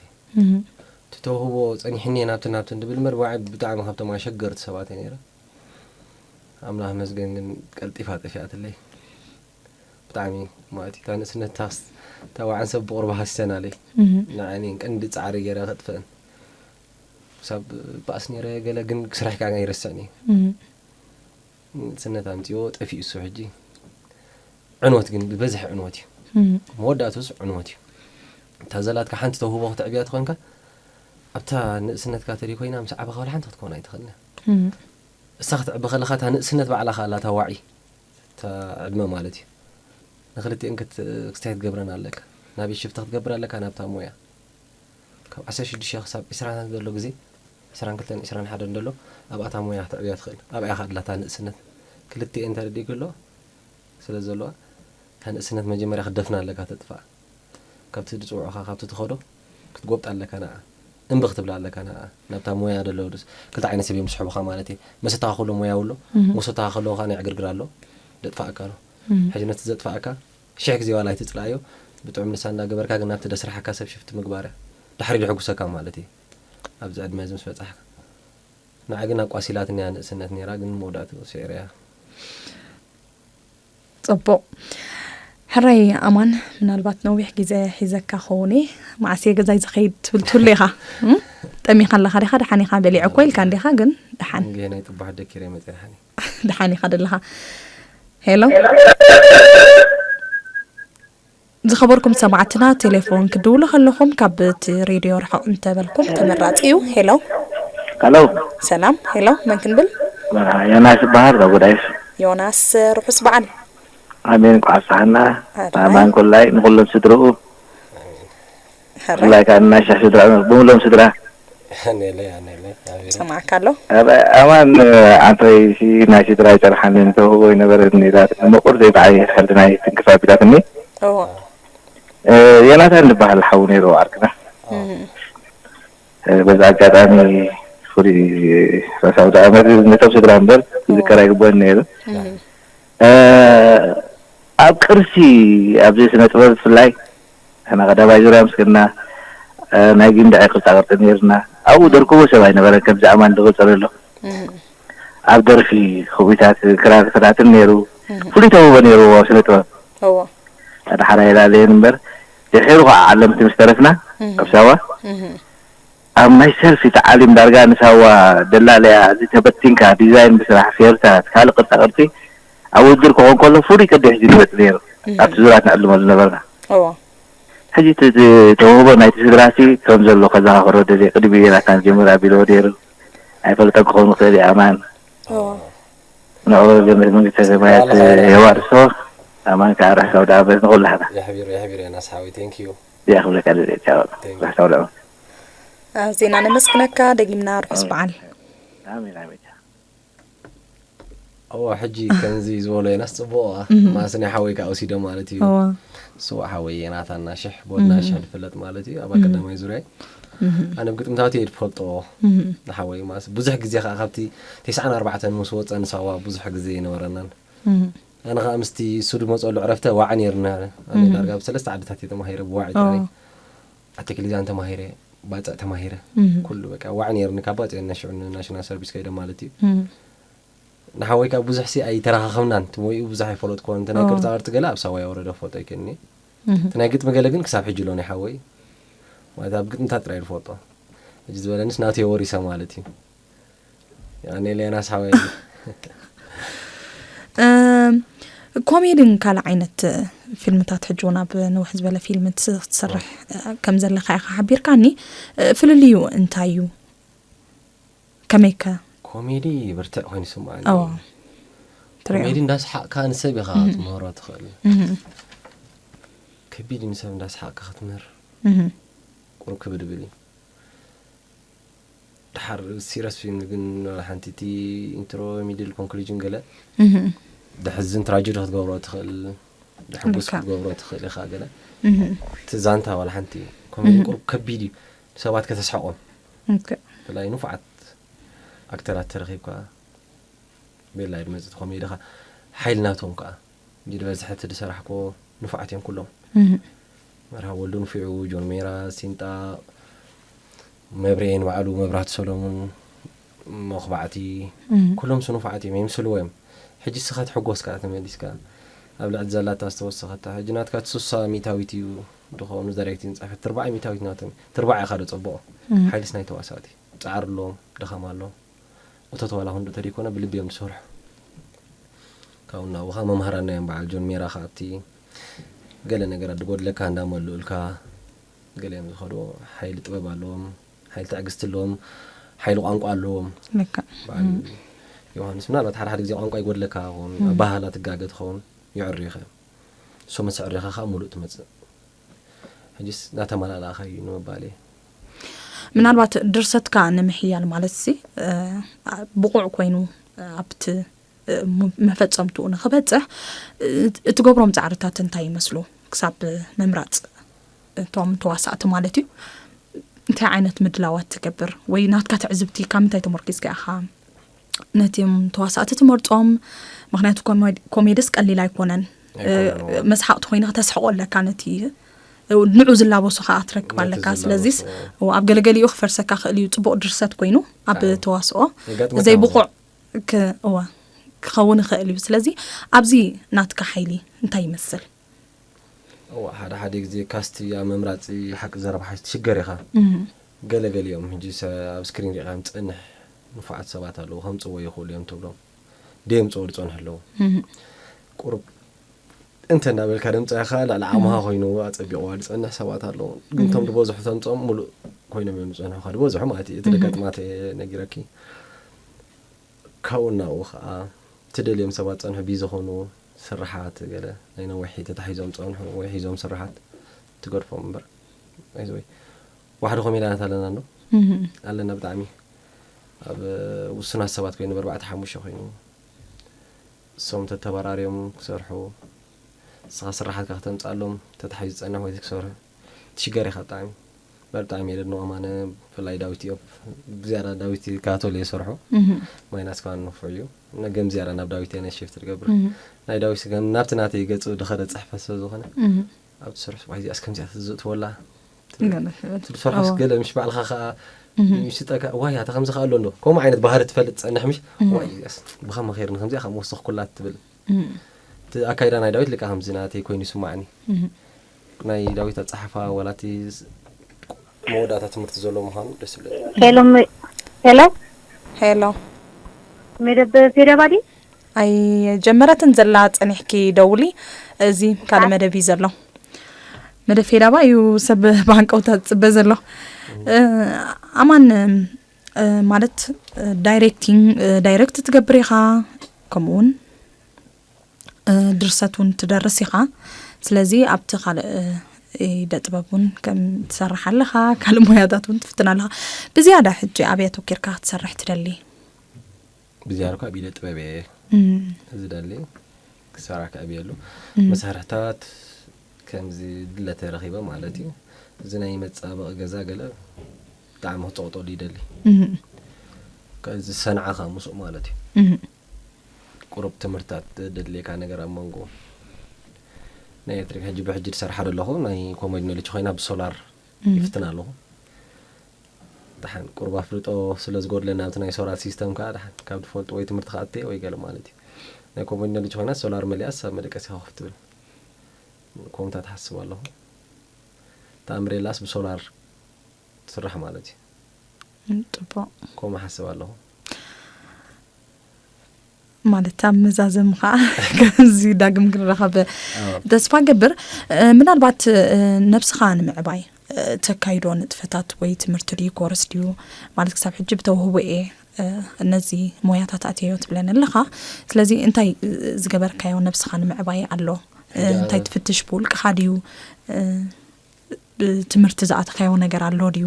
ትተውህቦ ፀኒሕኒ ናብቲ ናብቲ እንድብል እምበር ዋዕ ብጣዕሚ ካብቶም ኣሸገርቲ ሰባት እየ ነይረ ኣምላኽ መስገን ግን ቀልጢፋ ጠፊኣትለይ ብጣዕሚ ማለት እታ ንእስነት ታስ ታዋዕን ሰብ ብቁርባ ሃሲሰናለይ ንዓኒ ቀንዲ ፃዕሪ ገይረ ከጥፍአን ክሳብ ባእስ ነይረ ገለ ግን ክስራሕ ካ ይረስዕኒ ንእስነት ኣምፅዎ ጠፊኡ እሱ ሕጂ ዕንወት ግን ብበዝሒ ዕንወት እዩ መወዳእቱስ ዕንወት እዩ እታ ዘላትካ ሓንቲ ተውህቦ ክትዕብያ ትኾንካ ኣብታ ንእስነትካ ተሪ ኮይና ምስ ዓበኻ ወላ ሓንቲ ክትኮን ኣይትኽእልን እሳ ክትዕቢ ከለኻ እታ ንእስነት ባዕላ ከኣላ እታ ዋዒ እታ ዕድመ ማለት እዩ ንክልቲኤን ክስታይ ክትገብረን ኣለካ ናበይ ሽፍቲ ክትገብር ኣለካ ናብታ ሞያ ካብ ዓሰርተ ሽዱሽተ ክሳብ ዕስራን ዘሎ ግዜ ዕስራን ክልተን ዕስራን ሓደን ዘሎ ኣብኣታ ሞያ ክትዕብያ ትኽእል ኣብኣ ኢኻ ኣድላታ ንእስነት ክልቲኤን ተረዲእ ክሎ ስለ ዘለዋ እታ ንእስነት መጀመርያ ክትደፍና ኣለካ ተጥፋኣ ካብቲ ዝፅውዑኻ ካብቲ ትኸዶ ክትጎብጣ ኣለካ ንዓ እምቢ ክትብላ ኣለካ ንዓ ናብታ ሞያ ደሎ ክልተ ዓይነት ሰብ እዮም ዝስሕቡኻ ማለት እዩ መሰተኻ ከሎ ሞያ ውሎ መሰተኻ ከሎ ከዓ ናይ ዕግርግር ኣሎ ደጥፋእካ ኣሎ። ሕጂ ነቲ ዘጥፋእካ ሽሕ ግዜ ዋላ ኣይትጽላእዮ፣ ብጥዑም ልሳን እናገበርካ ግን ናብቲ ደስራሓካ ሰብ ሽፍቲ ምግባር እያ። ድሕሪ ደሕጉሰካ ማለት እዩ። ኣብዚ ዕድመ እዚ ምስ በጻሕካ። ንዓ ግን ኣቋሲላትኒ እያ ንእስነት ነይራ፣ ግን መወዳእትኡ ስዒረያ። ጽቡቕ። ሕራይ ኣማን፣ ምናልባት ነዊሕ ግዜ ሒዘካ ኸውን እየ። መዓስ እየ ገዛይ ዝኸይድ ትብል ትህሉ ኢኻ። እም? ጠሚኻ ኣለኻ ዲኻ? ደሓን ኢኻ? በሊዐ እኮ ኢልካ እንዲኻ፣ ግን ደሓን። እንጌ ናይ ጽቡሕ ደኪረ መጽእ ደሓን እዩ። ደሓን ኢኻ ደለኻ። ሄሎ። ዝኸበርኩም ሰማዕትና፣ ቴሌፎን ክድውሉ ከለኹም ካብ እቲ ሬድዮ ርሕቕ እንተበልኩም ተመራጺ እዩ። ሄሎ። ሄሎ። ሰላም። ሄሎ፣ መን ክንብል? ዮናስ ይበሃል። ካብ ጎዳይፍ። ዮናስ፣ ርሑስ በዓል። ኣሜን። እንኳዕ ኣብጽሓና። ኣሜን። ኣማን ኮላይ ንኹሎም ስድርኡ። ሕራይ። ብፍላይ ከዓ እናሻሕ ስድራ፣ ብምሎም ስድራ። ኣኔለይ፣ ኣኔለይ፣ ኣሜን። ሰማዕካ ኣሎ። ኣረ፣ ኣማን፣ ኣንታይ ሲ ናይ ስድራ ይጸርሓኒ፣ እንተህቦ ይነበረ ነይራ። ምቁር ዘይበዓል ሕልናይ ትንክፍ ኣቢላትኒ። እዎ። እ፣ ዮናታን ዝበሃል ሓው ነይሩ ዓርክና። እም። እ፣ በዚ ኣጋጣሚ ፍሉይ ራሳዊ ደኣመት ነቶም ስድራ እምበር ክዝከር ኣይግበን ነይሩ። እም። እ፣ ኣብ ቅርሲ፣ ኣብዚ ስነ ጥበብ ብፍላይ ሕና ቀዳማይ ዙርያ ምስ ከድና፣ እ፣ ናይ ጊንዳዕ ቅርጻ ቅርጺ ነይርና። ኣብኡ ደርክቦ ሰብ ኣይነበረን ከምዚ ኣማን ዝቕጽር ኣሎ። እም። ኣብ ደርፊ፣ ከዊታት፣ ክራር ክፈታትን ነይሩ። እም። ፍሉይ ተውህቦ ነይርዎ ስነ ጥበብ። እዎ። ኣድሓራ ይላለየን እምበር፣ ድሒሩ ከዓ ዓለምቲ ምስ ተረፍና፣ እም። ኣብ ሳዋ፣ እም። ኣብ ማይ ሰልፊ ተዓሊም ዳርጋ ንሳዋ ደላለያ፣ እዚ ተበቲንካ ዲዛይን ምስራሕ፣ ፌርታት፣ ካልእ ቅርጻ ቅርጺ ኣብ ውድድር ክኾን ከሎ ፍሉይ ቅዲ ሒዙ ይመጽእ ነይሩ። እም። ኣብቲ ዙራት ንዕልመሉ ነበርና። እዎ። ሕጂ እቲ፣ እቲ ተውህቦ ናይቲ ስድራሲ ከም ዘሎ ከዘኻኽሮ ደልየ፣ ቅድሚ ናትና ዝጀምር ኣቢልዎ ነይሩ። ኣይፈልጠን ክኸውን ይኽእል እዩ ኣማን። እዎ። ንዕኡ ገነት መንግስተ ሰማያት የዋርሶ። ኣማን ከዓ ርሕሳዊ ደኣመት ንኹላህና። የሕቢሩ፣ የሕቢሩ ዮናስ ሓወይ፣ ቴንክ ዩ። እዚኣ ክብለካ ደልየ። ቻው። ቴንክ ዩ። ርሕሳዊ ደኣመት። ኣዚና ነመስግነካ፣ ደጊምና ርሑስ በዓል። ኣሜን፣ ኣሜን። እዎ፣ ሕጂ ከምዚ ዝበሎ ዮናስ ጽቡቕ፣ ኣ፣ እም። ማእስ ናይ ሓወይ ከዓ ወሲዶ ማለት እዩ። እዎ። ስዋ ሓወይ ዮናታን ናሽሕ፣ ቦድ ናሽሕ ዝፍለጥ ማለት እዩ፣ ኣብ ኣቀዳማይ ዙርያ። እም። ኣነ ብግጥምታቱ እየ ዝፈልጦ እም። ንሓወይ ማእስ። ብዙሕ ግዜ ከዓ ካብቲ ተስዓን ኣርባዕተን ምስ ወጸ ንሳዋ ብዙሕ ግዜ ኣይነበረናን። እም። ኣነ ከዓ ምስቲ እሱ ዝመጸሉ ዕረፍተ ዋዕ ነይርና። ኣነ እም። ዳርጋ ኣብ ሰለስተ ዓድታት እየ ተማሂረ፣ ብዋዕ ኦ። ጥራይ። ኣቲ ክሊዛን ተማሂረ፣ ባጽዕ ተማሂረ። እም። ኩሉ በቃ ዋዕ ነይርኒ ካብ ባጽዕ ነሽዑ ንናሽናል ሰርቪስ ከይደ ማለት እዩ። እም። ንሓወይ ከዓ ብዙሕ ሲ ኣይተራኻኸብናን፣ እቲ ሞይኡ ብዙሕ ኣይፈለጥኩዎን። እቲ ናይ ኦ። ቅርጻ ቅርጺ ገለ ኣብ ሳዋ የወረደ ፎቶ ይከኒ። እም። እቲ ናይ ግጥሚ ገለ ግን ክሳብ ሕጂ ኣሎ ናይ ሓወይ። ማለት ኣብ ግጥምታት ጥራይ ዝፈልጦ። ሕጂ ዝበለንስ ናቱ የወሪሰ ማለት እዩ። ያኔ ሌናስ ሓወይ። እም፣ ኮሜድን ካልእ ዓይነት ፊልምታት ሕጂ እውን ኣብ ንውሕ ዝበለ ፊልም ትስ-፣ ትሰርሕ፣ እ፣ ከም ዘለኻ ኢኻ ሓቢርካኒ። እ፣ ፍልልዩ እንታይ እዩ? ከመይከ? ኮሜዲ ብርትዕ ኮይኑ ይስምዓኒ። እዎ። ትሪኦ። ኮሜዲ እንዳስሓቕካ ንሰብ ኢኻ እም። ክትምህሮ ትኽእል። እም። ከቢድ እዩ ንሰብ እንዳስሓቕካ ክትምህር። እም። ቁሩብ ክብድ ብል እዩ። ድሓር ሲረስ ፊልም ግን ሓንቲ እቲ ኢንትሮ፣ ሚድል፣ ኮንክሉዥን ገለ እም። ደሕዝን ትራጀዲ ክትገብሮ ትኽእል፣ ደሕጉስ ልክዕ። ክትገብሮ ትኽእል ኢኻ ገለ። እም። እቲ ዛንታ ዋላ ሓንቲ ኮሜዲ እም። ቁሩብ ከቢድ እዩ። ሰባት ከተስሕቖም። ኦኬ። ብፍላይ ንፉዓት ኣክተራት ተረኺብካ ቤላ እዩ ዝመጽእ እቲ ኮሜዲ ኸኣ። ሓይሊ ናቶም ከኣ። እንጂ ዝበዝሐ እቲ ዝሰራሕኮ ንፉዓት እዮም ኩሎም። እም። መርሃ ወልዱ ንፉዕ እዩ፣ ጆን ሜራ፣ ሲንጣ፣ መብሬን ባዕሉ፣ መብራህቱ ሰሎሙን፣ መኹባዕቲ፣ እም። ኩሎም ሱ ንፉዓት እዮም፣ የምስልዎ እዮም። ሕጂ እስኻ ትሕጎስ ከኣ ተመሊስካ፣ ኣብ ልዕሊ ዘላታ ዝተወሰኸታ፣ ሕጂ ናትካ እቲ ሱሳ ሚእታዊት እዩ ድኸውን፣ ዳይሬክቲንግ ጸሓፊ፣ ትርባዕ ሚእታዊት ናቶም፣ ትርባዕ ኢኻ ዶ ጸብቖ? እም። ሓይልስ ናይ ተዋሳእቲ፣ ጻዕሪ ኣለዎም፣ ድኻም ኣሎ። እቶት ዋላ ክንዱ ተደይኮነ ብልቢ እዮም ዝሰርሑ። ካብኡ ናብኡ ኸዓ መምሃራና እዮም። በዓል ጆን ሜራ ኸዓ ኣብቲ ገለ ነገራት ዝጎድለካ እንዳመልኡልካ፣ ገለ እዮም ዝኸዱ። ሓይሊ ጥበብ ኣለዎም፣ ሓይሊ ትዕግስቲ ኣለዎም፣ ሓይሊ ቋንቋ ኣለዎም። ልክዕ። በዓል እም። ዮሃንስ ምናልባት ሓደ ሓደ ግዜ ቋንቋ ይጎድለካ ይኸውን፣ እም። ኣበሃህላ ትጋገ ትኸውን፣ የዕርዩኻ እዮም። እሶም ምስ ኣዕረኻ ኸዓ ሙሉእ ትመጽእ። ሕጂስ እናተመላላእኻ እዩ ንምባል እየ። ምናልባት ድርሰትካ ንምሕያል ማለት ሲ፣ እ፣ ብቑዕ ኮይኑ፣ እ፣ ኣብቲ፣ እ፣ ሙ-፣ መፈጸምትኡ ንኽበጽሕ፣ እ፣ እትገብሮም ጻዕርታት እንታይ ይመስሉ? ክሳብ ምምራጽ እቶም ተዋሳእቲ ማለት እዩ። እንታይ ዓይነት ምድላዋት ትገብር? ወይ ናትካ ትዕዝብቲ ካብ ምንታይ ተመርኪዝካ ኢኻ ነቲም ተዋሳእቲ ትመርጾም። ምኽንያቱ ኮሜድ- ኮሜድስ ቀሊል ኣይኮነን። ኣይኮነን፣ እወ። መስሓቕቲ ኮይነ ከተስሕቆ ኣለካ፣ ነቲ ንዑ ዝላበሱ ከዓ ትረክብ ነቲ ኣለካ። ስለዚስ ዝላበሱ፣ እወ። እወ፣ ኣብ ገለገሊኡ ክፈርሰካ ክእል እዩ። ጽቡቕ ድርሰት ኮይኑ ኣብ ኣዎ። ተዋስኦ የጋጥመካ ዘይብቑዕ እውን። ክ- እወ፣ ክኸውን ይኽእል እዩ። ስለዚ ኣብዚ ናትካ ሓይሊ እንታይ ይመስል? እዋ ሓደ ሓደ ግዜ ካስቲ ኣብ ምምራፅ ሓቂ ዘረባ ሓሽ ትሽገር ኢኻ። እህ፣ ገለገሊኦም ሕጂ ሰ- ኣብ ስክሪን ሪኢኻ ዝፀንሕ ንፉዓት ሰባት ኣለዉ፣ ከምፅዎ ይኽእሉ እዮም ትብሎም ደየምፅዎ ዝፀንሑ ኣለዉ። እህ፣ ቁሩብ እንተ እንዳበልካ ደምፃኻ ልዕሊ ዓቕምኻ እህ፣ ኮይኑ ኣፀቢቕዋ ዝፀንሕ ሰባት ኣለዉ። ግን እቶም እህ፣ ዝበዝሑ ተምፅኦም ሙሉእ ኮይኖም እዮም ዝፀንሑኻ ዝበዝሑ ማለት እዩ። እቲ እህ፣ ደጋጥማት እየ ነጊረኪ። ካብኡ እናብኡ ከዓ ትደልዮም ሰባት ፀንሑ ብዝኾኑ ስርሓት ገለ ናይ ነዊሒ ተታሒዞም ፀንሑ ወይ ሒዞም ስርሓት ትገድፎም እምበር። ኣይዞይ ዋሕዲ ኮሜድያናት ኣለና እንዶ እህ፣ ኣለና ብጣዕሚ ኣብ ውሱናት ሰባት ኮይኑ ብኣርባዕተ ሓሙሽተ ኮይኑ እሶም ተተበራርዮም ክሰርሑ ንስኻ ስራሓትካ ክተምፅኣሎም ተታሒዙ ዝፀንሕ ወይ ክሰርሑ ትሽገር ኢኻ ብጣዕሚ። በጣዕሚ የደንቖም ኣነ ብፍላይ ዳዊት እዮም ብዝያዳ ዳዊት ካቶል እየ ዝሰርሖ እህ፣ ማይናስ ከኣ ንፉዕ እዩ። እና ገም ዝያዳ ናብ ዳዊት እየ ሽፍት ዝገብር እህ፣ ናይ ዳዊት ገም ናብቲ ናተይ ገፁ ድኸደ ፅሕፈት ስለ ዝኾነ እህ፣ ኣብቲ ስርሕ ዋይ እዚኣስ ከምዚኣ ተዘእትወላ ገለ ትብል። ትሰርሖስ ኣዎ። ገለ ምሽ ባዕልኻ ከዓ እህ፣ ይምሽጠካ ዋይ ኣታ ከምዚ ከኣ ኣሎ እንዶ ከምኡ ዓይነት ባህሪ ትፈልጥ ፀንሕ ምሽ እህ፣ ዋይ እዚኣስ ብኸመ ኸይርኒ ከምዚኣ ከም ወሰኽኩላ ትብል እህ፣ እቲ ኣካይዳ ናይ ዳዊት ልቃ ከምዚ ናተይ ኮይኑ ይስማዓኒ እህ። ናይ ዳዊት ኣፀሓፋ ዋላ እቲ ስ- መወዳእታ ትምህርቲ ዘሎ ምዃኑ ደስ ይብለኒ። ሄሎ ሜ- ሄሎ ሄሎ መደብ ፌደባ ድዩ? ኣይጀመረትን ዘላ ጸኒሕኪ ደውሊ። እዚ ካልእ መደብ እዩ ዘሎ። መደብ ፌዳባ እዩ ሰብ ብሃንቀውታ ዝጽበ ዘሎ። እ፣ ኣማን እ፣ ማለት ዳይሬክቲንግ ዳይሬክት ትገብር ኢኻ ከምኡ እውን ድርሰት እውን ትደርስ ኢኻ። ስለዚ ኣብቲ ካልእ ኢደ ጥበብ እውን ከም ትሰርሕ ኣለኻ፣ ካልእ ሞያታት እውን ትፍትን ኣለኻ። ብዝያዳ ሕጂ ኣበይ ኣተኪርካ ክትሰርሕ ትደሊ? ብዝያዳ እኳ ኣብ ኢደ ጥበብ እየ ዝደሊ ክሰራ ክዕብየሉ መሳርሕታት ከምዚ ድለ ተረኺበ ማለት እዩ። እዚ ናይ መፃበቒ ገዛ ገለ ብጣዕሚ ክፀቕጠሉ ይደሊ። እዚ ሰንዓ ከ ምስኡ ማለት እዩ። ቁሩብ ትምህርታት ደድልየካ ነገር ኣብ መንጎ ናይ ኤሌክትሪክ ሕጂ ብሕጂ ዝሰርሓ ዘለኹ ናይ ኮሞዲኖ ልቺ ኮይና ብሶላር ይፍትን ኣለኹ። ደሓን ቁሩብ ኣፍልጦ ስለ ዝጎድለና ኣብቲ ናይ ሶላር ሲስተም ከዓ ደሓን ካብ ዝፈልጡ ወይ ትምህርቲ ክኣትየ ወይ ገለ ማለት እዩ። ናይ ኮሞዲኖ ልቺ ኮይና ሶላር መሊኣስ ኣብ መደቀሲ ከፍ ትብል ከምኡታት ሓስብ ኣለኹ። ተኣምሬላስ ብሶላር ትስራሕ ማለት እዩ። ጽቡቕ። ከምኡ ሓስብ ኣለኹ። ማለት ኣብ መዛዘም ከዓ ከምዚ ዳግም ክንራኸብ ተስፋ ገብር። ምናልባት ነብስኻ ንምዕባይ ተካይዶ ንጥፈታት ወይ ትምህርቲ ድዩ ኮርስ ድዩ ማለት ክሳብ ሕጂ ብተውህቦ እየ ነዚ ሞያታት ኣትየዮ ትብለኒ ኣለኻ። ስለዚ እንታይ ዝገበርካዮ ነብስኻ ንምዕባይ ኣሎ? እንታይ ትፍትሽ ብውልቅኻ ድዩ? ትምህርቲ ዝኣተኻዮ ነገር ኣሎ ድዩ?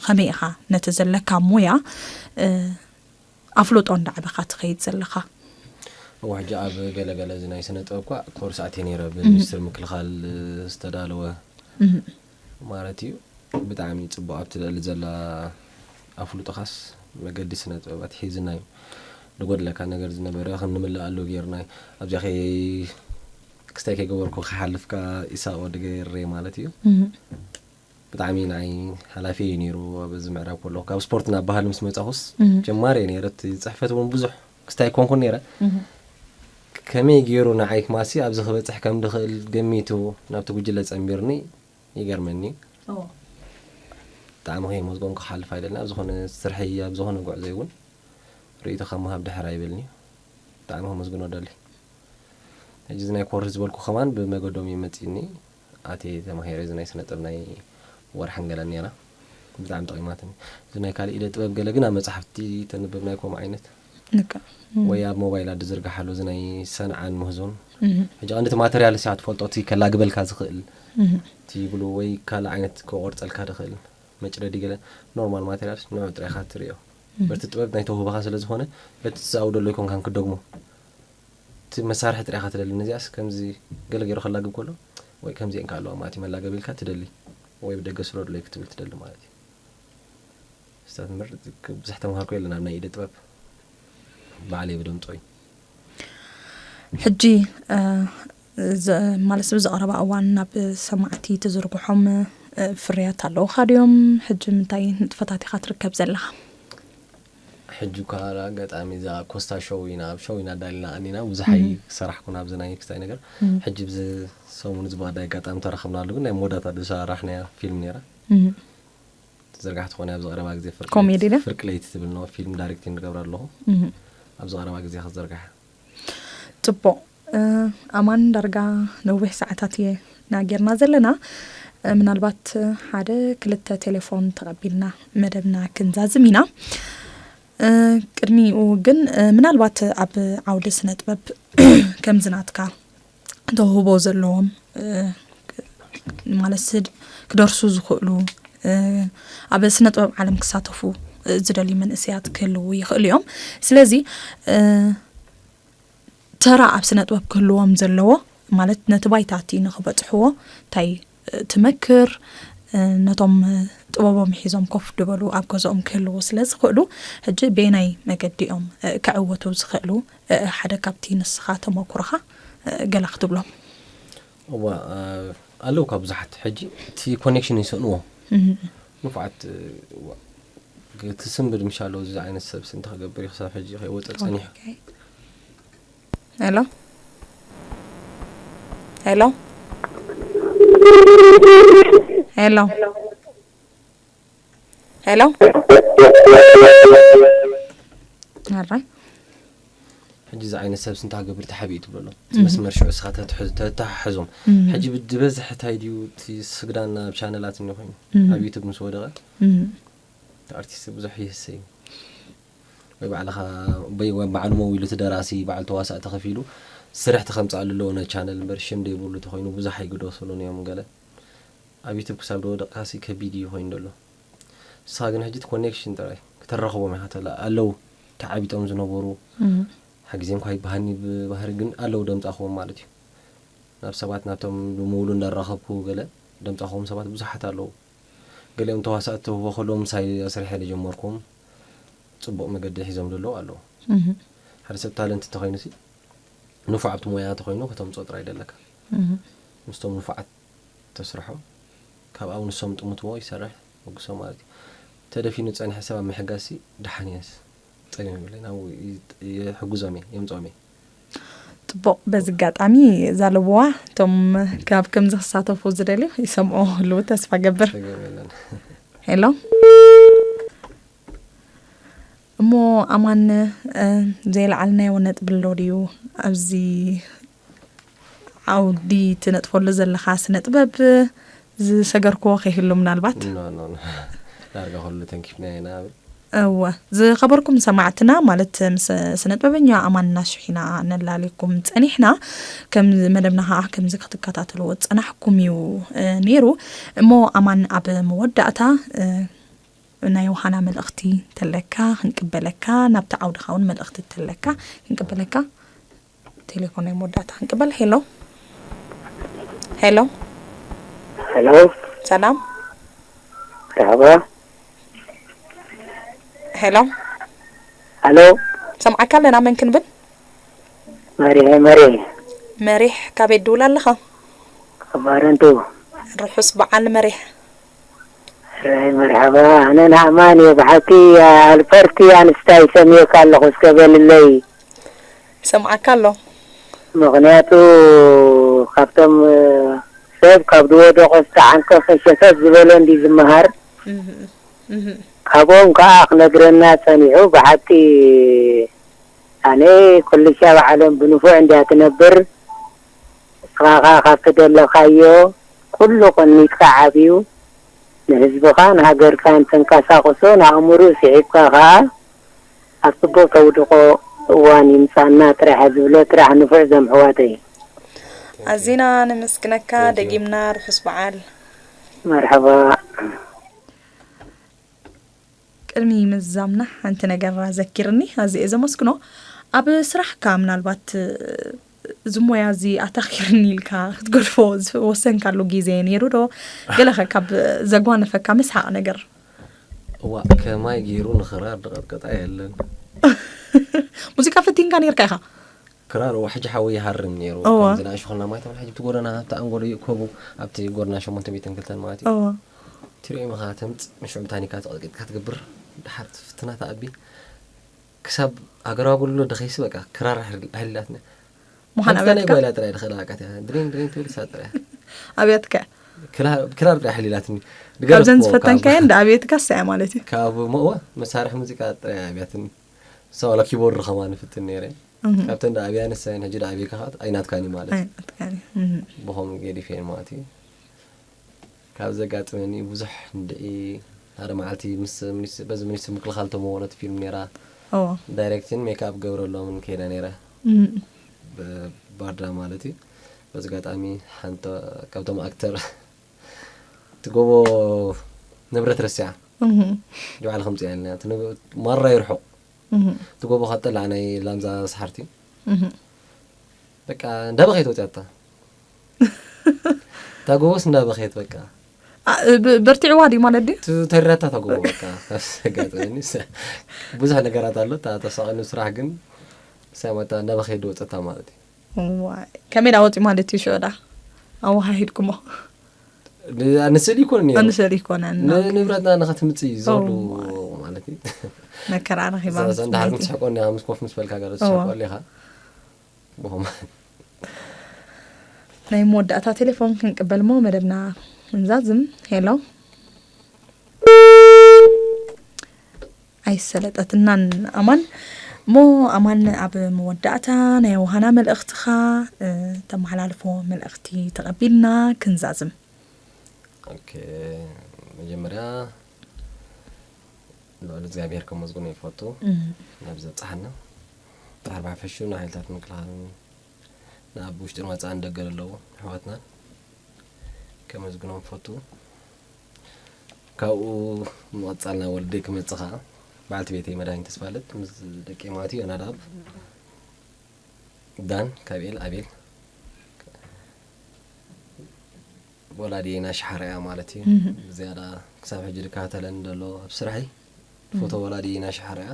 ከመይ ኢኻ ነቲ ዘለካ ሞያ ኣፍልጦ እንዳዕበኻ ትኸይድ ዘለኻ? እዋ ሕጂ ኣብ ገለገለ እዚ ናይ ስነ ጥበብ እኳ ኮርስ ኣትየ ነይረ ብሚኒስትር ምክልኻል ዝተዳለወ ማለት እዩ። ብጣዕሚ ፅቡቅ ኣብቲ ልዕሊ ዘላ ኣፍልጦኻስ መገዲ ስነ ጥበብ ኣትሒዝና እዩ። ዝጎድለካ ነገር ዝነበረ ከም ንምልኣሉ ጌርና ኣብዚኣ ከይ ክስታይ ከይገበርኩ ክሓልፍካ ኢሳቅ ወዲ ገሬ ማለት እዩ። ብጣዕሚ ንዓይ ሓላፊ እዩ ነይሩ ኣብ እዚ ምዕራብ ከለኹ ካብ ስፖርት ናብ ባህሊ ምስ መፃኹስ ጀማሪ እየ ነይረ። እቲ ፅሕፈት እውን ብዙሕ ክስታይ ኣይኮንኩን ነይረ። ከመይ ገይሩ ንዓይ ክማሲ ኣብዚ ክበፅሕ ከም ድኽእል ገሚቱ ናብቲ ጉጅለ ፀንቢርኒ ይገርመኒ። ብጣዕሚ ከየመስገንኩ ክሓልፍ ኣይደልን። ኣብ ዝኾነ ስርሐይ ኣብ ዝኾነ ጉዕዞይ እውን ርእይቶኻ ምሃብ ድሕር ኣይበልኒ። ብጣዕሚ ከመስግኖ ደሊ። ሕጂ እዚ ናይ ኮርስ ዝበልኩ ከማን ብመገዶም እዩ መፂኒ። ኣትየ ተማሂረ እዚ ናይ ስነ ጥበብ ናይ ወርሓን ገለን ነይራ። ብጣዕሚ ጠቒማትኒ። እዚ ናይ ካልእ ኢደ ጥበብ ገለ ግን ኣብ መፅሓፍቲ ተንብብ ናይ ከምኡ ዓይነት ልክዕ። ወይ ኣብ ሞባይል ኣድዝርግሓሉ እዚ ናይ ሰንዓን ምህዞን። ሕጂ ቀንዲ እቲ ማተርያል እስያ ትፈልጦ እቲ ከላግበልካ ዝኽእል እቲ ይብሉ ወይ ካልእ ዓይነት ክቆርፀልካ ዝኽእል መጭረዲ ገለ ኖርማል ማተርያል ንዑ ጥራይ ኢኻ ትርእዮ። በቲ ጥበብ ናይ ተውህባኻ ስለ ዝኾነ በቲ ትዛውደሉ ኣይኮንካን ክትደግሞ። እቲ መሳርሒ ጥራይ ኢኻ ትደሊ። ነዚኣስ ከምዚ ገለ ገይሩ ከላግብ ከሎ ወይ ከምዚኤን ከ ኣለዋ ማለት እዩ መላገቢ ኢልካ ትደሊ ወይ ብደገ ስረዱለይ ክትብል ትደሊ ማለት እዩ። ስታት ምር ብዙሕ ተምሃርኩ የለን ኣብ ናይ ኢደ ጥበብ። ባዕለይ ብደምጾ እዩ። ሕጂ እ፣ ዘ- ማለት ኣብዚ ቀረባ እዋን ናብ ሰማዕቲ ትዝርግሖም እ፣ ፍርያት ኣለውኻ ድዮም? ሕጂ ምንታይ ንጥፈታት ኢኻ ትርከብ ዘለኻ? ሕጂ እኳ ኣጋጣሚ እዛ ኮስታ ሾው ኢና፣ ኣብ ሾው ኢና ዳሊና ቀኒና፣ ብዙሕ ኣይሰራሕኩን ኣብዚ ናይ ክስታይ ነገር። ሕጂ ብዚ ሰሙን እዚ ብቐዳይ ኣጋጣሚ ተራኸብናሉ፣ ግን ናይ መወዳእታ ዝሰራሕናያ ፊልም ነይራ። እህ፣ ተዘርጋሕቲ ኾነ ኣብዚ ቀረባ ግዜ ፍርቂ ኮሜዲ ድያ? ፍርቂ ለይቲ ትብል ነው ፊልም ዳይሬክቲንግ ንገብራ ኣለኹ። እህ። ኣብዚ ቀረባ ግዜ ክትዘርጋሕ። ጽቡቕ። እ፣ ኣማን ዳርጋ ነዊሕ ሰዓታት እየ ናጌርና ዘለና። እ፣ ምናልባት ሓደ ክልተ ቴሌፎን ተቐቢልና መደብና ክንዛዝም ኢና። እ፣ ቅድሚኡ ግን እ፣ ምናልባት ኣብ ዓውዲ ስነ ጥበብ ከምዚ ናትካ ተውህቦ ዘለዎም እ፣ ማለት ስድ ክደርሱ ዝኽእሉ እ፣ ኣብ ስነ ጥበብ ዓለም ክሳተፉ እ፣ ዝደልዩ መንእሰያት ክህልዉ ይኽእሉ እዮም። ስለዚ እ፣ ተራ ኣብ ስነ ጥበብ ክህልዎም ዘለዎ ማለት ነቲ ባይታቲ ንኽበጽሕዎ እንታይ እ፣ ትመክር እ፣ ነቶም እ፣ ጥበቦም ሒዞም ኮፍ ድበሉ ኣብ ገዝኦም ክህልዉ ስለ ዝኽእሉ ሕጂ በየናይ መገዲ እዮም እ፣ ክዕወቱ ዝኽእሉ? እ፣ ሓደ ካብቲ ንስኻ ተመኩሮኻ እ፣ ገለ ክትብሎም። እዋ እ፣ ኣለውካ ብዙሓት ሕጂ እቲ ኮኔክሽን ይሰእንዎ። እህ፣ ንፉዓት እ፣ እዋ፣ ግ- ትስንብድ ምሽ ኣለዉ እዚ ዓይነት ሰብሲ እንታይ ክገብር እዩ ክሳብ ሕጂ ከይወፀ ፀኒሑ። ኦኬ። ሄሎ፣ ሄሎ፣ ሄሎ፣ ሄሎ። ኣራይ። ሕጂ እዚ ዓይነት ሰብሲ እንታይ ክገብር ተሓቢኡ ትብሎ ኣሎ። እቲ መስመር ሽዑ እስኻ ተትሕዝ- ተተሓሕዞም። እም፣ ሕጂ ብዝበዝሕ እንታይ ድዩ እቲ ስግዳን ናብ ቻነላት እኒ ኮይኑ እም፣ ኣብ ዩቱብ ምስ ወደቐ እም፣ እቲ ኣርቲስት ብዙሕ ይህሰ እዩ። ወይ ባዕልኻ ወይ ወይ ባዕሉ መዊሉ እቲ ደራሲ ባዕሉ ተዋሳእ ተኸፊሉ ስራሕ ተኸምፅኣሉ ኣለዎ ነቲ ቻነል እምበር ሽም ደይብሉ ተኾይኑ ብዙሕ ኣይግደሱሉን እዮም ገለ። ኣብ ዩቱብ ክሳብ ደወደቕካሲ ከቢድ እዩ ኮይኑ ዘሎ። ንስኻ ግን ሕጂ እቲ ኮኔክሽን ጥራይ ክተራኽቦም ኢኻ ተላ ኣለዉ ተዓቢጦም ዝነበሩ እም፣ ሓጊዜም ኳ ይበሃኒ ብባህሪ ግን ኣለዉ ደምፃኽዎም ማለት እዩ። ናብ ሰባት ናብቶም ብምውሉ እንዳራኸብኩ ገለ ደምፃኽዎም ሰባት ብዙሓት ኣለዉ። ገሊኦም ተዋሳእቲ ተውህቦ ከለዉ ምሳይ ኣስርሐ ዝጀመርኩም ጽቡቕ መገዲ ሒዞም ዘለዉ ኣለዉ። እህ፣ ሓደ ሰብ ታለንት እንተኾይኑ ሲ ንፉዕ ኣብቲ ሞያ እንተኾይኑ ከተምፅኦ ጥራይ ደለካ። እህ፣ ምስቶም ንፉዓት ተስርሖ ካብ ኣብ ንሶም ጥሙትዎ ይሰርሕ መጉሶ ማለት እዩ። ተደፊኑ ዝጸንሐ ሰብ ኣብ ምሕጋዝ ሲ ደሓን እየስ ጸገም የብለይ ናብኡ ይ- ይሕግዞም እየ የምፅኦም እየ። ጽቡቕ። በዚ ኣጋጣሚ እዛ ለበዋ እቶም ካብ ከምዚ ክሳተፉ ዝደልዩ ይሰምዑ ክህልዉ ተስፋ ገብር። ጸገም የለን። ሄሎ እሞ ኣማን እ፣ ዘይለዓልናዮ ነጥቢ ኣሎ ድዩ ኣብዚ ዓውዲ ትነጥፈሉ ዘለኻ ስነ ጥበብ ዝሰገርክዎ ከይህሉ ምናልባት? ኖ ኖ ኖ ዳርጋ ኩሉ ተንኪፍና ኢና። እወ ዝኸበርኩም ሰማዕትና ማለት ምስ ስነ ጥበበኛ ኣማን ናሽሕ ኢና ነላልየኩም ጸኒሕና። ከም መደብና ከዓ ከምዚ ክትከታተልዎ ዝጸናሕኩም እዩ እ፣ ነይሩ። እሞ ኣማን ኣብ መወዳእታ እ፣ ናይ ዮሃና መልእኽቲ ተለካ ክንቅበለካ ናብቲ ዓውድኻ እውን መልእኽቲ ተለካ ክንቅበለካ ቴሌፎን ናይ መወዳእታ ክንቅበል። ሄሎ ሄሎ ሄሎ ሰላም መርሓባ ሄሎ ሄሎ ሰምዓካ ኣለና መን ክንብል መሪሕ መሪሕ መሪሕ ካበይ ድውል ኣለኻ ካብ ባረንቱ ርሑስ በዓል መሪሕ ራይ መርሓባ ኣነ ንኣማን እየ ብሓቂ ኣልፈርቲ ኣንስታይ ሰሚየካ ኣለኹ እስከ በልለይ ሰምዓካ ኣሎ ምኽንያቱ ካብቶም ሰብ ካብ ዝወደቆ ዝተዓንቀፈ ሸተት ዝበለ እንዲ ዝመሃር ካብኦም ከዓ ክነግረና ፀኒሑ ብሓቂ ኣነ ኩልሻ ብዓለም ብንፉዕ እንድያ ትነብር እስኻ ከዓ ካብ ተደለኻዮ ኩሉ ቀኒጥካ ዓብዩ ንህዝብኻን ሃገርካን ተንቀሳቕሶ ንኣእምርኡ ስሒብካ ከዓ ኣብ ፅቡቕ ተውድቖ እዋን ይምፃና ጥራሕ ዝብሎ ጥራሕ ንፉዕ ዘምሕዋተይ ኣዚና ነመስግነካ ደጊምና ርሑስ በዓል መርሐባ ቅድሚ ምዛምና ሓንቲ ነገር ዘኪርኒ ኣዚ እየ ዘመስግኖ ኣብ ስራሕካ ምናልባት እዚ ሞያ እዚ ኣታኺርኒ ኢልካ ክትገድፎ ዝወሰንካሉ ግዜ ነይሩ ዶ ገለኸ ካብ ዘጓነፈካ መስሓቕ ነገር እዋ ከማይ ገይሩ ንኽራር ድቐጥቀጣ የለን ሙዚቃ ፈቲንካ ነርካ ኢኻ? ክራር እዋ ሕጂ ሓወይ ይሃርም ነይሩ። እዋ። ከምዚ ንኣሽቱ ከለና ማለት እውን ሕጂ ኣብቲ ጎደና ኣብቲ ኣንጎሎ ይእከቡ ኣብቲ ጎደና ሸሞንተ ሚእትን ክልተን ማለት እዩ። እዋ። ትሪኦ ኢኻ ተምጽእ ንሽዑ ታኒካ ተቐጥቂጥካ ትገብር። ድሓር ትፍትና ተኣቢ ክሳብ ሃገራዊ ኣገልግሎት ደኸይሲ በቃ ክራር ኣሕሊላትና። ምዃን ሓንቲ ናይ ኣበትካ ጓይላ ጥራይ ድኽእላ በቃ እቲኣ ድሪን ድሪን ትብል እሳ ጥራይ። ኣብያትካ ክላ- ክራር ጥራይ ኣሕሊላትኒ። ድገርፍ ካብዘን እኮ ካብ ዝፈተንካየን ዳ ኣብየትካ እሳያ ማለት እዩ። ካብ መእዋ መሳርሒ ሙዚቃ ጥራይ ኣብያትኒ። እሳ ዋላ ኪቦርድ ከማን ይፍትን ነይረ። እህ። ካብተን ዳ ኣብያ ንሳየን ሕጂ ዳ ኣብየካ ከዓ ኣይናትካን እዩ ማለት እዩ። ኣይናትካን እዩ። እህ። ብኸምኡ ገዲፈየን ማለት እዩ። ካብ ዘጋጥመኒ ብዙሕ እንድዒ ሓደ መዓልቲ ምስ ሚኒስ- በዚ ሚኒስትር ምክልኻል ተመወለት ፊልም ነይራ። እዎ። ዳይሬክትን ሜክኣፕ ገብረሎምን ከይዳ ነይራ። እም። ብባርዳ ማለት እዩ። በዚ ኣጋጣሚ ሓንቲ ካብቶም ኣክተር እቲ ጎቦ ንብረት ረሲዓ እም። ንባዕላ ከምፅኣ ኢልና እቲ ንብ- ማራ ይርሕቕ እም። እቲ ጎቦ ካብ ጠላዕ ናይ ላምዛ ሰሓርቲ እም። በቃ እንዳበኸየት ወፂኣታ እታ ጎቦስ እንዳበኸየት በቃ አ- ብ- በርቲዕዋ ድዩ ማለት ድዩ? ቱ ተሪራታ እታ ጎቦ በቃ ኣጋጥመኒ ብዙሕ ነገራት ኣሎ እታ ተሳቐኒ ስራሕ ግን ሳይ መታ እንዳበኸየት ወፀታ ማለት እዩ ዋይ፣ ከመይ ዳ ወፂ ማለት እዩ ሽዑ ዳ ኣወሃሂድኩሞ ንስእሊ ይኮነ ነይሩ ኣንሰል ይኮነን ንብረትና ንኸትምፅእ እዩ ዘሉ ማለት እዩ መከራ ረኺባ እንዳሃር ክትስሕቆ እንዲኻ ምስ ኮፍ ምስ በልካ ገለ ትስሕቆ ኣለኻ ናይ መወዳእታ ቴሌፎን ክንቅበል ሞ መደብና ንዛዝም። ሄሎ ኣይሰለጠትናን ኣማን። ሞ ኣማን ኣብ መወዳእታ ናይ ውሃና መልእኽትኻ ተመሓላልፎ መልእኽቲ ተቐቢልና ክንዛዝም። መጀመርያ ልዑል እግዚኣብሔር ከመስግኖ ይፈቱ ናብ ዘብፅሓና ድሕር ብሓፈሹ ንሓይልታት ምክልኻልን ንኣብ ውሽጥን ወፃእን ደገ ዘለዉ ኣሕዋትናን ከመስግኖም ፈቱ ካብኡ ምቕፃልና ወልደይ ክመፅእ ከዓ በዓልቲ ቤተይ መድሃኒ ተስፋለት ምስ ደቂ ማለት እዩ ኣናዳብ ዳን ካብ ኤል ኣቤል ወላዲ ናሽሓርያ ማለት እዩ ዝያዳ ክሳብ ሕጂ ዝከታተለኒ ዘሎ ኣብ ስራሐይ ዝፈትዎ ወላዲ ናሽሓርያ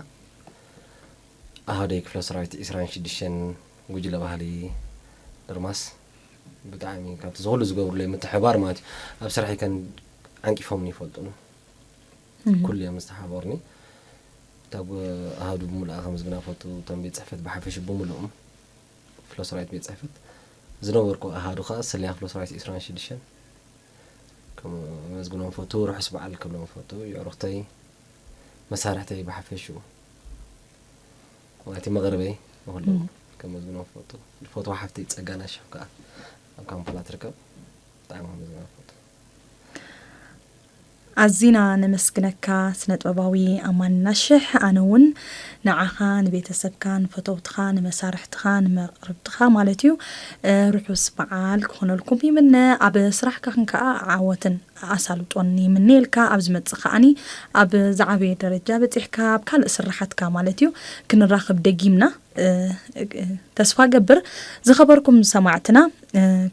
ኣሃደይ ክፍለ ሰራዊት ዕስራን ሽዱሽተን ጉጅለ ባህሊ ድርማስ ብጣዕሚ ካብቲ ዝኩሉ ዝገብሩለይ ምትሕባር ማለት እዩ ኣብ ስራሐይ ከን ዓንቂፎምኒ ይፈልጡኒ ኩሉ እዮም ዝተሓበሩኒ እታ ኣሃዱ ብምሉኣ ከመስግና ፈቱ እቶም ቤት ፅሕፈት ብሓፈሽ ብምሉኦም ክፍለ ሰራዊት ቤት ፅሕፈት ዝነበርኩ ኣሃዱ ከዓ ሰለያ ክፍለ ሰራዊት ዕስራን ሽዱሽተን ከመስግኖም ፈቱ ርሑስ በዓል ክብሎም ፈቱ የዕሩኽተይ መሳርሕተይ ብሓፈሽኡ ማለት መቕርበይ ንኩሎም ከመስግኖም ፈቱ ዝፈትዋ ሓፍተይ ፀጋና ሽሕ ከዓ ኣብ ካምፓላ ትርከብ ብጣዕሚ ከመስግና ፈቱ ኣዚና ነመስግነካ ስነጥበባዊ ኣማን ናሽሕ ኣነ እውን ንዓኻ ንቤተሰብካ ንፈተውትኻ ንመሳርሕትኻ ንመቕርብትኻ ማለት እዩ ርሑስ በዓል ክኾነልኩም ይምነ ኣብ ስራሕካ ክንከዓ ዓወትን ኣሳልጦን ይምነየልካ ኣብ ዝመፅእ ከዓኒ ኣብ ዝዓበየ ደረጃ በፂሕካ ኣብ ካልእ ስራሓትካ ማለት እዩ ክንራኸብ ደጊምና ተስፋ ገብር ዝኸበርኩም ሰማዕትና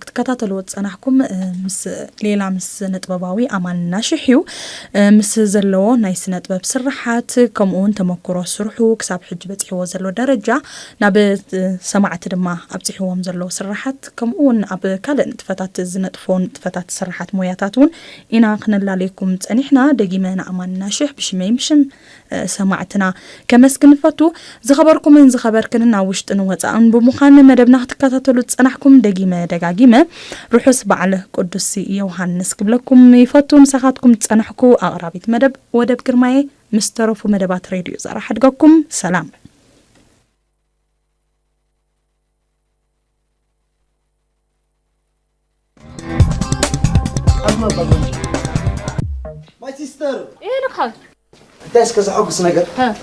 ክትከታተልዎ ዝፀናሕኩም ምስ ሌላ ምስ ስነጥበባዊ ኣማን ናሽሕ እዩ ምስ ዘለዎ ናይ ስነጥበብ ስርሓት ከምኡ እውን ተመክሮ ስርሑ ክሳብ ሕጂ በፂሕዎ ዘሎ ደረጃ ናብ ሰማዕቲ ድማ ኣብፂሕዎም ዘለዉ ስርሓት ከምኡ እውን ኣብ ካልእ ንጥፈታት ዝነጥፎ ንጥፈታት ስርሓት ሞያታት እውን ኢና ክነላለየኩም ፀኒሕና ደጊመ ንኣማን ናሽሕ ብሽመይ ምሽም ሰማዕትና ከመስግን ንፈቱ። ዝኸበርኩምን ዝኸበርክንን ኣብ ውሽጥን ወፃእን ብምዃን መደብና ክትከታተሉ ዝፀናሕኩም ደጊመ ደጋጊመ ርሑስ በዓል ቅዱስ ዮሃንስ ክብለኩም ይፈቱ። ምሳኻትኩም ዝፀናሕኩ ኣቕራቢት መደብ ወደብ ግርማየ ምስ ተረፉ መደባት ሬድዮ ዘራ ሓድገኩም ሰላም። My sister! እንታይ እስከ ዘሐጉስ ነገር ከም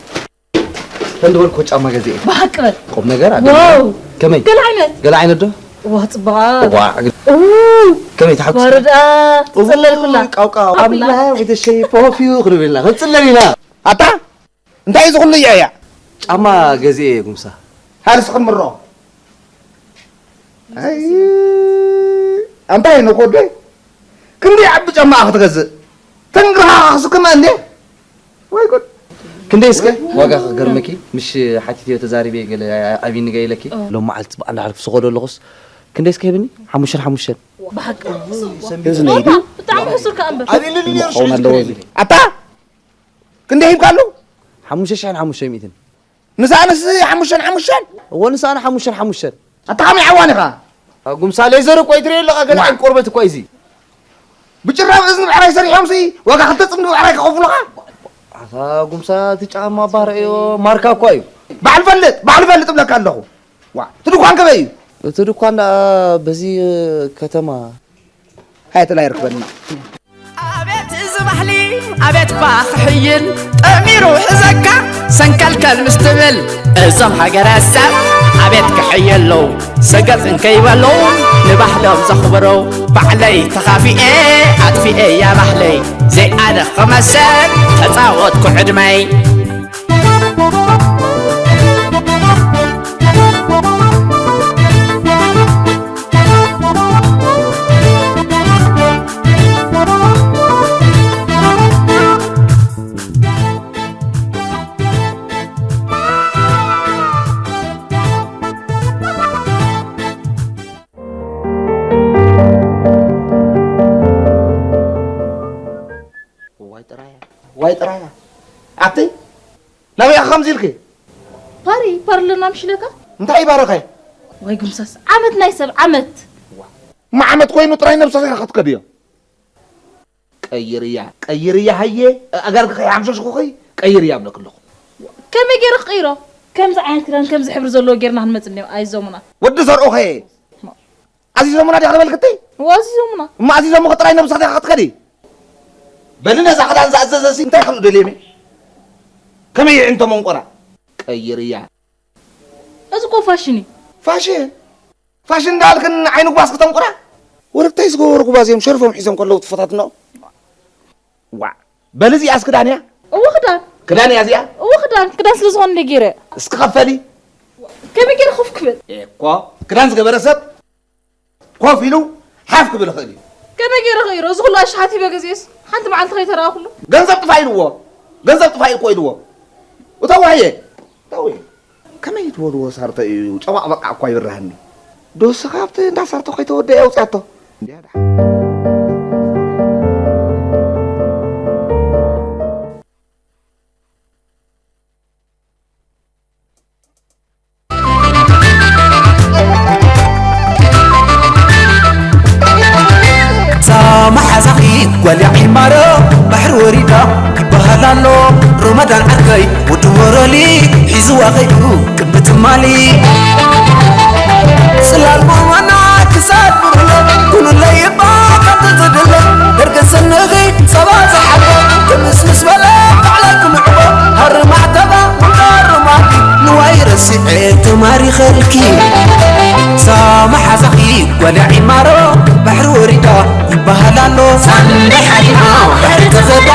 ዝበልኩ ጫማ ገዚኤ ብሓቂ በል ቁም ነገር ኣገኘ። ዋው! ከመይ? ገለ ዓይነት ገለ ዓይነት ዶ? ዋ ጽቡቓ። ዋ፣ እው! ከመይ ተሓጉስ? ወረዳ ትጽለል ኩላ። ቃውቃው ኣምላኽ ወይተሸይ ፖፊዩ ክንብል ኢና ክንጽለል ኢና። ኣታ እንታይ እዚ ኩሉ እያ እያ? ጫማ ገዚኤ ጉምሳ። ሃርስ ክምሮ ኣይ ኣንታይ ነኮዶይ ክንደይ ዓቢ ጫማ ክትገዝእ ተንግርሃ ክስክመ እንዴ ወይ ጉድ። እንዴ እስከ ዋጋ ክገርመኪ፣ ምሽ ሓቲትዮ ተዛሪበ ገለ ኣብይ ንገ ኢለኪ። ሎም መዓልቲ ብኣንዳ ሓልፍ ዝኸዶ ኣለኹስ ክንደይ እስከ ሂብኒ? ሓሙሽተን ሓሙሽተን። ብሓቂ። እዚ ነይ ድዩ? ብጣዕሚ ሕሱር ከኣ እምበር። ኣብይ ልል ነይሩ ክኸውን ሽግር ኣለዎ የለን። እዚ። ኣታ ክንደይ ሂብካሉ? ሓሙሽተ ሽሕን ሓሙሽተ ሚእትን። ንሳንስ ሓሙሽተን ሓሙሽተን? እዎ፣ ንሳን ሓሙሽተን ሓሙሽተን። ኣታ ከመይ ዓዋን ኢኻ? ኣጉምሳ ሌዘር እኮ ይትሪኦ ኣለኻ፣ ገለ ዋ። ዓይነት ቆርበት እኮ እዩ እዚ። ብጭራብ እዝኒ ብዕራይ ሰሪሖምሲ ዋጋ ክልተ ጽምዲ ብዕራይ ከኸፍሉኻ? ኣታ ጉምሳ እቲ ጫማ ባርዕዮ ማርካ እኳ እዩ። ባዕል ፈልጥ፣ ባዕል ፈልጥ እብለካ ኣለኹ። ዋ፣ እቲ ድኳን ከመይ እዩ? እቲ ድኳን ደኣ በዚ ከተማ። ሃይ፣ እቲ ላይ ርክበና። ኣቤት እዚ ባህሊ፣ ኣቤት እባ ክሕይል፣ ጠሚሩ ሕዘካ ሰንከልከል ምስ ትብል፣ እዞም ሃገረ ሰብ ኣቤት ክሕየለዉ፣ ሰገጥ እንከይበሉ ንባህሎም ዘኽብሩ፣ ባዕለይ ተኻፊኤ ኣጥፊኤያ ባህለይ፣ ዘይኣደኸመ ሰብ ተጻወትኩ ዕድመይ። ዋይ ጥራያ፣ ዋይ ጥራያ። ኣቲ ናበይ ኢኻ ከምዚ ኢልኪ? ፓሪ፣ ፓሪ ኣለና ምሽ ኢለካ? እንታይ ይባረኸ? ወይ ጉምሳስ፣ ዓመት ናይ ሰብ ዓመት። እማ ዓመት ኮይኑ ጥራይ ነብስኻ ኢኻ ክትከድዮ። ቀይርያ፣ ቀይርያ ሃየ፣ ኣጋርኪ ከይሓምሸሽኩኺ፣ ቀይርያ እብለኪ ኣለኹ። ከመይ ገይረ ክቕይሮ? ከምዚ ዓይነት ክዳን፣ ከምዚ ሕብሪ ዘለዎ ጌርና ክንመጽእ እኒኦ፣ ኣይዞሙና። ወዲ ዘርኦኸ፣ ኣዚዞሙና ዲኻ ትበልክቲ? እዎ፣ ኣዚዞሙና። እማ ኣዚዞሙኺ ጥራይ ነብስኻ ኢኻ ክትከዲ? በሊ ነዛ ክዳን ዝኣዘዘሲ እንታይ ክርኢ ደልየ እየ? ከመይ ይዕንቶ መንቆራ? ቀይርያ። እዚ እኮ ፋሽን እዩ። ፋሽን? ፋሽን እንዳልክን ዓይኒ ጉባዝ ክተንቁራ? ወረግታይ ዝገበሩ ጉባዝ እዮም ሸርፎም ሒዞም ከለዉ ትፈታትኖ። ዋዕ። በሊ እዚኣስ ክዳን እያ? እዎ ክዳን። ክዳን እያ እዚኣ? እዎ ክዳን። ክዳን ስለ ዝኾነ እንደ ገይረ። እስኪ ኸፈሊ። ከመይ ገይረ ኮፍ ክብል? እኮ ክዳን ዝገበረ ሰብ ኮፍ ኢሉ ሓፍ ክብል ይኽእል እዩ። ከመይ ገይረ ክይሮ? እዚ ኩሉ ኣሽሓት ሂበ ገዚኤስ ሓንቲ መዓልቲ ከይተረኣኹሉ? ገንዘብ ጥፋ ኢልዎ። ገንዘብ ጥፋ እኮ ኢልዎ። እተው ሃየ። እተው። ከመይ ትበልዎ ሳርቶ እዩ? ጨባቕ በቃ እኳ ይብርሃኒ። ዶ ስኻ ኣብቲ እንዳ ሳርቶ ከይተወደአ ኣውፅኣቶ? እንዲያ ደሓን። ሳማ ሓዛኺ ጓል ያዒማሮ ባሕሪ ወሪዳ ይበሃል ኣሎ። ሮመዳን ዓርከይ ወዲ ወረሊ ሒዝዋ ኸይዱ ቅቢ ትማሊ። ጽላል ቁርባና ክሳድ ብርለ ኩኑለይ እባ ካብቲ ዝድለ ደርገ ሰንኺ ጸባ ዝሓልቦ ክምስምስ በለ ባዕላ ክምዕቦ ሃሪ ማዕተባ ኩንታ ሮማዲ ንዋይ ረሲዐ ተማሪኸልኪ። ሳማ ሓዛኺ ጓል ያዒማሮ ባሕሪ ወሪዳ ይበሃል ኣሎ። ሳንዳይ ሓሊማ ባሕሪ ተኸዳ